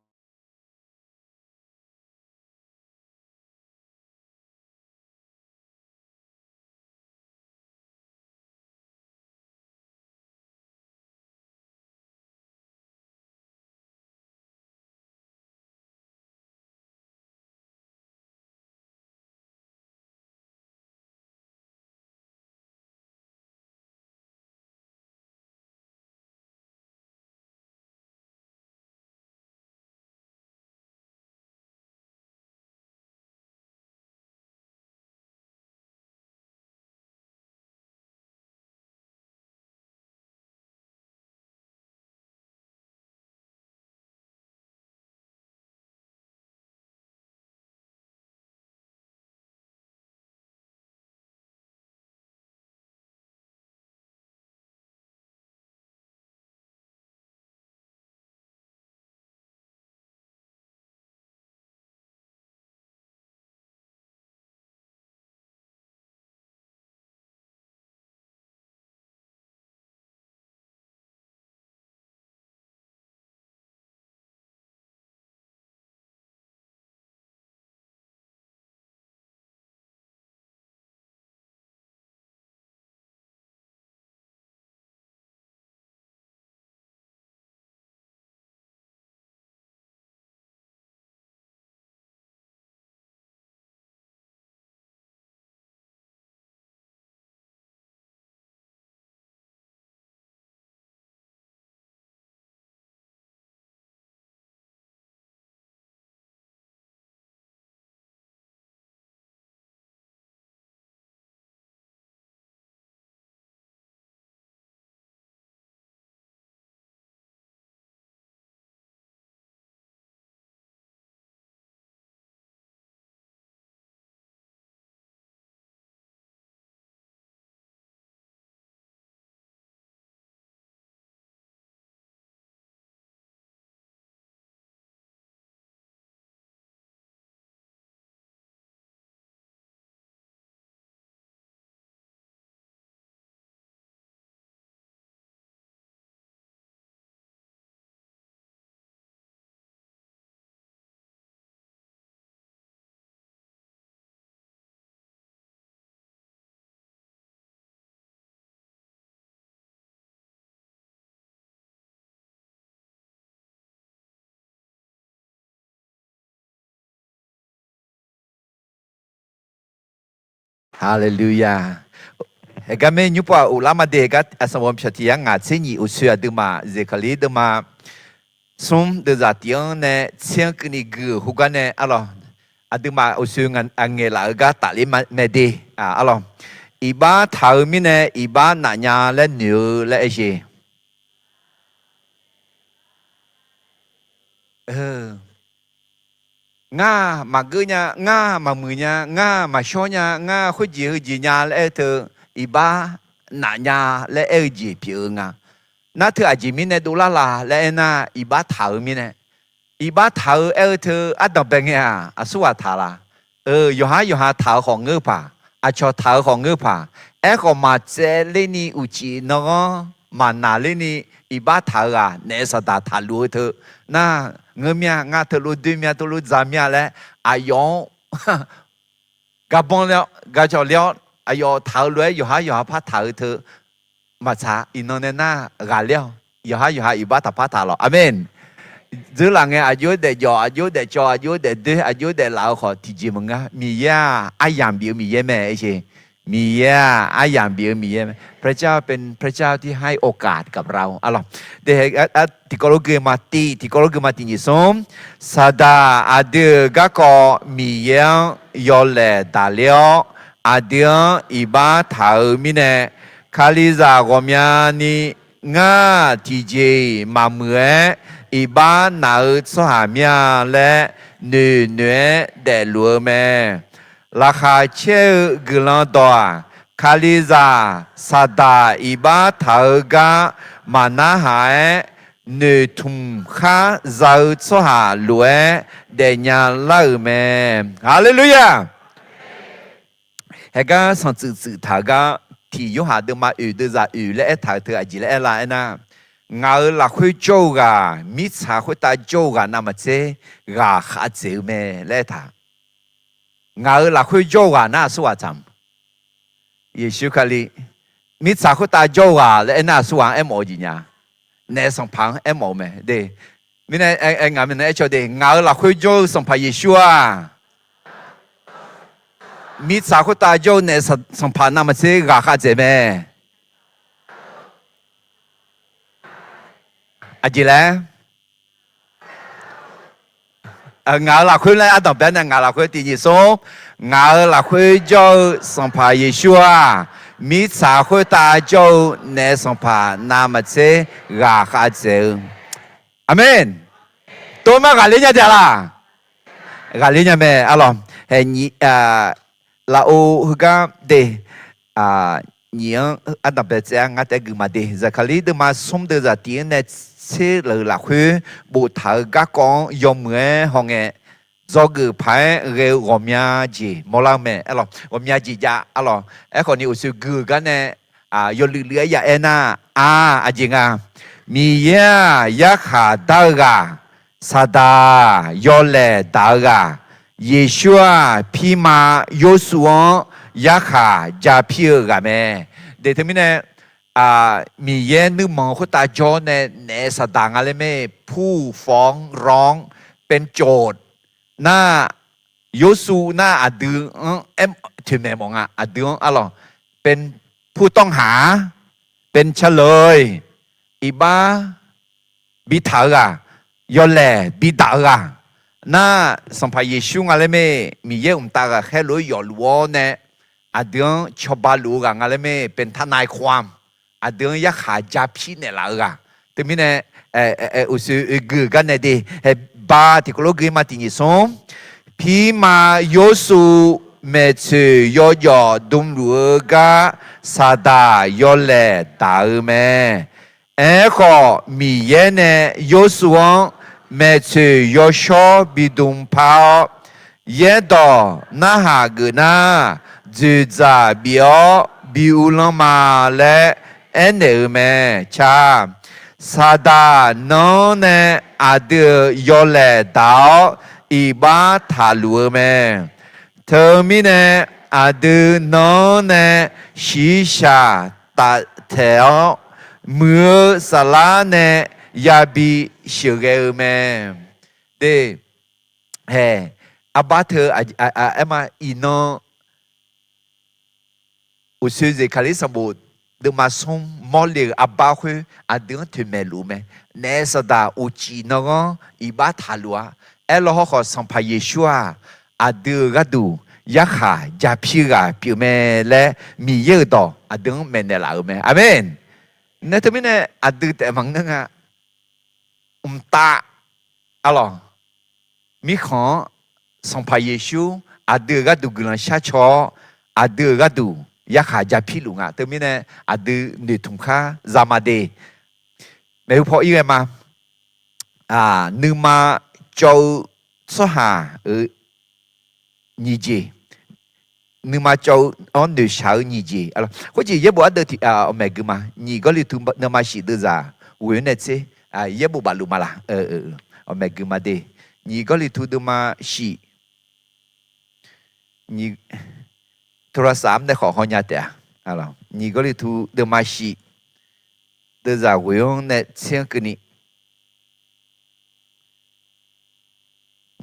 Haleluya. Haegar maer nymr pov-aq uqlar ma de. Haegar sanqbof pyaq tiq yar ngaq tser nyiq uqsoe aqduimaf Zeqkaqlir deuvma smr deuvzaq tiq-anr nae tser-anr keuvni gui-euq khoergar nae arlawq, aqduimaf uqsoe ngaeqlaf-eu gar tafler mae de. Arlawq, iqbax taq-eu mirnae iqbax nafnya laer noeq-eu laer aer jeq. Ngar maqgeur nya, ngar maqmuiq nya, ngar maqshawr nya, ngar khoerjeq heujeq nya laer aer-eu teu, iqbax nafnya laer aer-eu jeq pyeuf-eu nga. Nar teu aqjeq mirnae dovlar la laer aernar, iqbax taq-eu mirnae. Iqbax taq-eu aer-eu teu ardanq bae ngae-aq, aqsurghaq taq la? Yawqhar yawqha taq-eu khawf ngeur paq, aqcawq taq-eu khawf ngeur paq. Aerkhawf maqtsaevler ni uqcif nanghanr maqnaqler ni iqbax taq-eu ghaq naef saqdaq taqluf-eu teu nar, ngeur mir-a, ngar teulof doe mir-a, teulof dzaq mir-a laer aqyawf-anr garbanr ler-awr, gacawq ler-awr, aqyawf taq-eu lof-aer yawqhar yawqha par taq-eu teu maqtsaq. Iqnan nae nar ghaqler-awq. Yawqhar yawqha iqbax taqpar taq lawq. Aqmeq. Dzeurlaf ngae aqjox-aer daefjawf, aqjox-aer daefcawv, aqjox-aer daefdoer, aqjox-aer daeflaf-eu khawf tiqjeq maqngeur. Miqyaer-aq aryamq bif-eu Miqyaer mae. Miqyaer-aq aryamq bif-eu Miqyaer mae. พระเจ้าเป็นพระเจ้าที่ให้โอกาสกับเรา arlawq. Tiqkawv lof gui ma tiq, tiqkawv lof gui ma tiq nyiq smr. Saqdaq aqdui-euq garkawv Miqyaer-anr yawlaeq daqler-awr, aqdui-anr iqbax taq-eu mirnae, Kalizaq ghawqmyani ngar tiqjeq-iq maqmuiq-aer iqbax naf-eu tsawrhaq mir-a laer noeq noeq-aer daefluf-eu mae. Laqkhaq caer-eu guiqlanq dawq-aq, Kalizaq saqdaq iqbax taq-eu gar maqnarhaq-aer, noeqtmq khar za-eu tsawrhaq lof-aer daefnya lar-euq mae. Haleluya! Haegar sanqtsuif tsuif taq-eu gar, tiq Yorhaq deuvma oeq deuvzaq oeq laer aertaq-euq teu aqjeq laer aer la aernar, ngaq-euq lafkhoer jawr-eu ghaq, mirtsaq khoertav jawr-eu ghaq navmaqtser ghaqkhav dzaeq-eu mae laer aertaq. Ngaq-euq lafkhoer jawr-eu ghaq nar aqsurghaq tsaq-a. Yeqsur Kali. Mirtsaq khoertav jawr-eu ghaq laer aernar aqsurghaq-anr aermawf-eu jeq nya. Naef sanqpaq-anr aermawf-eu mae de. Mirnae aer, ngaq mirnae aer caw de, ngaq-euq lafkhoer jawr-eu Sanqpaq Yeqsur-aq, mirtsaq khoertav jawr-eu naef sanqpaq navmaqtser ghaqkhav dzaeq mae. Aqjeq laer ngaq-euq lafkhoer laer ardanqbae nae ngaq lafkhoer tiq nyiq smr, ngaq-euq lafkhoer jawr-eu Sanqpaq Yeqsur-aq, mirtsaq khoertav jawr-eu naef sanqpaq navmaqtser ghaqkhav dzaeq-eu. Aqmeq. Tov mar ghaqler nya taef laq? Ghaqler nya mae arlawq. Hae nyiq, lafov heugar de, nyiq-anr ardanqbae tsaev-a ngar taef gui ma de. Zaqkaqlir deuvma smr deuvzaq tiq-anr nae tser-euq lafkhoer boftaq-eu garkawv-anr yawmuiq-aer hawngae, dzawgeuf paq-aer ghae-eu ghawqmya jeq mawrlar-eu mae arlawq. Ghawqmya jeq jav arlawq. Aerkhawf ni uqshoe gui-euq gar nae yawluiv luiv-aer ya aernar, a, aqjeq nga. Miqyaer-aq yarkhaq dar-eu ghaq, Saqdaq yawlaeq daq-eu ghaq, Yeqsur-aq pirma Yorsuv-anr yarkhaq japir-eu ghaq mae. De teumirnae, Miqyaer nuirmanq khoertav jawr nae naef Saqdaq nga laer mae. ผู้ฟ้องร้อง เป็นโจทก์ nar, Yorsuv nar aqdui-anr aer toeqmaeq mawf nga. Aqdui-anr arlawq, เป็นผู้ต้องหา เป็นจำเลย iqbax bitaq-eu ghaq, yawlaeq bidaq-eu ghaq nar, Sanqpaq Yeqsur nga laer mae. Miqyaer mqtav ghaqkhaer lof-aer yawfluf-awr nae aqdui-anr cawba luf-eu ghaq nga laer mae. เป็นทนายความ aqdui-anr yarkhaq japir naeqlaf-eu ghaq. Teumirnae uqshoe oegui-euq gar nae de, hae ba tiqkawv lof gui ma tiq nyiq smr. Pirma Yorsuv maeqtsoeq yawjawf dmluf-eu gar Saqdaq yawlaeq daq-eu mae. Aerkhawf, Miqyaer nae Yorsuv-anr maeqtsoeq yawshawr bidm par-awr, Yaerdawq narhaq geuf nar, dzoeqdzaq bif-awr bi uvlanr ma laer aernaeq-eu mae. Ca, Saqdaq nanr nae aqdui-euq yawlaeq daq-awr iqbax taqluf-eu mae. Teumirnae aqdui nanr nae shiqshaq taftaeq-awr, muiq-eu saflar nae yabi sheuqghae-eu mae. De, hae, arbar teu, aerma iqnan uqshoe Zeqkaqlir sanqbof deuvma smr mawrle-euq arbar khoer aqdui-anr toeqmaeq luf-eu mae. Naef Saqdaq uqcif nanghanr iqbax taqluf-a. Aerlaw hawrkhawf, Sanqpaq Yeqsur-aq, aqdui-euq gharduq yarkhaq japir ghaq pyeuf mae laer Miqyaer-euq dawq aqdui-anr maeqnaeq laf-euq mae. Aqmeq. Nae teumirnae aqdui taef maqngeur nga. Mqtav, arlawq, mirkhanq-anr Sanqpaq Yeqsur aqdui-euq gharduq guiqlanq sharcaw-awr, aqdui-euq gharduq yarkhaq japir luf nga. Teumirnae aqdui noeqtmq khar za ma de. Maeqhu paw ir ghae ma. Nuima cawv-eu tsawrhaq-euq nyiq jeq, nuima cawv-eu-anr noeqshaq-eu nyiq jeq. Khoerjeq yaerbof ardeuv tiq, maeq gui ma. Nyiq Gawrliqtu deuvma shif deuvzaq ghoeq-anr nae tser, yaerbof baf luf ma laq? Maeq gui ma de. Nyiq Gawrliqtu deuvma shif, โทรศัพท์-anr nae khawf hawnya taef-a. Nyiq Gawrliqtu deuvma shif deuvzaq ghoeq-anr nae tser-anr keuvni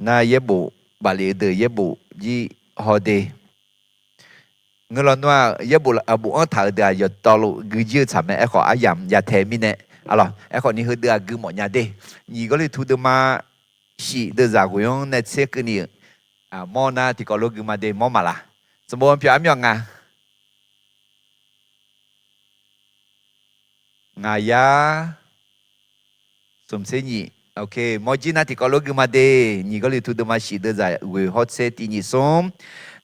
nar, yaerbof baf lef-eu deuq yaerbof jir haw de. Ngeur lawnmr-aq, yaerbof bofanr taq-euq deuq-aq, yawqtawvluf guijir-eu tsaq mae. Aerkhawf, aryamq yatae mirnae, arlawq, aerkhawf ni heudeuq-aq gui mawf nya de. Nyiq Gawrliqtu deuvma shif deuvzaq ghoeq-anr nae tser keuvni-euq, mawr nar tiqkawv lof gui ma de. Mawr maqlaq? Sanqbof-anr pyawq armyawf nga. Ngaq yar smq tser nyiq. Mawrjir nar tiqkawv lof gui ma de. Nyiq Gawrliqtu deuvma shif deuvzaq ghoeq hawr tser tiq nyiq smr.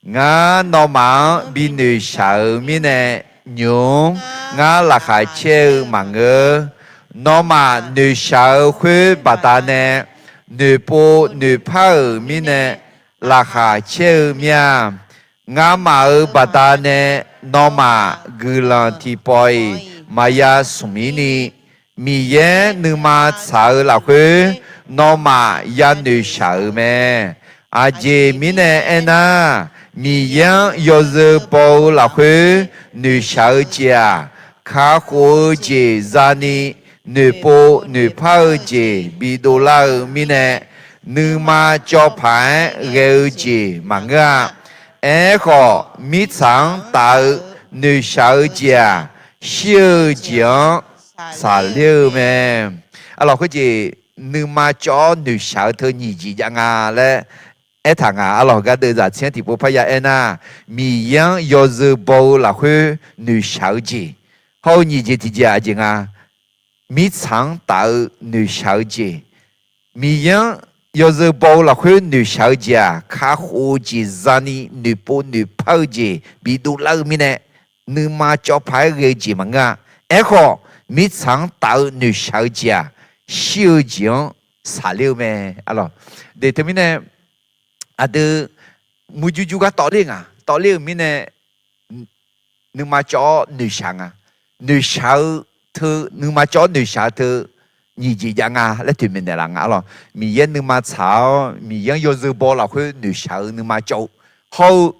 Ngar nawmaf-anr binoeqshaq-eu mirnae, nymq-mr ngar laqkhaq caer-eu maqngeur. Nawmaf noeqshaq-eu khoer baqdanae noeqpov noeqpar-euq mirnae laqkhaq caer-eu mir-a. Ngamaf-euq baqda'nae nawmaf guiqlanq tiqpawf-iq maqya smq-ir ni, Miqyaer nuima tsaq-eu lafkhoer nawmaf yanoeq shaq-euq mae. Aqjeq mirnae aernar, Miqyaer-anr yawzeu baw-eu lafkhoer noeqshaq-eu jeq-aq, kakhof-eu jeq za'ni noeqpov noeqpar-eu jeq bidov lar-eu mirnae, nuima cawv paq-aer ghae-eu jeq maqngeur-a. Aerkhawf, mirtsaq-anr taf-eu noeqshaq-eu jeq-aq, shir-eu jeq-anr saqler-eu mae. Arlawq, khoerjeq nuima cawv-awr noeqshaq-eu teu nyiq jeq jav nga laer aertaq nga. Arlawq, gardeuv zaq tser-anr tiqpov parya aernar, Miqyaer-anr yawzeu baw-eu lafkhoer noeqshaq-eu jeq, hawr-eu nyiq jeq tiqjeq aqjeq nga. Mirtsaq-anr taf-eu noeqshaq-eu jeq, Miqyaer-anr yawzeu baw-eu lafkhoer noeqshaq-eu jeq-aq, kakhof-eu jeq za'ni noeqpov noeqpar-eu jeq bidov lar-eu mirnae, nuima cawv paq-aer ghae-eu jeq maqngeur-a. Aerkhawf, mirtsaq-anr taf-eu noeqshaq-eu jeq-aq, shir-eu jeq-anr saqler-eu mae. Arlawq, de teumirnae aqdui murjur jur gar tawvler nga. Tawvler-euq mirnae nuima cawv-awr noeqshaq nga. Noeqshaq-eu teu, nuima cawv-awr noeqshaq-eu teu nyiq jeq jav nga laer toeqmaeq naeqlaf nga. Arlawq, Miqyaer nuima tsaq-awr Miqyaer-anr yawzeu baw lafkhoer noeqshaq-eu nuima cawv-eu hawr-eu,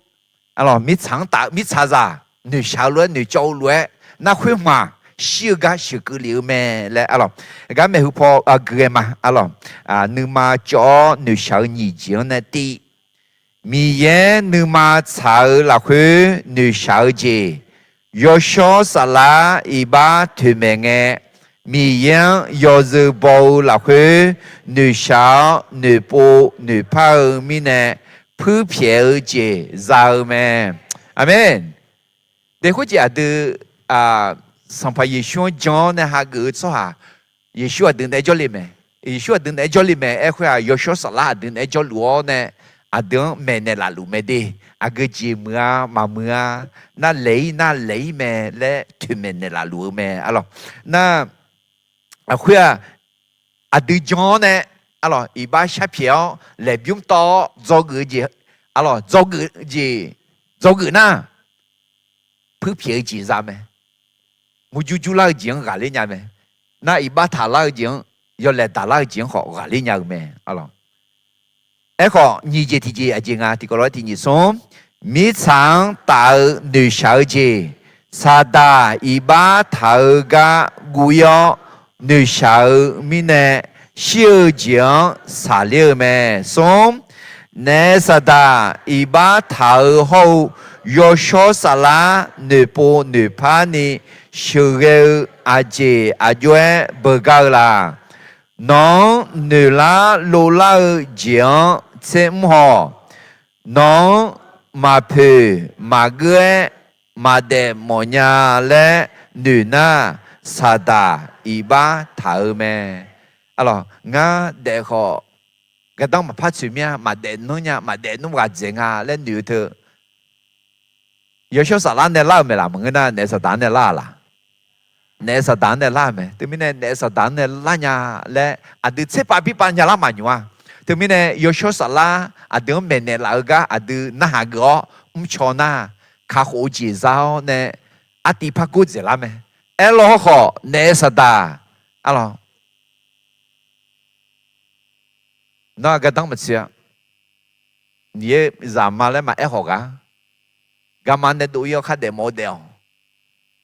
arlawq, mirtsaq-anr taf-eu mirtsaqzaq noeqshaq-eu lof-aer noeqcawv-eu lof-aer nar khoerhmq-aq, shir-eu gar sheuqkeuv lef-eu mae laer, arlawq, gar maeqhu paw gui ghae ma. Arlawq, nuima cawv-awr noeqshaq-eu nyiq jeq-anr nae tiv Miqyaer nuima tsaq-eu lafkhoer noeqshaq-eu jeq, yawshawr saflar iqbax toeqmaeq ngae, Miqyaer-anr yawzeu baw-eu lafkhoer noeqshaq-awr noeqpov noeqpar-eu mirnae, puirpyaeq-eu jeq za-eu mae. Aqmeq. De khoerjeq aqdui, Sanqpaq Yeqsur-anr jan-awr nae hageuf-eu tsawrhaq, Yeqsur aqdui naeq-aer jawrle mae. Yeqsur aqdui naeq-aer jawrle mae. Aerkhoer-aq, yawshawr saflar aqdui naeq-aer jawrluf-awr nae, aqdui-anr maeqnaeq lafluf mae de. Aqgeu jeq muiq-a maqmuiq-a, nar laeq-ir nar laeq-ir mae laer toeqmaeq naeqlaf luf-eu mae. Arlawq, nar, aqkhoer-aq, aqdui jan-awr nae, arlawq, iqbax sharpyaeq-awr laeqbymr tawv-awr dzawgeuf-eu jeq, arlawq, dzawgeuf jeq, dzawgeuf nar, puirpyaeq-eu jeq za mae. Murjur jurlar-eu jeq-anr ghaqler nya mae. Nar iqbax taqlar-eu jeq-anr, yawlaeq daqlar-eu jeq-anr khawf ghaqler nya-eu mae. Arlawq, aerkhawf nyiq jeq tiqjeq aqjeq nga tiqkawv lof-aer tiqnyiq smr, mirtsaq-anr taf-eu noeqshaq-eu jeq, saqdaq iqbax taq-eu gar guv-ir-awr noeqshaq-eu mirnae, shir-eu jeq-anr saqler-eu mae. Smr, naef saqdaq iqbax taq-eu hawr-eu yawshawr saflar noeqpov noeqpar ni sheuqghae-eu aqjeq aqjox-aer beugar-eu la? Nawq-anr noeqlar lovlar-eu jeq-anr tser mr haw. Nawq-anr maqpoeq maqgeur-aer maqdaef mawfnya laer noeq nar, saqdaq iqbax taq-eu mae. Arlawq, ngar daef khawf gardanr maqpar tsoeq mir-a, maqdaef nanr nya, maqdaef nmr ghaq dzaeq nga laer noeq-eu teu, yawshawr saflar nae lar-euq mae laq? Maqngeur nar, naef saqdaq-anr nae lar-a laq? Naef saqdaq-anr nae lar-euq mae. Teumirnae naef saqdaq-anr nae lar nya laer aqdui tserpav birpav nyalar maqnymq-a. Teumirnae yawshawr saflar aqdui-anr maeqnaeq laf-eu gar aqdui narhaq geuf-awr mrcaw nar, kakhof-eu jeq za-awr nae artiv par gordzaeq lar mae. Aerlawr hawkhawf naef saqdaq, arlawq, nawr-aq gardanr maqtsoeq-a. Miqyaer zaqma laer maqaer khawf ghaq, garma nae dov-ir-awr khardaef mawf-eu daef-awq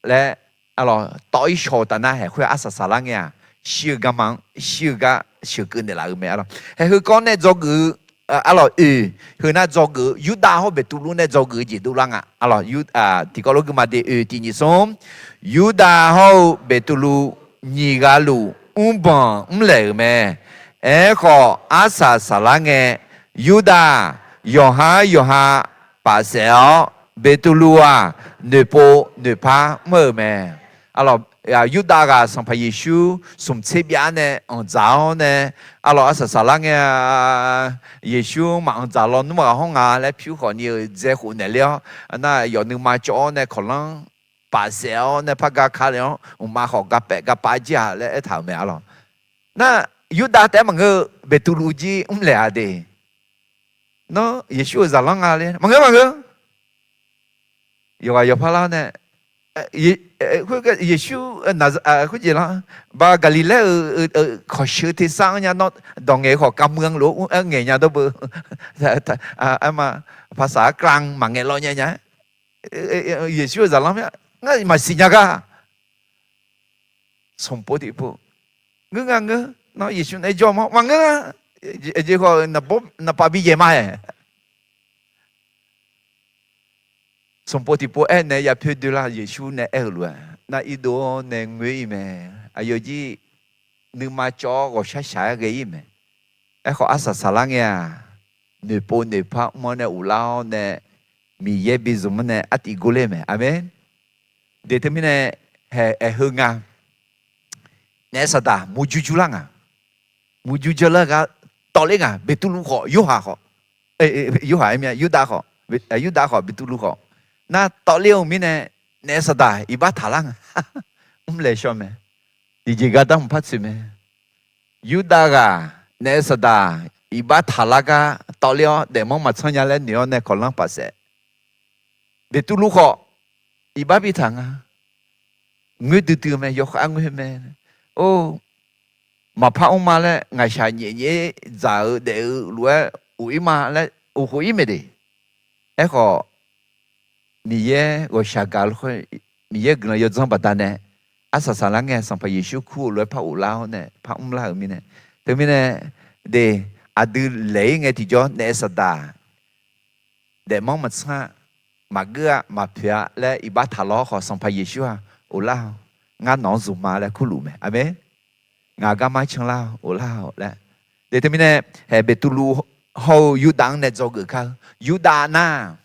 laer, arlawq, tawv-ir shaw-eu taf nar, haeq khoer arsaq saqlar ngae-aq, shir-eu garma-anr shir-eu gar sheuqkeuv naeqlaf-eu mae. Arlawq, haeq heukawv nae dzawgeuf-eu, arlawq, oeq, heu nar dzawgeuf-eu, Yurdav hawr-eu Beqtuvluv nae dzawgeuf-eu jeq dovlar nga. Arlawq, tiqkawv lof gui ma de, oeq tiqnyiq smr, Yurdav hawr-eu Beqtuvluv nyiq ghaq luf mrbanq mrlaeq-euq mae. Aerkhawf, arsaq saqlar ngae, Yurdav yawqhar yawqha pafsaef-awr, Beqtuvluv-aq noeqpov noeqpar mr-euq mae. Arlawq, Yurdav ghaq Sanqpaq Yeqsur smq tser byav nae anqdzaq-awr nae, arlawq, arsaq saqlar ngae, Yeqsur maq anqdzaq lawnmr ghaq hawr nga laer pyur khawf ni-euq dzae khof naeqler-awr, nar yawf nuima cawv-awr nae kawqlanr pafsaef-awr nae par gar kale-awr, mqmaq khawf gar paef gar pav jir-a laer aertaq-euq mae. Arlawq, nar Yurdav taef-aer maqngeur-eu, Beqtuvluv jir mrlaeq-a de. Nawr Yeqsur-euq zaqlanr nga le, maqngeur maqngeur. yawqghaq yawqpar lar-awr nae, khoer Yeqsur, khoerjeq lar, ba Gaqliqlaer-euq kawqsheu tersar-anr nya nawr dawq ngaeq-eu khawf kamq-anr lof-aer ngaeq nya dawr beu. Aerma, paqsaq-ar klan maqngaeq lawr nya nya. Yeqsur-euq zaqlanr mir-a, ngar maqsiq nya gar. Sanqbof tiqpov, ngeur nga ngeur, nawr Yeqsur naeq-aer jawr ma maqngeur-a. Aqjeq khawf naqpav bi yaeq ma-aeq. Sanqbof tiqpov aernaeq-aer yapoer doe lar Yeqsur nae aer-euq lof-aer, nar irdov-awr nae ngoer-ir mae. Aqyawf jir nuima cawv-awr ghawqshaq shaq-aer ghae-ir mae. Aerkhawf arsaq saqlar ngae-aq, noeqpov noeqpar mr-awr nae uvlar-awr nae, Miqyaer bizmq-anr nae artiv gorler mae. Aqmeq. Deq teumirnae, aeq heu nga, naef saqdaq murjur jurlar nga. Murjur jurlar gar tawvler nga. Beqtuvluv khawf, Yorhaq khawf, Yorhaq aer mir-a, Yurdav khawf, Yurdav khawf, Beqtuvluv khawf, nar tawvler-eu mirnae, naef saqdaq iqbax taqlar nga. Mrlaeq shaw mae. Tiqjeq gardanr mq par tsoeq mae. Yurdav ghaq naef saqdaq iqbax taqlar gar tawvler-awr daefmanr maqtsanr nya laer noeq-awr nae kawqlanr paf saef. Beqtuvluv khawf, iqbax bitaq nga. Ngoer duidui-eu mae, yawkhav ngoer mae. Or, maqpar mr ma laer ngaqshaq nyaef nyaef-aer dzaq-eu daef-eu lof-aer uq-ir ma laer uqkhof-ir mae de. Aerkhawf, Miqyaer ghawqshaq gaq lafkhoer, Miqyaer guiqlanq yawdzanr baqdanae, arsaq saqlar ngae Sanqpaq Yeqsur kur-eu lof-aer par uvlar-awr nae par mrlar-euq mirnae, teumirnae, de, aqdui laeq-ir ngae tiqjawr naef saqdaq daefmanr maqtsanr-a, maqgeur-a, maqpoeq-a laer iqbax taqlawr khawf, Sanqpaq Yeqsur-aq, uvlar-awq, ngar nawq-anr zmq ma laer kurluf mae. Aqmeq. Ngaq garma canlar-awq, uvlar-awq laer. De teumirnae, haeq Beqtuvluv hawr-eu Yurdav-anr nae dzawgeuf kar-eu. Yurdav nar,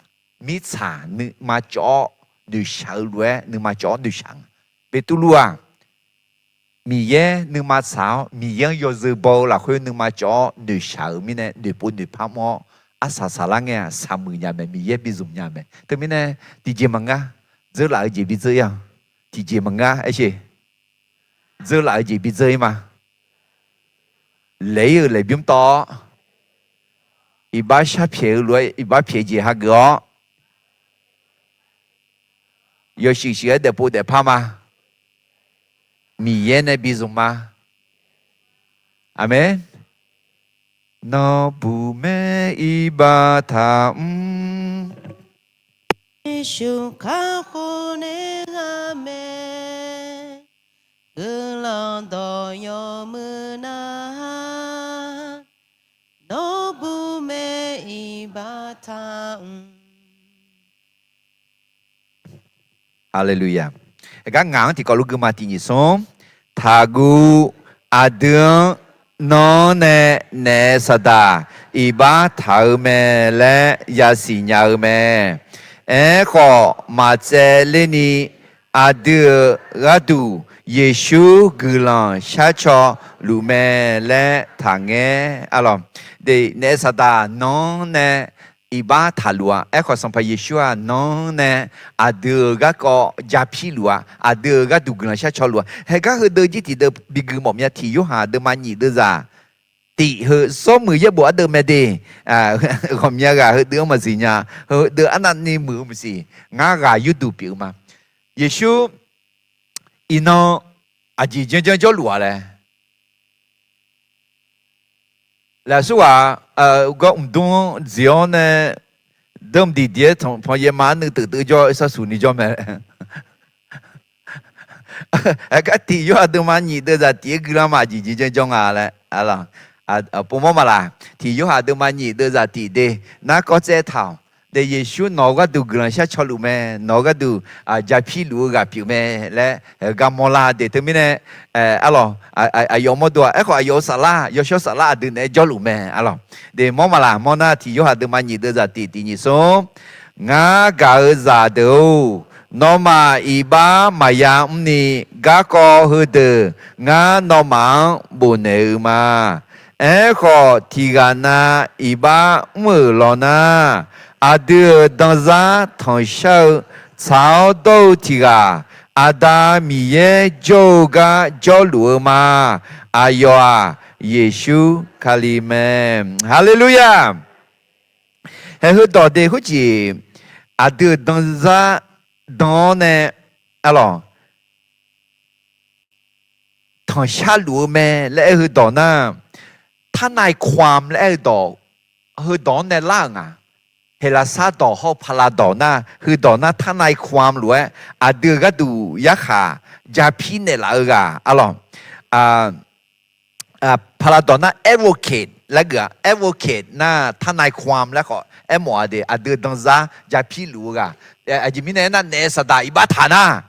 mirtsaq nuima cawv-awr noeqshaq-eu lof-aer nuima cawv-awr noeqshaq nga. Beqtuvluv-aq, Miqyaer nuima tsaq-awr Miqyaer-anr yawzeu baw-eu lafkhoer nuima cawv-awr noeqshaq-euq mirnae, noeqpov noeqpar mr-awr arsaq saqlar ngae-aq, saqmuiq nya mae, Miqyaer bizmq nya mae. Teumirnae, tiqjeq maqngar, dzeurlaf-eu jeq bidzeur-ir-awq. Tiqjeq maqngar aer sher. Dzeurlaf-eu jeq bidzeur-ir ma. Laeq-ir-euq laeqbymr tawv-awr, iqbax sharpyaeq-eu lof-aer iqbax pyaeq jeq hageuf-awr, yawshuif shuif-aer daefpov daefpar ma. Miqyaer nae bizmq ma. Aqmeq. Nawqbuq mae iqbax taqmr. Yeqsur kakhof nae gha mae, guiqlanq dawq yawmuiq nar, nawqbuq mae iqbax taqmr. Haleluya. Aergar ngaq-anr tiqkawv luf gui ma. Tiq nyiq smr. Taqguv. Aqdui-anr nawr nae naef saqdaq iqbax taq-eu mae laer yasiq nya-eu mae. Aerkhawf, maqtsaevler ni aqdui-euq gharduq Yeqsur guiqlanq sharcaw luf mae laer taqngaer. Arlawq, de, naef saqdaq nawr nae iqbax taqluf-a. Aerkhawf, Sanqpaq Yeqsur-aq, nawr nae aqdui-euq garkawv japir luf-a. Aqdui-euq gharduq guiqlanq sharcaw luf-a. Haegar heudeuv jir tiqdeuv bi gui mawf mya. Tiq Yorhaq deuvma nyiq deuvzaq tif heu, zawrmuiq yaerbof ardeuv mae de. Ghawqmya ghaq heudeuv-anr maqsiq nya. Heudeuv arnavni muiq-eu maqsiq. Ngar ghaq yurduq pyeuf-eu ma. Yeqsur iqnan aqjeq janrjanr jawrluf-a laer. Lafsur ghaq gar mqdmr-anr dziq-awr nae, deuq mqdiq diq-aer tanqpanq yaerma nuiv teuf teuf jawr-eu sarsuq ni jawr mae. Aergar Tiq Yorhaq deuvma nyiq deuvzaq tif-aer guilar ma. Aqjeq janrjanr jawr nga laer. Povmawr maqlaq? Tiq Yorhaq deuvma nyiq deuvzaq tif de, narkawv tsaev taq-awq. De, Yeqsur nawq-eu gharduq guiqlanq sharcaw luf mae. Nawq-eu gharduq japir luf-eu ghaq pyeuf mae laer heugar mawrlar de. Teumirnae, arlawq, aqyawf mawrdo-aq, aerkhawf aqyawf-euq saflar, yawshawr saflar aqdui naeq-aer jawrluf mae. Arlawq, de, mawr maqlaq? Mawrnar, Tiq Yorhaq deuvma nyiq deuvzaq tif, tiq nyiq smr. Ngar gaq-eu zaqdeuq-or, nawmaf iqbax maqya mrni, garkawv heudeuq ngar nawmaf-anr bofnaeq-eu ma. Aerkhawf, tiq ghaq na iqbax mr-euq lawnar, aqdui-euq danzar tanqshar-eu tsaq-awr dawr-eu tiq ghaq, Aqda Miqyaer jawr-eu gar jawrluf-eu ma. Aqyawf-aq, Yeqsur Kali mae. Haleluya! Haeq heu dawq de khoerjeq, aqdui-euq danzar dan-awr nae, arlawq, tanqshar luf-eu mae laer aer-eu dawq nar, ทนายความ laer aer-eu dawq, heudawq-anr nae lar-euq nga. Heqlaqsar dawq hawr-eu paqlaq dawq nar, heudawq nar ทนายความ lof-aer aqdui-euq gharduq yarkhaq japir naeqlaf-eu ghaq, arlawq, paqlaq dawq nar advocate laer geuf-a. Advocate nar ทนายความ laer khawf aermawf-a de, aqdui danzar japir luf-eu ghaq. Aqjeq mirnae aernar, naef saqdaq iqbax taq nar,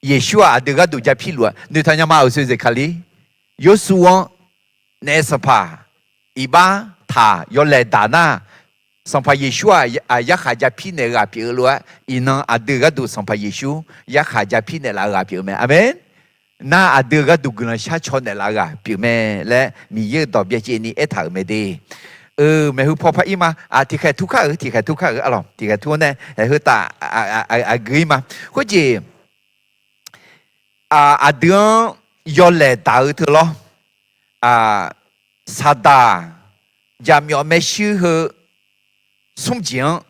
Yeqsur-aq aqdui gharduq japir luf-a. Noeqtaq nya ma, uqshoe zeqkaqli Yorsuv-anr naef sanqpaq iqbax taq yawlaeq daq nar, Sanqpaq Yeqsur-aq yarkhaq japir naeq-eu ghaq pyeuf-eu lof-aer, iqnan aqdui gharduq Sanqpaq Yeqsur yarkhaq japir naeqlaf-eu ghaq pyeuf-eu mae. Aqmeq. Nar aqdui gharduq guiqlanq shar caw naeqlaf-eu ghaq pyeuf mae laer Miqyaer-euq dawq byacaevni aertaq-euq mae de. Eu, maeqhu paw par ir ma. Tiqkhaeq tur kar-euq, tiqkhaeq tur kar-euq, arlawq, tiqkhaeq tur-awr nae haeq heu taf aqgeu ir ma. Khoerjeq aqdui-anr yawlaeq daq-eu teu lawr. Saqdaq jaqmyawf maershuir heu smr jeq-anr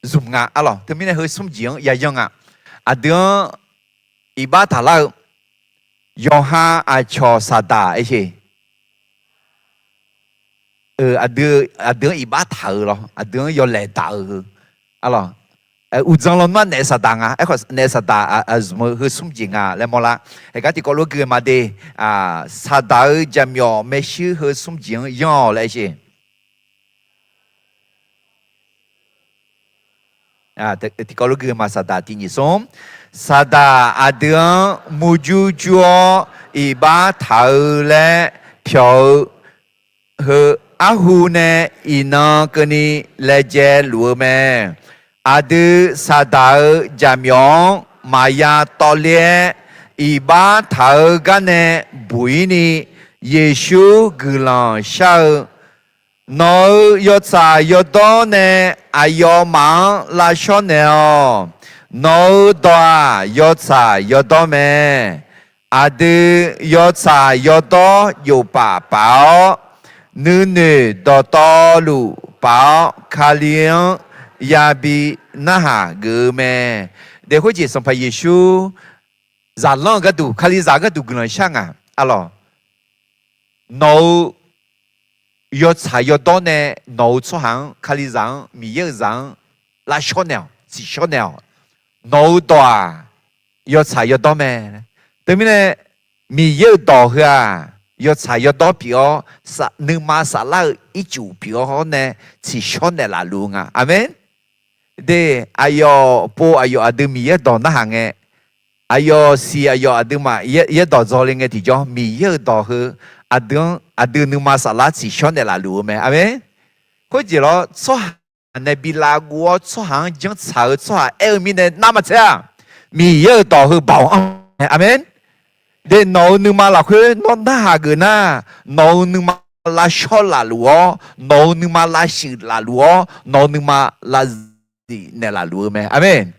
zmq nga, arlawq. Teumirnae heu smr jeq-anr yayanr nga. Aqdui-anr iqbax taqlar-eu yawqha aqcawq saqdaq aer sheq. Aqdui, aqdui-anr iqbax taq-eu lawr, aqdui-anr yawlaeq daq-eu heu, arlawq, uqdzan lawnmr-aq naef saqdaq nga. Aerkhawf naef saqdaq zmq-eu heu smr jeq nga laer mawrlar. Haeqgar tiqkawv lof gui-eu ma de. Saqdaq-eu jaqmyawf maershuir heu smr jeq-anr yanr-awq laer aer sheq. Tiqkawv lof gui-eu ma, saqdaq tiq nyiq smr. Saqdaq aqdui-anr murjur jur-awr iqbax taq-eu laer pyawq-eu heu arhu nae iqnan keuvni laejae luf-eu mae. Aqdui saqdaq-eu jaqmyawf-anr maqya tawvler-aer iqbax taq-eu garnae buq-ir ni, Yeqsur guiqlanq shar-eu Nawq-euq yawtsaq yawdawr nae aqyawfmaf-anr lavshawr naeq-awq. Nawq-euq dawq-aq, yawtsaq yawdawr mae. Aqdui yawtsaq yawdawr jofpaf paf-awr, nuinoeq dawqtawvluf paf-awr, Kali-anr yabi narhaq geuf-eu mae. Daef khoerjeq Sanqpaq Yeqsur zaqlanr-eu gharduq, Kalizaq gharduq guiqlanq shar nga, arlawq. Nawq-euq yawtsaq yawdawr nae nawq-euq tsawrhaq-anr, Kalizaq-anr, Miqyaer-euq zaq-anr lavshawr naeq-awq, tsiqshawr naeq-awq. Nawq-euq dawq-aq, yawtsaq yawdawr mae. Teumirnae Miqyaer-euq dawq heu-aq, yawtsaq yawdawr pyeuf-awr, nuima saflar-eu ircuf pyeuf-awr nae tsiqshawr naeqlaf luf-eu nga. Aqmeq. De, aqyawf pov aqyawf aqdui Miqyaer dawq narhaq ngae, aqyawf siq aqyawf aqduimaf yaerdawq dzaw le ngae tiqjawr, Miqyaer-euq dawq heu aqdui-anr aqdui nuima saflar tsiqshawr naeqlaf luf-eu mae. Aqmeq. Khoerjeq lawr, tsawrhaq nae bi lavguv-awr tsawrhaq-anr janrtsaq-eu tsawrhaq aer-eu mirnae nar maqtser-aq, Miqyaer-euq dawq heu baoq anr mae. Aqmeq. De, nawq-euq nuima lafkhoer nawr narhaq geuf nar, nawq-euq nuima lavshawr laf luf-awr, nawq-euq nuima lavshuif laf luf-awr, nawq-euq nuima lavzif naeqlaf luf-eu mae. Aqmeq.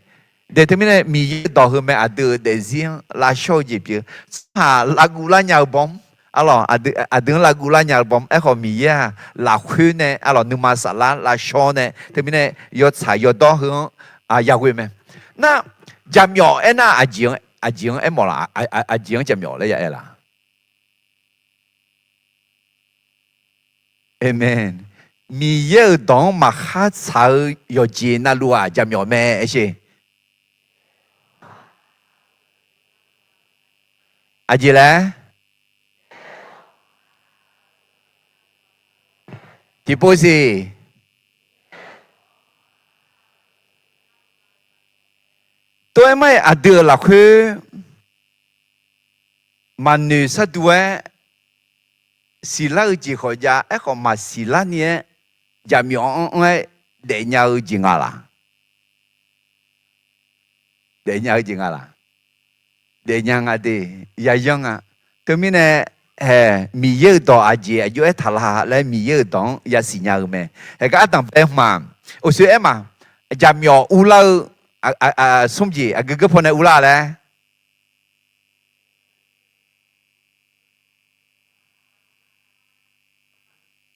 De, teumirnae Miqyaer-euq dawq heu mae, aqdui-euq daefzir-anr lavshawr-eu jeq pyeuf-eu. Tsawrhaq lavguv lar nya-eu bawm, arlawq, aqdui-anr lavguv lar nya-eu bawm. Aerkhawf Miqyaer-aq lafkhoer nae, arlawq, nuima saflar lavshawr nae, teumirnae yawtsaq yawdawr heu-anr yaghoe mae. Nar, jaqmyawf aernar aqjeq-anr, aqjeq-anr aermawf laf, aqjeq-anr jaqmyawf laer ya aer laf? Aqmeq. Miqyaer-euq dawq-anr maqkhar tsaq-eu yawqjeq navluf-aq jaqmyawf mae aer sheq. Aqjeq laer? Tiqpov siq. Tov-aer mar-aer aqdui-euq lafkhoer maqnoeq shardu-aer siqlar-eu jeq khawf jav, aerkhawf maqsiq larni-aer jaqmyawf anr-anr-aer daefnya-eu jeq nga laq? Daefnya-eu jeq nga laq? Daefnya nga de, yayanr nga. Teumirnae, hae, Miqyaer-euq dawq aqjeq aqjox-aer taq la laer Miqyaer-euq dawq-anr yasiq nya-eu mae. Haegar ardanq bae hmq-aq, uqshoe aer ma, jaqmyawf urlar-eu smr jeq aqgeu geur paw nae urlar laer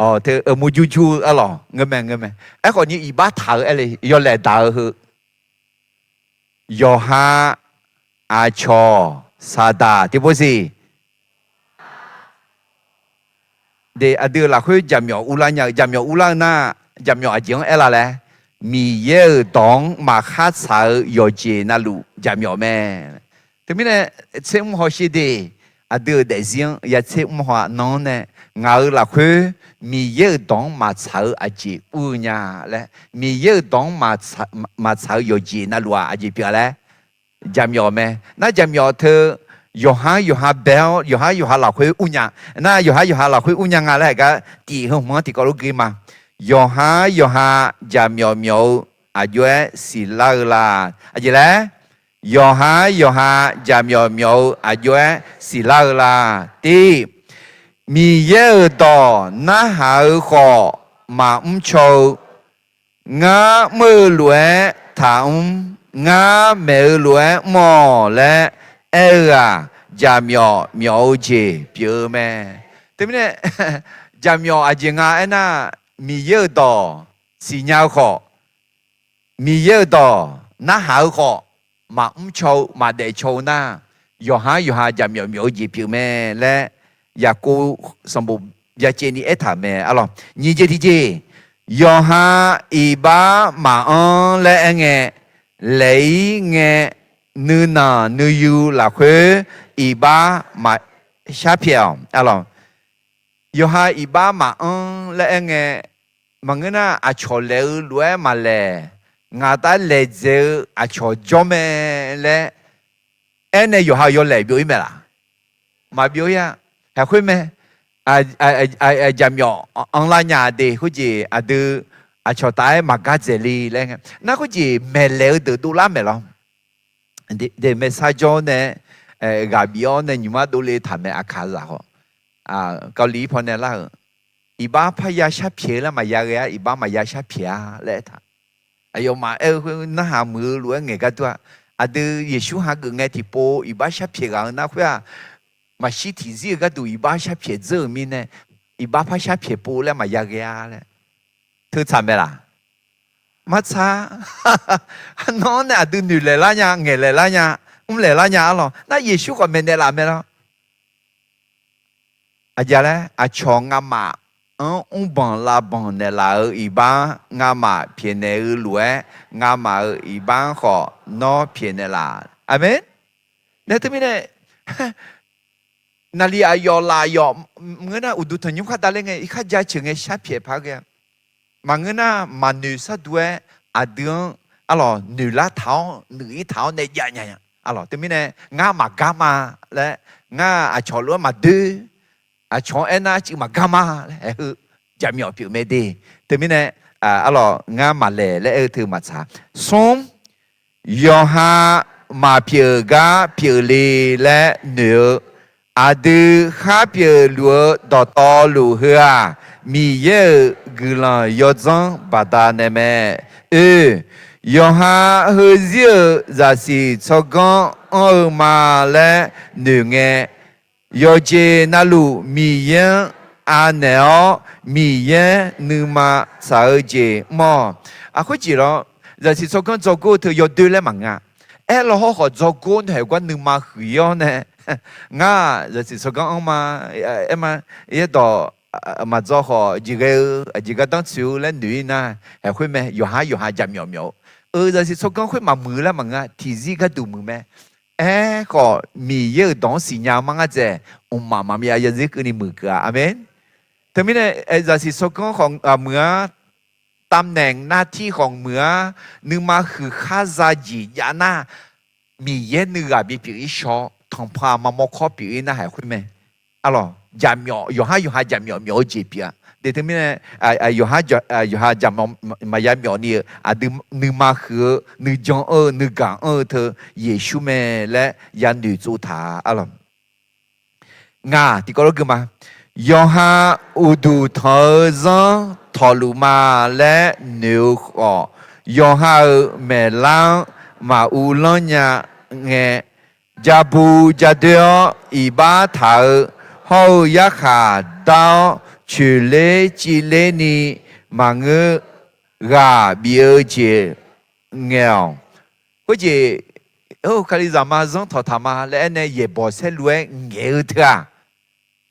Awq, teu murjur jur-eu arlawq, ngeurmae ngeurmae. Aerkhawf ni iqbax taq-eu aer le, yawlaeq daq-eu heu. yawqha aqcawq saqdaq tiqpov siq. De, aqdui-euq lafkhoer jaqmyawf urlar nya-eu, jaqmyawf urlar-eu nar, jaqmyawf aqjeq-anr aerlar laer, Miqyaer-euq dawq-anr maqkhar tsaq-eu yawqjeq navluf jaqmyawf mae. Teumirnae, tser mr hawsher de, aqdui-euq daefzir-anr ya tser mr haw-a nan-anr nae, ngaq-euq lafkhoer Miqyaer-euq dawq-anr maqtsaq-eu aqjeq ur-eu nya laer, Miqyaer-euq dawq-anr maqtsaq-eu yawqjeq navluf-aq aqjeq pyeuf-a laer, jaqmyawf mae. Nar jaqmyawf teu, yawqha-anr yawqha bae-awr yawqha-anr yawqha lafkhoer ur nya. Nar yawqha-anr yawqha lafkhoer ur nya nga laer heugar tif heu hmq-anr tiqkawv lof gui ma. Yawqha-anr yawqha jaqmyawf myawf-eu aqjox-aer siqlar-eu la? Aqjeq laer, yawqha-anr yawqha jaqmyawf myawf-eu aqjox-aer siqlar-eu la? Tiv, Miqyaer-euq dawq narhaq-eu khawf maqmr caw-eu, ngar mr-eu lof-aer taqmr, ngar maeq-eu lof-aer mr-awq laer aer-eu-aq, jaqmyawf myawf-eu jeq pyeuf-eu mae. Teumirnae, jaqmyawf aqjeq nga aernar, Miqyaer-euq dawq siqnya-eu khawf, Miqyaer-euq dawq narhaq-eu khawf, maqmr caw-eu maqdaef caw-eu nar, yawqha-anr yawqha jaqmyawf myawf-eu jeq pyeuf mae laer, Yaqkov sanqbof byacaevni aertaq-euq mae. Arlawq, nyiq jeq tiqjeq, yawqha iqbax maqanr laer aerngae, laeq-ir ngae, nuinanq nuiyu lafkhoer iqbax maqshar pyaeq-awq. Arlawq, yawqha iqbax maqanr laer aerngae, maqngeur nar aqcawq laeq-eu lof-aer maqlaeq, ngaq taef-aer laeq dzaeq-eu aqcawq jawr mae laer aernae yawqha yawlaeq byov-ir mae laq? Maqbyov-ir-a. Haeq khoer mae. Jaqmyawf anrlar nya de khoerjeq aqdui aqcawq taef-aer maqgar dzaeq le laer aer ngae, nar khoerjeq maeqlaeq-eu deuq dovlar maeq lawr. De, maeqsar jawr nae, ghaq bif-awr nae nymq-mr dovle taq mae. Aqkaqzaq khawf, Kali-ir pawnae lar-euq, iqbax parya sharpyaeq-eu laer maqya ghae-ar, iqbax maqya sharpyaeq-a laer aertaq. Aqyawfmaf aer-eu khoer narhaq muiq-eu lof-aer ngaeq gar dur-a. Aqdui Yeqsur hageuf ngae tiqpov iqbax sharpyaeq ghaq-eu nar khoer-aq, maqshir tiqzir-eu gharduq iqbax sharpyaeq dzeur-euq mirnae, iqbax par sharpyaeq pov laer maqya ghae-a laer teutsaq mae laq? Martsaq. Arnan-anr nae aqdui noeqlaeq lar nya, ngaeqlaeq lar nya, mrlaeq lar nya. Arlawq, nar Yeqsur khawf maeqnaeq laf mae lawr. Aqjeq laer, aqcawq ngamaf-anr mrbanq lavbanq naeqlaf-euq iqbax-anr ngamaf pyaeqnaeq-eu lof-aer, ngamaf-euq iqbax-anr khawf nawr pyaeqnaeq laf. Aqmeq. Nae teumirnae, naqli aqyawf laf aqyawf, maqngeur nar uqduq tanqnymr khar davler ngae, irkar jaceuq ngae sharpyaeq paq-aer ghae-a. Maqngeur nar maqnoeq sharduq-aer aqdui-anr arlawq noeqlar taq-awr nuif-ir taq-awr nae jav nya-a. Arlawq teumirnae, ngar maqgar ma laer, ngar aqcawq lof-aer maqdoer, aqcawq-anr aernar arcuiv maqgar ma laer aer-eu jaqmyawf pyeuf mae de. Teumirnae, arlawq ngar maqlaeq laer aer-eu teu maqtsaq. Smr, yawqha maqpyeuf gar pyeuf le laer noeq-eu, aqdui khar pyeuf luf-eu dawqtawvluf heu-aq, Miqyaer-euq guiqlanq yawdzanr baqdanae mae. Oe, yawqha heuzir-euq zaqsiq tsawrganr anr-eu ma laer noeq ngae, yawqjeq navluf Miqyaer-anr anaeq-awr, Miqyaer nuima tsaq-eu jeq mr-awq. Aqkhoer jeq lawr, zaqsiq tsawrganr dzawgor-eu teu yawdoer laer maqnga. Aerlaw hawr khawf dzawgor nae haeq gar nuima huiq-awr nae, ngar zaqsiq tsawrganr anr ma, aer ma, yaerdawq maqdzaw khawf jeqghae-eu aqjeq gardanr tsoeq-eu laer noeq-ir nar, haeq khoer mae, yawqha yawqha jaqmyawf myawf-eu. Eu, zaqsiq tsawrganr khoer maqmuiq-eu laer maqnga, tiqzir gharduq muiq mae. Aerkhawf Miqyaer-euq dawq-anr siqnya-eu mar ngar dzaeq, mqmaq maqmyav yarzir keuvni muiqkeuv-a. Aqmeq. Teumirnae, zaqsiq tsawrganr khawf muiq-ar, ตำแหน่ง nartir khawf muiq-ar, nuima huiq khar za jeq jav nar, Miqyaer nuighaq bipyeuf-ir shaw, tanqpanq aqma mawrkawr pyeuf-ir nar haeq khoer mae. Arlawq, jaqmyawf, yawqhar yawqha jaqmyawf myawf-eu jeq pyeuf-a. De teumirnae, yawqha, yawqha jaqmyawf maqya myawf ni-eu aqdui nuima huiq-eu, nuijan anr-eu, nuigaq anr-eu teu Yeqsur mae laer yanoeq tsov taq-a. Arlawq, ngaq tiqkawv lawr gui ma. Yawqha uqduq tanq-eu zanr tawqluf ma laer noeq-eu khawf, yawqha-euq maeqlar-anr maq uvlanr nya ngae, jabu jadoer-awr iqbax taq-eu hawr-eu yarkhaq dar-awr coeqler civler ni maqngeur ghaq bif-eu jeq ngaeq-awq. Khoerjeq Or, Kalizaq ma zanr tawqtaq ma laer aernae yaeqbawq saerlu-aer ngaeq-eu teu-aq,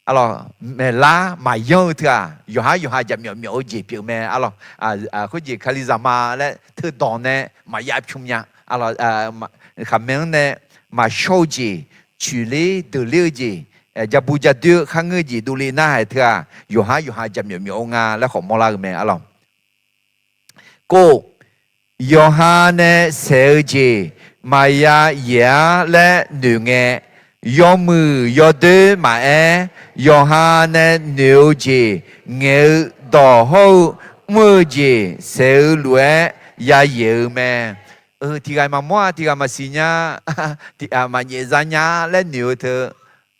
arlawq, maeqlar maqyanr-eu teu-aq, yawqhar yawqha jaqmyawf myawf-eu jeq pyeuf mae, arlawq. Khoerjeq Kalizaq ma laer teudawq nae maqya pyur nya, arlawq. Khaqmae-anr nae maqshawr-eu jeq, coeqler deuqler-eu jeq, jabu jadoer-eu kharngeur jeq dovle narhaq-aer teu-aq, yawqhar yawqha jaqmyawf myawf-eu nga laer khawf mawrlar-eu mae, arlawq. Kov, yawqha nae saeq-eu jeq maqya yaeq-ar laer noeq ngae, yawmuiq yawdoer maqaer, yawqha nae noeq-eu jeq ngaeq-eu dawq hawr-eu mr-eu jeq saeq-eu lof-aer yayaeq-eu mae. Tiq ghaq maqmawr-a, tiq ghaq maqsiq nya, maqnyaef za nya laer noeq-eu teu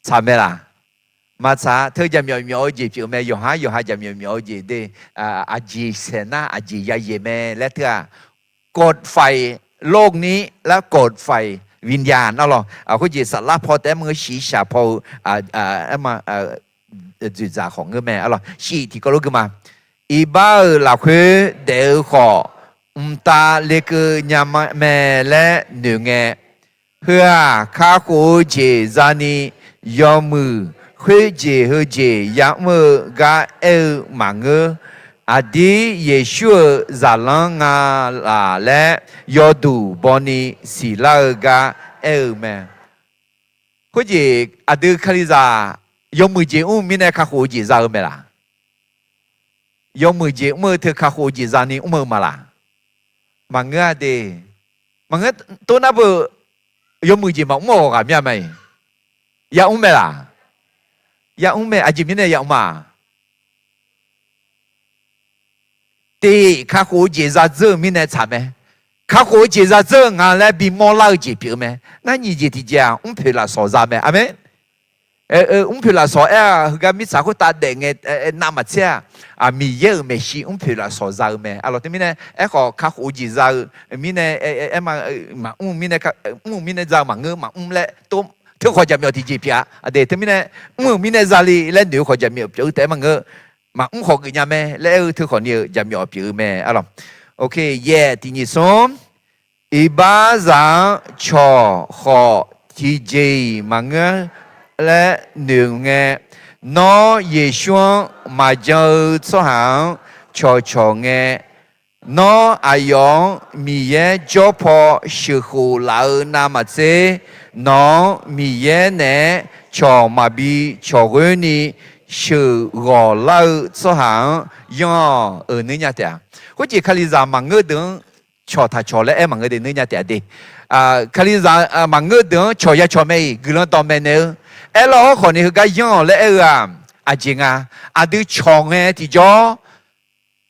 tsaq mae laq? Maqtsaq. Teu jaqmyawf myawf-eu jeq pyeuf mae, yawqhar yawqha jaqmyawf myawf-eu jeq de. Aqjeq saeq nar aqjeq yayaeq mae laer teu-aq, กฎฝ่ายโลกนี้ laer กฎฝ่ายวิญญาณ arlawq. Khoerjeq saflar paw taef-aer mr-eu shiqshaq paw-eu dzoeqdzaq khawf ngeur mae, arlawq. Shif tiqkawv lof gui ma. Iqbax-euq lafkhoer daef-eu khawf, mqtav lekeuv nya mae laer noeq ngae, heu-aq, kakhof-eu jeq zani yawmuiq khoerjeq heujeq yamr-eu gar aer-eu maqngeur. Aqdir Yeqsur-euq zaqlanr nga laf laer yawduq bawni siqlar-eu gar aer-eu mae. Khoerjeq aqdui Kalizaq yawmuiq jeq mr-eu mirnae kakhof-eu jeq za-eu mae laq? Yawmuiq jeq mr-eu teu kakhof-eu jeq zani mr-eu ma laq? Maqngeur-a de. Maqngeur. Tov nar beu yawmuiq jeq maqmr-awq ghaq mir-a ma-iq. Yamr mae laq? Yamr mae. Aqjeq mirnae yamr ma? Tiq, kakhof-eu jeq zadzeur-eu mirnae tsaq mae. Kakhof-eu jeq zadzeur-eu nga laer bimawr lar-eu jeq pyeuf-eu mae. Ngar nyiq jeq tiqjeq-aq, mrpoeq lafsawq za mae. Aqmeq. Mrpoeq lafsawq aer-aq, heugar mirtsaq khoertav daef ngae navmaqtser-aq, Miqyaer-euq maeqshi mrpoeq lafsawq za-eu mae, arlawq. Teumirnae aerkhawf, kakhof-eu jeq za-eu mirnae, aer, maqmr-eu mirnae, mr-eu mirnae za-eu maqngeur, maqmr laer tov. Teukhawq jaqmyawf tiqjeq pyeuf-a. Aqdui teumirnae mr-euq mirnae zali laer noeq-eu khawf jaqmyawf pyeuf-eu taef-aer maqngeur. Maqmr khawf geufnya mae laer aer-eu teukhawq ni-eu jaqmyawf pyeuf-eu mae, arlawq. Oke, yaeq tiq nyiq smr. Iqbaxzaq-anr cawq khawf tiqjeq-iq maqngeur laer noeq ngae, nawr Yeqsur-anr maqjan-eu tsawrhaq-anr cawqcawq ngae, nawr aqyawf-anr Miqyaer jawr paw sheuqkhof laf-eu navmaqtser, nawq-anr Miqyaer naeq-aer cawq maqbi cawqghoer ni sheuqghawq lar-eu tsawrhaq-anr yanr-awq. Euq, nuirnya taef-a. Khoerjeq Kalizaq maqngeur deuq-anr cawq taq cawq laer aer maqngeur de, nuirnya taef-a de. Kalizaq maqngeur deuq-anr cawq ya cawq mae-iq guiqlanq dawqmaeq naeq-eu, aerlawr hawrkhawf ni heugar yanr-awq laer aer-eu-aq, aqjeq nga. Aqdui cawq ngae tiqjawr,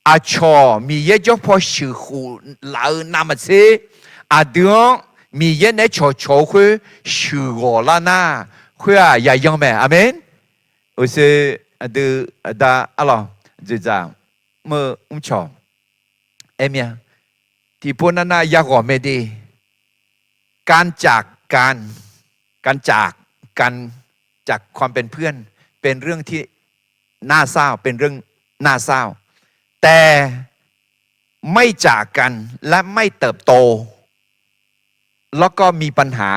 aqcawq Miqyaer jawr paw sheuqkhof laf-eu navmaqtser, aqdui-anr Miqyaer naeq-aer cawqcawq-eu khoer sheuqghawq lar nar, khoer-aq yayanr mae. Aqmeq. Uqshoe aqdui aqda arlawq dzoeqdzaq mr-eu mrcawq aer mir-a. Tiqpov navnav yaghawq mae de. การจากกัน การจากกัน จากความเป็นเพื่อน เป็นเรื่องที่น่าเศร้า เป็นเรื่องน่าเศร้า แต่ ไม่จากกัน และไม่เติบโต แล้วก็มีปัญหา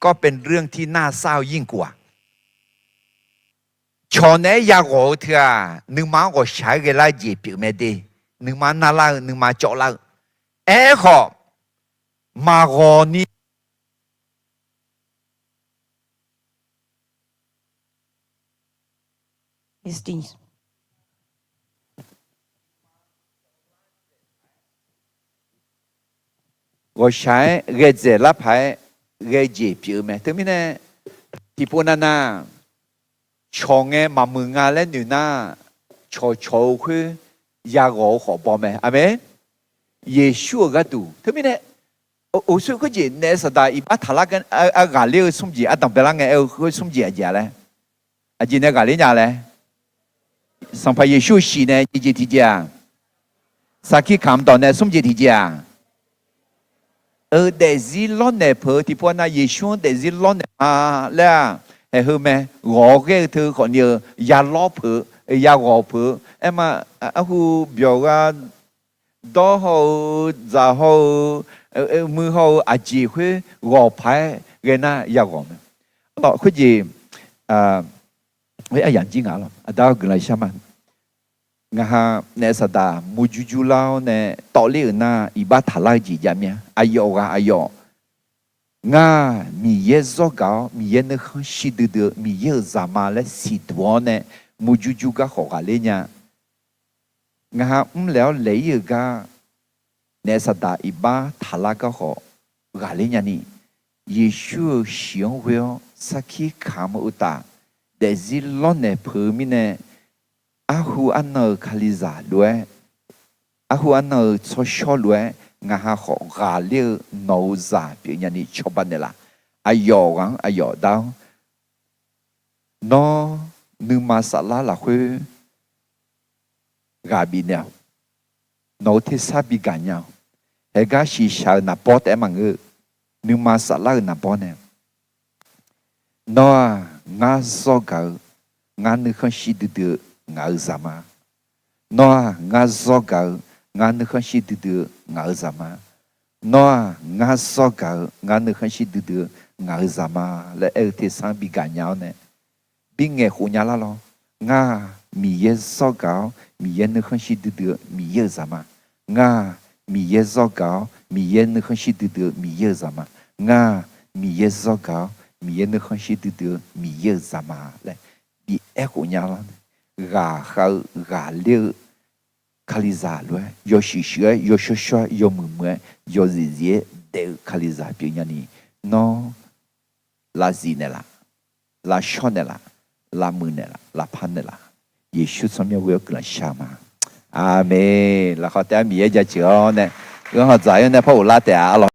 ก็เป็นเรื่องที่น่าเศร้ายิ่งกว่า Cawq naeq-aer yaghawq-eu teu-aq, nuima-anr ghawqshaq-aer ghaelar-eu jeq pyeuf mae de. Nuima narlar-eu, nuima cawvlar-eu. Aerkhawf, maqghawq ni ghawqshaq-aer ghae dzaeqlar paq-aer ghae jeq pyeuf-eu mae. Teumirnae, tiqpov navnav cawq ngae maqmuiq nga laer noeq nar, cawqcawq-eu khoer yaghawq-eu khawf baw mae. Aqmeq. Yeqsur-euq gharduq. Teumirnae, uqshoe khoerjeq naef saqdaq iqbax taqlar ghaqler-eu smr jeq ardanq baelar ngae aer-eu khoer smr jeq aqjeq-a laer, aqjeq nae ghaqler nya laer, Sanqpaq Yeqsur-eu shiq nae jeq jeq tiqjeq-aq, sarkir kamq dawq nae smr jeq tiqjeq-aq, eu, daefzir lawrnaeq peuq-eu tiqpov nav Yeqsur-anr daefzir lawrnaeq ma laer-aq, haeq heu mae. Ghawq-awr ghaer-eu teu khawfni-eu ya lawr peuq-eu, ya ghawq peuq-eu, aer ma, arhu byawq gha dawr haw-eu, dzaq haw-eu, muiq haw-eu aqjeq khoer ghawq paq-aer ghae nar yaghawq mae. Arlawq khoerjeq, aqyamq jir ngaq lawq, aqda-awr guiqlanq shar ma. Ngaq ha naef saqdaq murjur jurlar-awr nae tawvler-euq nar iqbax taqlar-eu jeq jav mir-a. Aqyawf ghaq aqyawf, ngar Miqyaer zawr gaq-awr Miqyaer nuikhanr shir duidui-eu Miqyaer-euq zaqma laer siqduq-awr nae murjur jur gar khawf ghaqler nya. Ngaq ha mrlaeq-awr laeq-ir-euq gar naef saqdaq iqbax taqlar gar khawf ghaqler nyani, Yeqsur-euq shiq-anr ghoe-awr sarkir kamq-eu uqtaf, daefzir lawrnaeq peuq-eu mirnae, arhu arnan-euq Kalizaq lof-aer, arhu arnan-euq tsawrshawr lof-aer ngaq ha khawf ghaqler-eu nawq-euq zaq pyeuf nyani cawba naeqlaf. Aqyawf ghaq-anr aqyawf dar-awr, nawr nuima saflar lafkhoer ghaq bifnaeq-awq. Nawq-euq tersar bigaq nya-awq. Haegar shiqshaq-euq naqbawr taef-aer maqngeur-eu, nuima saflar-euq naqbawr nae, nawr-aq ngar zawr gaq-eu, ngar nuikhanr shir duidui-eu ngaq-euq zaqma. Nawr-aq ngar zawr gaq-eu, ngar nuikhanr shir duidui-eu ngaq-euq zaqma. Nawr-aq ngar zawr gaq-eu, ngar nuikhanr shir duidui-eu ngaq-euq zaqma laer aer-eu tersar-anr bigaq nya-awr nae, bingaeq khof nya lar lawr. Ngar-aq Miqyaer zawr gaq-awr Miqyaer nuikhanr shir duidui-eu Miqyaer-euq zaqma. Ngar-aq Miqyaer zawr gaq-awr Miqyaer nuikhanr shir duidui-eu Miqyaer-euq zaqma. Ngar-aq Miqyaer zawr gaq-awr Miqyaer nuikhanr shir duidui-eu Miqyaer-euq zaqma laer bi aer khof nya lar nae, ghaqkhav-eu ghaqler-eu Kalizaq lof-aer yawshuif shuif-aer yawshawr shawr-aer yawmuiq muiq-aer yawzif zif-aer daef-eu Kalizaq pyeuf nyani, nawr lavzif naeqlaf, lavshawr naeqlaf, lavmuiq naeqlaf, lavpar naeqlaf. Yeqsur tsawrmyanr ghoe-awr guiqlanq shar-eu ma. Aqmeq. Laqkhaq taef-aer Miqyaer jaceuq-awr nae, ghanrhaq dzaq-ir-awr nae par ghoflar taef-a arlawq.